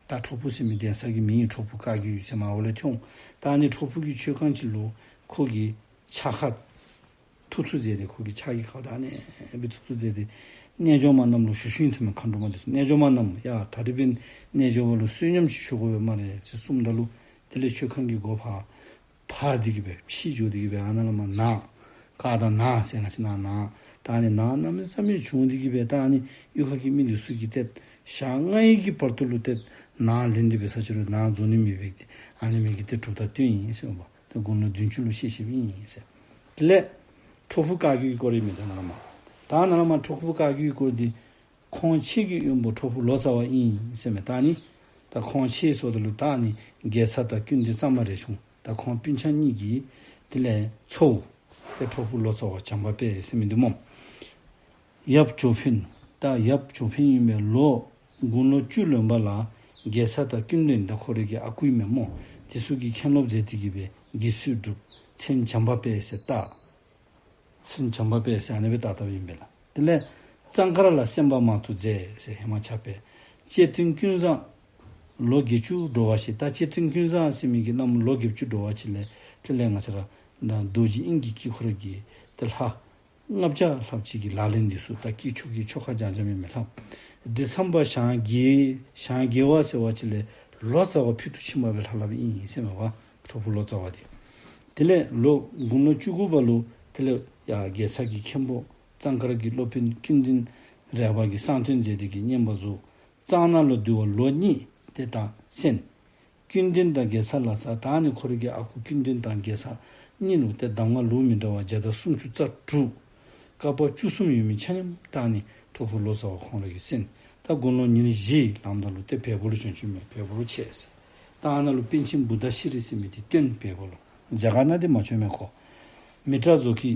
ད་ཁྲོ་ཕུ་ཟེར་མི་གདན་ས་གི་མིང་ཁྲོ་ཕུ་བཀའ་བརྒྱུད་ཟེར་མར་འོག་ལས་ཐོན། ད་ཨ་ནི་ཁྲོ་ཕུ་གི་མཆོད་ཁང་ཅིག་ལུ་ཁོ་གིས་ཕྱག་ཁར་ཐུག་ཚུགས་མཛད་དེ་ཁོ་གི་ཕྱག་གི་ཁ་ཐུག་ཨ་ནི་སྦེ་ཐུག་ཚུགས་མཛད་དེ་རྣལ་འབྱོར་མ་རྣམས་ལུ་ཞུ་ཞུཝ་ཨིན་ཟེར་མས། མཁའ་འགྲོ་མ་འདི་ཚུ་རྣལ་འབྱོར་མ་རྣམས་ཡ་ད་རིས་འབདན་རྣལ་འབྱོར་པ་ལུ་བསོད་སྙོམས་ཅིག་ཞུ་དགོ་པས་སྨ་རེ་ཟེར་གསུངམ་ད་ལུ་དེ་ལས་མཆོད་ཁང་གི་སྒོ་ཕར་ཕར་འདི་གིས་སྦེ་ཕྱེ་འགྱོ་སྟེ་གི་སྦེ་ཨ་ནཱ་ལས་མར་ནཱ་ཀ་དང་ནཱ་ཟེར་ང་བཅས་ནཱ་ནཱ་ད་ཨ་ནི་ནཱ་གནམ་མེད་ས་མེད་བྱུང་སྟེ་གི་སྦེ་ད་ཨ་ནི་གཡུས་ཁ་གི་མི་འདི་ཚུ་གིས་ཏེ་ཞག་ལྔའི་གི་བར་དུ་ལུ་ཏེ་ནཱ་ལེན་ཏེ་འབད་ས་ཅི་རུང་ནཱ་རྫོགས་ནི་མེད་པའི་ཏེ་ཨ་ནི་མི་གི་ཏེ་གྲུབ་རྟགས་སྟོན་ཡི་ཟེར་མས་པ། ཏེ་དགུང་ལོ་བདུན་ཅུ་ལུ་གཤེགས་གཤེགསཔ་ཨིན་ཟེར། དེ་ལས་ཁྲོ་ཕུ་བཀའ་བརྒྱུད་ཀྱི་སྐོར་ཨིན་མས། ད་ནཱ་ལས་མར་ད་ནཱ་ལས་མར་ཁྲོ་ཕུ་བཀའ་བརྒྱུད་ཀྱི་སྐོར་འདི་ཁོང་ཆེ་གི་དབོན་པོ་ཁྲོ་ཕུ་ལོ་ཙཱ་བ་ཨིན་ཟེར་མས། ད་ཨ་ནི་ད་ཁོང་ཆེ་ཟེརཝ་ད་ལུ་ད་ཨ་ནི་རྒྱལ་ཚ་དང་ཀུན་ལྡན་གཙང་པ་རས་ཆུང་ད་ཁོང་སྤུན་ཆ་གཉིས་ཀྱི་དེ་ལས་ཚའོ་ཏེ་ཁྲོ་ཕུ་ལོ་ཙཱ་བ་བྱམས་པ་དཔལ་ཟེར་མི་འདི་སྨོ། ཡབ་ཇོ་ཕན། ད་ཡབ་ཇོ་ཕན་ཨིན་པས། ལོ་དགུང་ལོ་བཅུ་ལོན་པ་ལ་རྒྱལ་ཚ་དང་ཀུན་ལྡན་ད་ཁོ་རའི་གི་ཨ་ཁུ་ཨིན་མས་སྨོ། དེ་ཚུ་གིས་མཁན་སློབ་མཛད་དེ་གི་སྦེ་དགེ་ཚུལ་བསྒྲུབས། མཚན་བྱམས་པ་དཔལ་ཟེར་བཏགས། མཚན་བྱམས་པ་དཔལ་ཟེར་ཨ་ནི་སྦེ་བཏགས་བཏགསཔ་ཨིན་པས་ལགས། དེ་ལས་གཙང་དཀར་ལ་གསན་པ་མང་དུ་མཛད་ཟེར་ཧེ་མ་ཕྱག་དཔེ། ལྕེ་སྟོན་ཀུན་བཟང་ལོ་བརྒྱད་ཅུ་འགྲོ་བ་ཞིག། ད་ལྕེ་སྟོན་ཀུན་བཟང་ཟེར་མི་གི་བླམ་ལོ་བརྒྱད་ཅུ་འགྲོ་བ་ཅིག་ལས་དེ་ལས་ང་བཅས་ར་ད་རྡོ་རྗེ་དབྱིངས་ཀྱི་དཀྱིལ་འཁོར་གྱི་ཏེ་ལྷ་ལྔ་བརྒྱ་ལྷགཔ་ཅིག་གི་ལག་ལེན་འདི་ཚུ་ད་དཀྱིལ་ཆོག་གི་ཆོ་ག་རྐྱང་རྐྱང་མེན་མས་ལགས། འབྲི་མཚམས་པ་ཞང་རྒྱལ་ཞང་རྒྱལ་བ་ཟེར་བ་ཅིག་ལས་ལོ་ཙཱ་བ་ཕུལ་དུ་ཕྱིན་པ་སྦེ་ལྷབ་ལྷབ་ཨིན་ཟེར་མས་པ། ཁྲོ་ཕུ་ལོ་ཙཱ་བ་འདི། དེ་ལས་ལོ་དགུང་ལོ་བཅུ་དགུ་པ་ལུ་དེ་ལས་ཡར་རྒྱལ་ཚ་གི་མཁན་པོ་གཙང་དཀར་གྱི་སློབ་དཔོན་ཀུན་ལྡན་རས་པ་གིས་གསང་སྟོན་མཛད་དེ་གི་བསྙེན་པར་རྫོགས། གཙང་ནག་ལུ་འདུལ་བ་ལོ་གཉིས་ཏེ་ད་གསན། ཀུན་ལྡན་དང་རྒྱལ་ཚ་ལ་ད་ཨ་ནི་ཁོ་རའི་གི་ཨ་ཁུ་ཀུན་ལྡན་དང་རྒྱལ་ཚ་གཉིས་ལུ་ཏེ་གདམས་ངག་ལུགས་མི་འདྲ་བ་བརྒྱ་དང་སུམ་ཅུ་རྩ་དྲུག། བཀའ་པོད་བཅུ་གསུམ་ཡོད་མི་ཆ་མཉམ་ད་ཨ་ནི་ཁྲོ་ཕུ་ལོ་ཙཱ་བ་ཁོང་ར་གིས་གསན། ད་དགུང་ལོ་ཉེར་བཞི་ལངམ་ད་ལུ་ཏེ་བལ་པོ་ལུ་བྱོན་བྱོནམ་མས། བལ་པོ་ལུ་ཆས་ཟེར། ད་ཨ་ནཱ་ལུ་པཎ་ཆེན་བུདྡྷ་ཤྲཱི་ཟེར་མི་འདི་བསྟེན། བལ་པོ་ལུ། རྒྱ་གར་ནང་འདི་མ་བྱོནམ་མས་ཁོ། མི་ཏྲ་ཛོ་ཀི་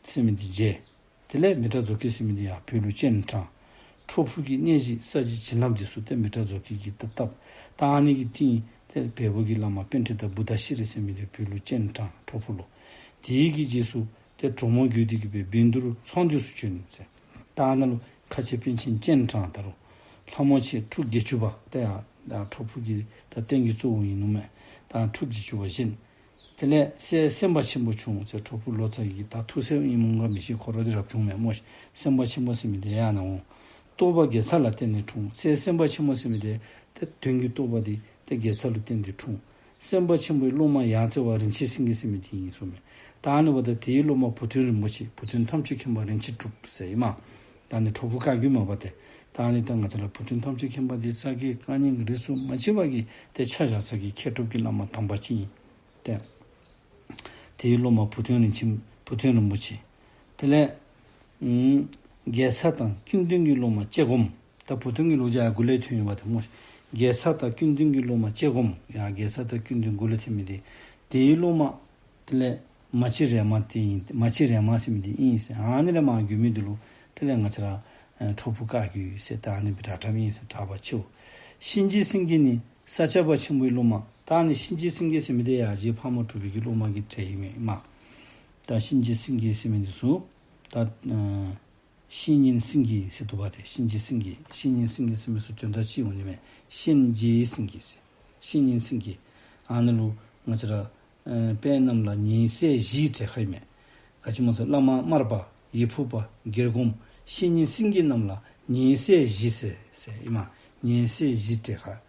ཟེར་མི་འདི་མཇལ། དེ་ལས་མི་ཏྲ་ཛོ་ཀི་ཟེར་མི་འདི་ཡང་བོད་ལུ་སྤྱན་དྲངས། ཁྲོ་ཕུ་གི་གནས་གཞི་ས་གཞི་བྱིན་རླབས་འདི་ཚུ་ཏེ་མི་ཏྲ་ཛོ་ཀི་གིས་ཏེ་བཏབ། ད་ཨ་ནི་གི་རྟིང་ཏེ་བལ་པོ་གི་བླ་མ་པཎྜི་ཏ་བུདྡྷ་ཤྲཱི་ཟེར་མི་འདི་བོད་ལུ་སྤྱན་དྲངས་ཁྲོ་ཕུ་ལུ། དེའི་གི་རྗེས་སུ་ཏེ་གྲོ་མོ་བརྒྱུད་དེ་གི་སྦེ་བཻ་ཌཱུརྱ་ཚོང་འདུས་སུ་བྱོན་ཟེར། ད་ཨ་ནཱ་ལུ་ཁ་ཆེ་པཎ་ཆེན་སྤྱན་དྲངས་ད་རུང་ལྷ་མོ་ཆེ་ཁྲུ་བརྒྱད་ཅུ་པ་ཏེ་ཡར་ཁྲོ་ཕུ་གི་ད་རྟེན་གྱི་གཙོ་བོ་ཨིན་ནུག་མས། ད་ཁྲུ་བརྒྱད་ཅུ་པ་བཞེངས། དེ་ལས་སྲས་སེམས་དཔའ་ཆེན་པོ་བྱུང་ཟེར། ཁྲོ་ཕུ་ལོ་ཙཱ་གི་ད་ཐུགས་སྲས་ཨིནམ་འོང་ག་མི་ཤེས། ཁོ་ར་འདི་རབ་བྱུང་མས་སྨོ། སེམས་དཔའ་ཆེན་པོ་ཟེར་མི་འདི་ཡང་ནཱ་འོང་། རྟོགས་པ་དགེ་རྩ་ལ་བརྟེན་ནས་འཁྲུངས། སྲས་སེམས་དཔའ་ཆེན་པོ་ཟེར་མི་དེ་ཏེ་དོན་གྱི་རྟོགས་པ་དེ་ཏེ་དགེ་རྩ་ལུ་བརྟེན་ཏེ་འཁྲུངས། སེམས་དཔའ་ཆེན་པོའི་སློབ་མ་ཡང་རྩེ་བ་རིན་ཆེན་སེང་གེ་ཟེར་མི་དེ་ཨིན་གསུངས་མས། ད་ཨ་ནི་འབདཝ་ད་དེའི་སློབ་མ་བུ་སྟོན་རིན་པོ་ཆེ། བུ་སྟོན་ཐམས་ཅད་མཁྱེན་པ་རིན་ཆེན་གྲུབ་ཟེར་ཨིན་མས། ད་ཨ་ནི་གྲོགས་པོ་བཀའ་བརྒྱུད་མ་པ་ཏེ། ད་ཨ་ནི་ད་ང་བཅས་ར་བུ་སྟོན་ཐམས་ཅད་མཁྱེན་པ་དེ་ས་དགེ་བཀའ་རྙིང་རིས་སུ་མ་ཆད་པ་གིས་ཏེ་ཆ་བཞག་ས་གི་མཁས་གྲུབ་ཀྱི་བླ་མ་དམ་པ་ཅིག་ཨིན། ཏེ་དེའི་སློབ་མ་བུ་སྟོན་རིན་ཆེན། བུ་སྟོན་རིན་པོ་ཆེ། དེ་ལས་ཨམ་དགེ་རྩ་དང་ཀུན་ལྡན་གྱི་སློབ་མ་ལྕེ་སྒོམ། ད་བུ་སྟོན་གྱི་ལོ་རྒྱུས་ཡར་མགུ་ལས་ཐོན་ཡོདཔ་ཏེ་སྨོ། དགེ་རྩ་དང་ཀུན་ལྡན་གྱི་སློབ་མ་ལྕེ་སྒོམ། ཡར་དགེ་རྩ་དང་ཀུན་ལྡན་མགུ་ལས་ཐོན་མི་དེ། དེའི་སློབ་མ་དེ་ལས་མ་གཅིག་རས་མ་དེ་ཨིན། མ་གཅིག་རས་མ་ཟེར་མི་དེ་ཨིན་ཟེར། ཨ་ནི་ལས་མར་བརྒྱུད་མི་དེ་ལུ་དེ་ལས་ང་བཅས་ར་ཨེ་གྲོགས་པོ་བཀའ་བརྒྱུད་ཟེར་ད་ཨ་ནི་སྦེ་གྲགས་གྲགསཔ་ཨིན་ཟེར་གྲགས་པ་ཆེའོ། གཤིན་རྗེ་སེང་གེ་ནི་ས་སྐྱ་པ་ཆེན་པོའི་སློབ་མ། ད་ཨ་ནི་གཤིན་རྗེ་སེང་གེ་ཟེར་མི་དེ་ཡང་རྗེ་ཕག་མོ་གྲུ་པའི་གི་སློབ་མ་གི་གྲས་ཨིན་མས་སྨོ། ད་གཤིན་རྗེ་སེང་གེ་ཟེར་མི་དེ་ཚུ་ད་ཨེ་བཤེས་གཉེན་སེང་གེ་ཟེར་འདུག་པ་ཏེ། གཤིན་རྗེ་སེང་གེ། བཤེས་གཉེན་སེང་གེ་ཟེར་མི་ཚུ་དོན་དག་གཅིག་འོང་ནི་མས། གཤིན་རྗེའི་སེང་གེ་ཟེར། བཤེས་གཉེན་སེང་གེ། ཨ་ནི་ལུ་ང་བཅས་ར་ཨེ་དཔལ་རྣམས་ལ་ཉེ་སྲས་བཞིའི་གྲས་ཁར་ཨིན་མས། ག་ཅི་སྨོ་ཟེར་བླ་མ་མར་པ། ཡི་ཕུག་པ། གྱེར་སྒོམ། བཤེས་གཉེན་སེང་གེ་རྣམས་ལ་ཉེ་སྲས་བཞི་ཟེར་ཟེར་ཨིན་མས། ཉེ་སྲས་བཞིའི་གྲས་ཁར།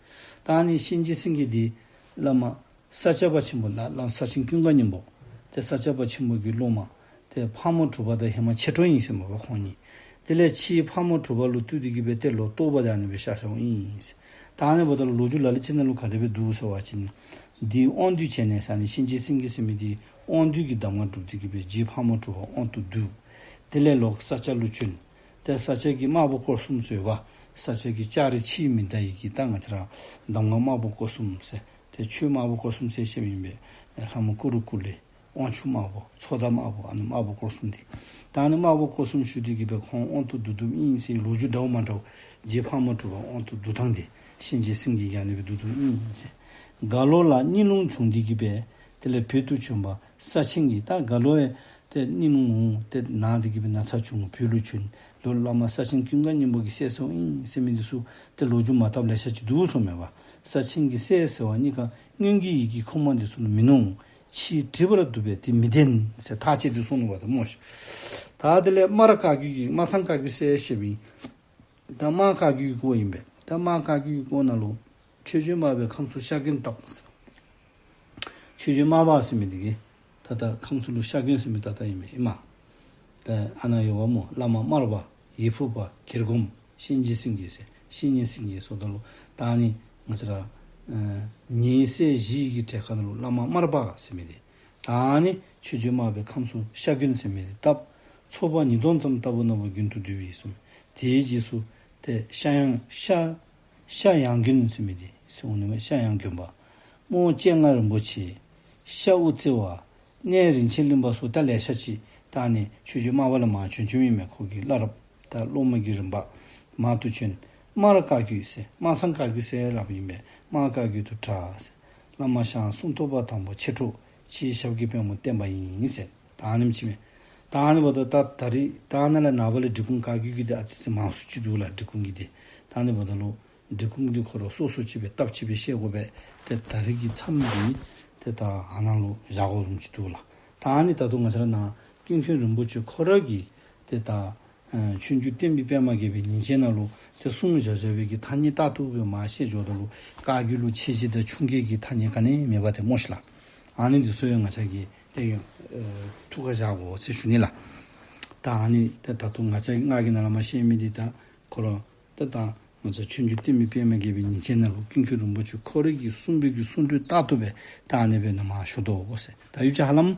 ད་ཨ་ནི་གཤིན་རྗེ་སེང་གེ་འདི་བླ་མ་ས་སྐྱ་པ་ཆེན་པོ་ལ་ལམ་ས་ཆེན་ཀུན་དགའ་སྙིང་པོ། ཏེ་ས་སྐྱ་པ་ཆེན་པོ་གི་སློབ་མ། ཏེ་ཕག་མོ་གྲུ་པ་དང་ཧེ་མ་མཆེད་གྲོགས་ཨིན་ཟེར་མས་པ་ཁོང་གཉིས། དེ་ལས་ཕྱིས་ཕག་མོ་གྲུ་པ་ལུ་བཏུལ་ཏེ་གི་སྦེ་ཏེ་ལོག་རྟོགས་པ་དེ་ཨ་ནི་སྦེ་ཤར་ཤརཝ་ཨིན་ཟེར། ད་ཨ་ནི་འབདཝ་ད་ལུ་ལོ་རྒྱུས་ལ་ལུ་ཅིག་ནང་ལུ་ག་དེ་སྦེ་འདུག་ཟེར་བ་ཅིན། འདི་དབང་སྡུད་བྱས་ནས་ཟེར་ཨ་ནི་གཤིན་རྗེ་སེང་གེ་ཟེར་མི་འདི་དབང་སྡུད་ཀྱི་གདམས་ངག་སྒྲུབ་སྟེ་གི་སྦེ་རྗེ་ཕག་མོ་གྲུ་པ་དབང་དུ་བསྡུས། དེ་ལས་ལོག་ས་སྐྱ་ལུ་བྱོན། ཏེ་ས་སྐྱ་གི་དམར་པོ་སྐོར་གསུམ་ཟེར་བ། ས་སྐྱ་གི་ལྕགས་རི་ཕྱེད་མི་ད་ཡི་གི་ད་ང་བཅས་ར་གདམས་ངག་དམར་པོ་སྐོར་གསུམ་ཟེར། ཏེ་ཆོས་དམར་པོ་སྐོར་གསུམ་ཟེར་ཞུཝ་ཨིན་པས། ལྷ་མོ་ཀུ་རུ་ཀུ་ལེ། དབང་ཕྱུག་དམར་པོ། ཚོགས་བདག་དམར་པོ། ཨ་ནི་དམར་པོ་སྐོར་གསུམ་དེ། ད་ཨ་ནི་དམར་པོ་སྐོར་གསུམ་ཞུ་སྟེ་གི་སྦེ་ཁོང་དབང་དུ་བསྡུ་བསྡུཝ་ཨིན་ཟེར་ལོ་རྒྱུས་འདྲཝ་མ་འདྲཝ། རྗེ་ཕག་མོ་གྲུ་པ་དབང་དུ་བསྡུ་ཐངས་དེ་གཤིན་རྗེ་སེང་གེ་གིས་ཨ་ནི་སྦེ་བསྡུ་བསྡུཝ་ཨིན་ཟེར། རྒྭ་ལོ་ལ་གཉིད་ལོང་བྱུང་སྟེ་གི་སྦེ་དེ་ལས་བོད་དུ་བྱོན་པ་ས་ཆེན་གྱི། ད་རྒྭ་ལོ་ཡང་ཏེ་གཉིད་ལོང་འོང་། ཏེ་ན་སྟེ་གི་སྦེ་ན་ཚ་བྱུང་བོད་ལུ་བྱོན། ལོག་བླ་མ་ས་ཆེན་ཀུན་དགའ་སྙིང་པོ་གི་སྲས་སུ་ཨིན་ཟེར་མི་འདི་ཚུ་ཏེ་ལོ་རྒྱུས་མ་བཏབ་ལེ་ཤ་ཅིག་འདུག་གསུངམ་མས་པ། ས་ཆེན་གྱི་སྲས་ཟེར་བ་གཉིས་ཀ་སྔོན་གྱི་ཡི་གེ་ཁུངས་མ་འདི་ཚུ་ལུ་མིན་ནུག། ཕྱིས་བྲིས་པར་འདུག་པས་དེ་མི་བདེན་ཟེར་ཐག་བཅད་དེ་གསུངས་ནུག་པ་ཏེ་སྨོ་ཤིག། ད་དེ་ལས་སྨར་བཀའ་བརྒྱུད་ཀྱི་སྨར་ཚང་བཀའ་བརྒྱུད་ཟེར་ཞུཝ་ཨིན། ད་སྨར་བཀའ་བརྒྱུད་ཀྱི་སྐོར་ཨིན་པས། ད་སྨར་བཀའ་བརྒྱུད་ཀྱི་སྐོར་ནང་ལུ་ཆོས་རྗེ་སྨར་པས་ཁམས་གསུམ་ཤར་མགོན་བཏབ་ཟེར། ཆོས་རྗེ་སྨར་པ་ཟེར་མི་འདི་གིས་ད་ལྟོ་ཁམས་གསུམ་ལུ་ཤར་མགོན་ཟེར་མི་ད་ལྟོ་ཨིན་པས་ཨིན་མས། ད་ཨ་ནཱ་ཡོདཔ་སྨོ། བླ་མ་སྨར་པ། ཡི་ཕུག་པ། གྱེར་སྒོམ། གཤིན་རྗེ་སེང་གེ་ཟེར། བཤེས་གཉེན་སེང་གེ་ཟེརཝ་ད་ལུ་ད་ཨ་ནི་ང་བཅས་ར་ཨེ་ཉེ་སྲས་བཞི་གི་གྲས་ཁར་ནང་ལུ་བླ་མ་སྨར་པ་ཟེར་མི་འདི། ད་ཨ་ནི་ཆོས་རྗེ་སྨར་པས་ཁམས་གསུམ་ཤར་མགོན་ཟེར་མི་འདི་བཏབ། ཚོགས་པ་ཉིས་སྟོང་ཙམ་བཏབ་པ་ན་བུ་རྒྱུན་དུ་འདུས་པའི་གསུངས། དེའི་རྗེས་སུ་ཏེ་ཤར་ཡང་ཤར་ཤར་ཡང་མགོན་ཟེར་མི་འདི་གསུངས་ནུག་པ། ཤར་ཡང་མགོན་པ། རྨོ་སྤྱན་སྔ་རིན་པོ་ཆེ། ཤར་དབུ་རྩེ་བ། གནས་རིན་ཆེན་གླིང་པ་སོགས་ད་ལེ་ཤ་ཅིག་ད་ཨ་ནི་ཆོས་རྗེ་སྨར་པ་ལས་མར་བྱོན་བྱོནམ་ཨིན་མས། ཁོ་གི་བླ་རབས་ད་སློབ་མ་གི་རིམ་པ་མར་དུ་བྱོན། སྨར་བཀའ་བརྒྱུད་ཟེར་སྨར་ཚང་བཀའ་བརྒྱུད་ཟེར་སླབ་ཨིན་པས། སྨར་བཀའ་བརྒྱུད་དུ་གྲགས་ཟེར། བླ་མ་ཞང་སུམ་ཐོག་པ་དང་པོ་མཆེད་གྲོགས། ཕྱིས་ཞབས་ཀྱི་པདྨོ་བསྟན་པ་ཡིན་ཟེར། ད་ཨ་ནེམ་ཅིག་མས། ད་ཨ་ནི་འབདཝ་ད་ད་ད་རིས་ད་ཨ་ནཱ་ལས་ནངས་པ་ལས་འབྲི་གུང་བཀའ་བརྒྱུད་ཀྱི་འདི་ཨ་ཙི་ཙི་མང་སུ་ཅིག་འདུག་ལགས། འབྲི་གུང་གི་འདི། ད་ཨ་ནི་འབདཝ་ད་ལུ་འབྲི་གུང་འདི་ཁོ་ར་སོ་སོ་ཅིག་སྦེ་སྟབས་ཅིག་སྦེ་བཤད་དགོ་པས། ཏེ་ད་རིས་ཀྱི་མཚམས་འདི་ཏེ་ད་ཨ་ནཱ་ལུ་བཞག་དགོཔ་བཟུམ་ཅིག་འདུག་ལགས། ད་ཨ་ནི་ད་ལྟོ་ང་བཅས་ར་ནཱ་ཀུན་མཁྱེན་རིན་པོ་ཆེ་ཁོ་ར་གིས་ཏེ་ད་ཨ་ཆོས་འབྱུང་བསྟན་པའི་པདྨ་རྒྱས་པའི་ཉིན་བྱེད་ནང་ལུ་ཏེ་གསུངས་བཞག་བཞག་པའི་གི་ཐ་སྙད་ཏག་ཏག་སྦེ་མར་བཤད་འགྱོཝ་ད་ལུ་བཀའ་བརྒྱུད་ལུ་ཆེ་བཞི་དང་ཆུང་བརྒྱད་ཀྱི་ཐ་སྙད་ག་ནི་མེད་པ་ཏེ་སྨོ་ཤིག་ལགས། ཨ་ནི་འདི་ཚུ་ཡང་ང་བཅས་ཀྱིས་ཏེ་ཡང་ཨེ་ཐུགས་ཁར་བཞག་དགོ་ཟེར་ཞུ་ནི་ལགས། ད་ཨ་ནི་ཏེ་ད་ལྟོ་ང་བཅས་ང་གིས་ནཱ་ལས་མར་བཤད་མི་འདི་ད་ཁོ་ར་ཏེ་ད་ང་བཅས་ཆོས་འབྱུང་བསྟན་པའི་པདྨ་རྒྱས་པའི་ཉིན་བྱེད་ནང་ལུ་ཀུན་མཁྱེན་རིན་པོ་ཆེ་ཁོ་རའི་གི་གསུངས་པའི་གི་གསུང་སྒྲོས་ལྟར་དུ་སྦེ་ད་ཨ་ནི་སྦེ་ནཱ་མར་ཞུ་དོ་ཟེར། ད་ཡུལ་གྱི་ཧ་ལམ་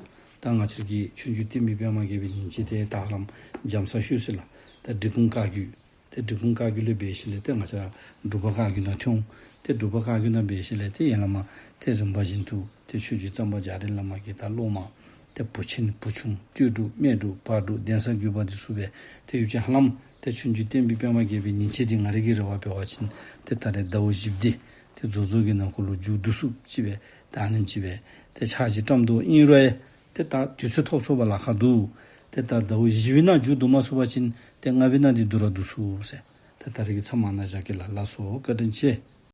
ད་ང་བཅས་ཀྱི་ཆོས་འབྱུང་བསྟན་པའི་པདྨ་རྒྱས་པའི་ཉིན་བྱེད་དེ་ད་ཧ་ལམ་འཇམ་ས་ཤོས་ཟེར་ལགས། ད་འབྲི་གུང་བཀའ་བརྒྱུད། ཏེ་འབྲི་གུང་བཀའ་བརྒྱུད་ལས་འབད་ཞིནམ་ལས་ཏེ་ང་བཅས་ར་འབྲུག་པ་བཀའ་བརྒྱུད་ནང་ཐོན། ཏེ་འབྲུག་པ་བཀའ་བརྒྱུད་ནང་འབད་ཞིནམ་ལས་ཏེ་ཡར་ལས་མར་ཏེ་རིམ་པ་བཞིན་དུ་ཏེ་ཆོས་རྗེ་གཙང་པ་རྒྱ་རས་བླ་མ་གི་ད་སློབ་མ་ཏེ་བུ་ཆེན་བུ་ཆུང་སྟོད་འབྲུག་སྨད་འབྲུག་བར་འབྲུག་གདན་ས་བརྒྱུད་པ་འདི་ཚུ་སྦེ་ཏེ་ཡུལ་གྱི་ཧ་ལམ་ཏེ་ཆོས་འབྱུང་བསྟན་པའི་པདྨ་རྒྱས་པའི་ཉིན་བྱེད་འདི་ང་རའི་གི་རེ་བ་འབད་བ་ཅིན་ཏེ་ད་རེས་ཟླཝ་བཞི་པ་འདི་ཏེ་རྫོགས་རྫོགས་ཀྱི་ནང་འཁོད་ལུ་མཇུག་བསྡུ་ཚུགསཔ་ཅིག་སྦེ་ད་ཨ་ནེམ་ཅིག་སྦེ་ཏེ་ཕྱག་ཅིག་བཀྲམ་དོ་ཨིན་རུང་ཡང་ཏེ་ད་དུས་ཚོད་ཐོབ་ཚུགས་པར་ལཱ་ཁག་འདུག། ཏེ་ད་ཟླཝ་བཞི་པའི་ནང་མཇུག་བསྡུ་མ་ཚུགས་པ་ཅིན་ཏེ་ལྔ་པའི་ནང་འདི་བསྡུ་ར་བསྡུ་ཚུགས་ཟེར། ཏེ་ད་རིས་ཀྱི་མཚམས་ཨ་ནཱ་བཞག་གེ་ལགས། ལགས་སོ། བཀའ་དྲིན་ཆེ།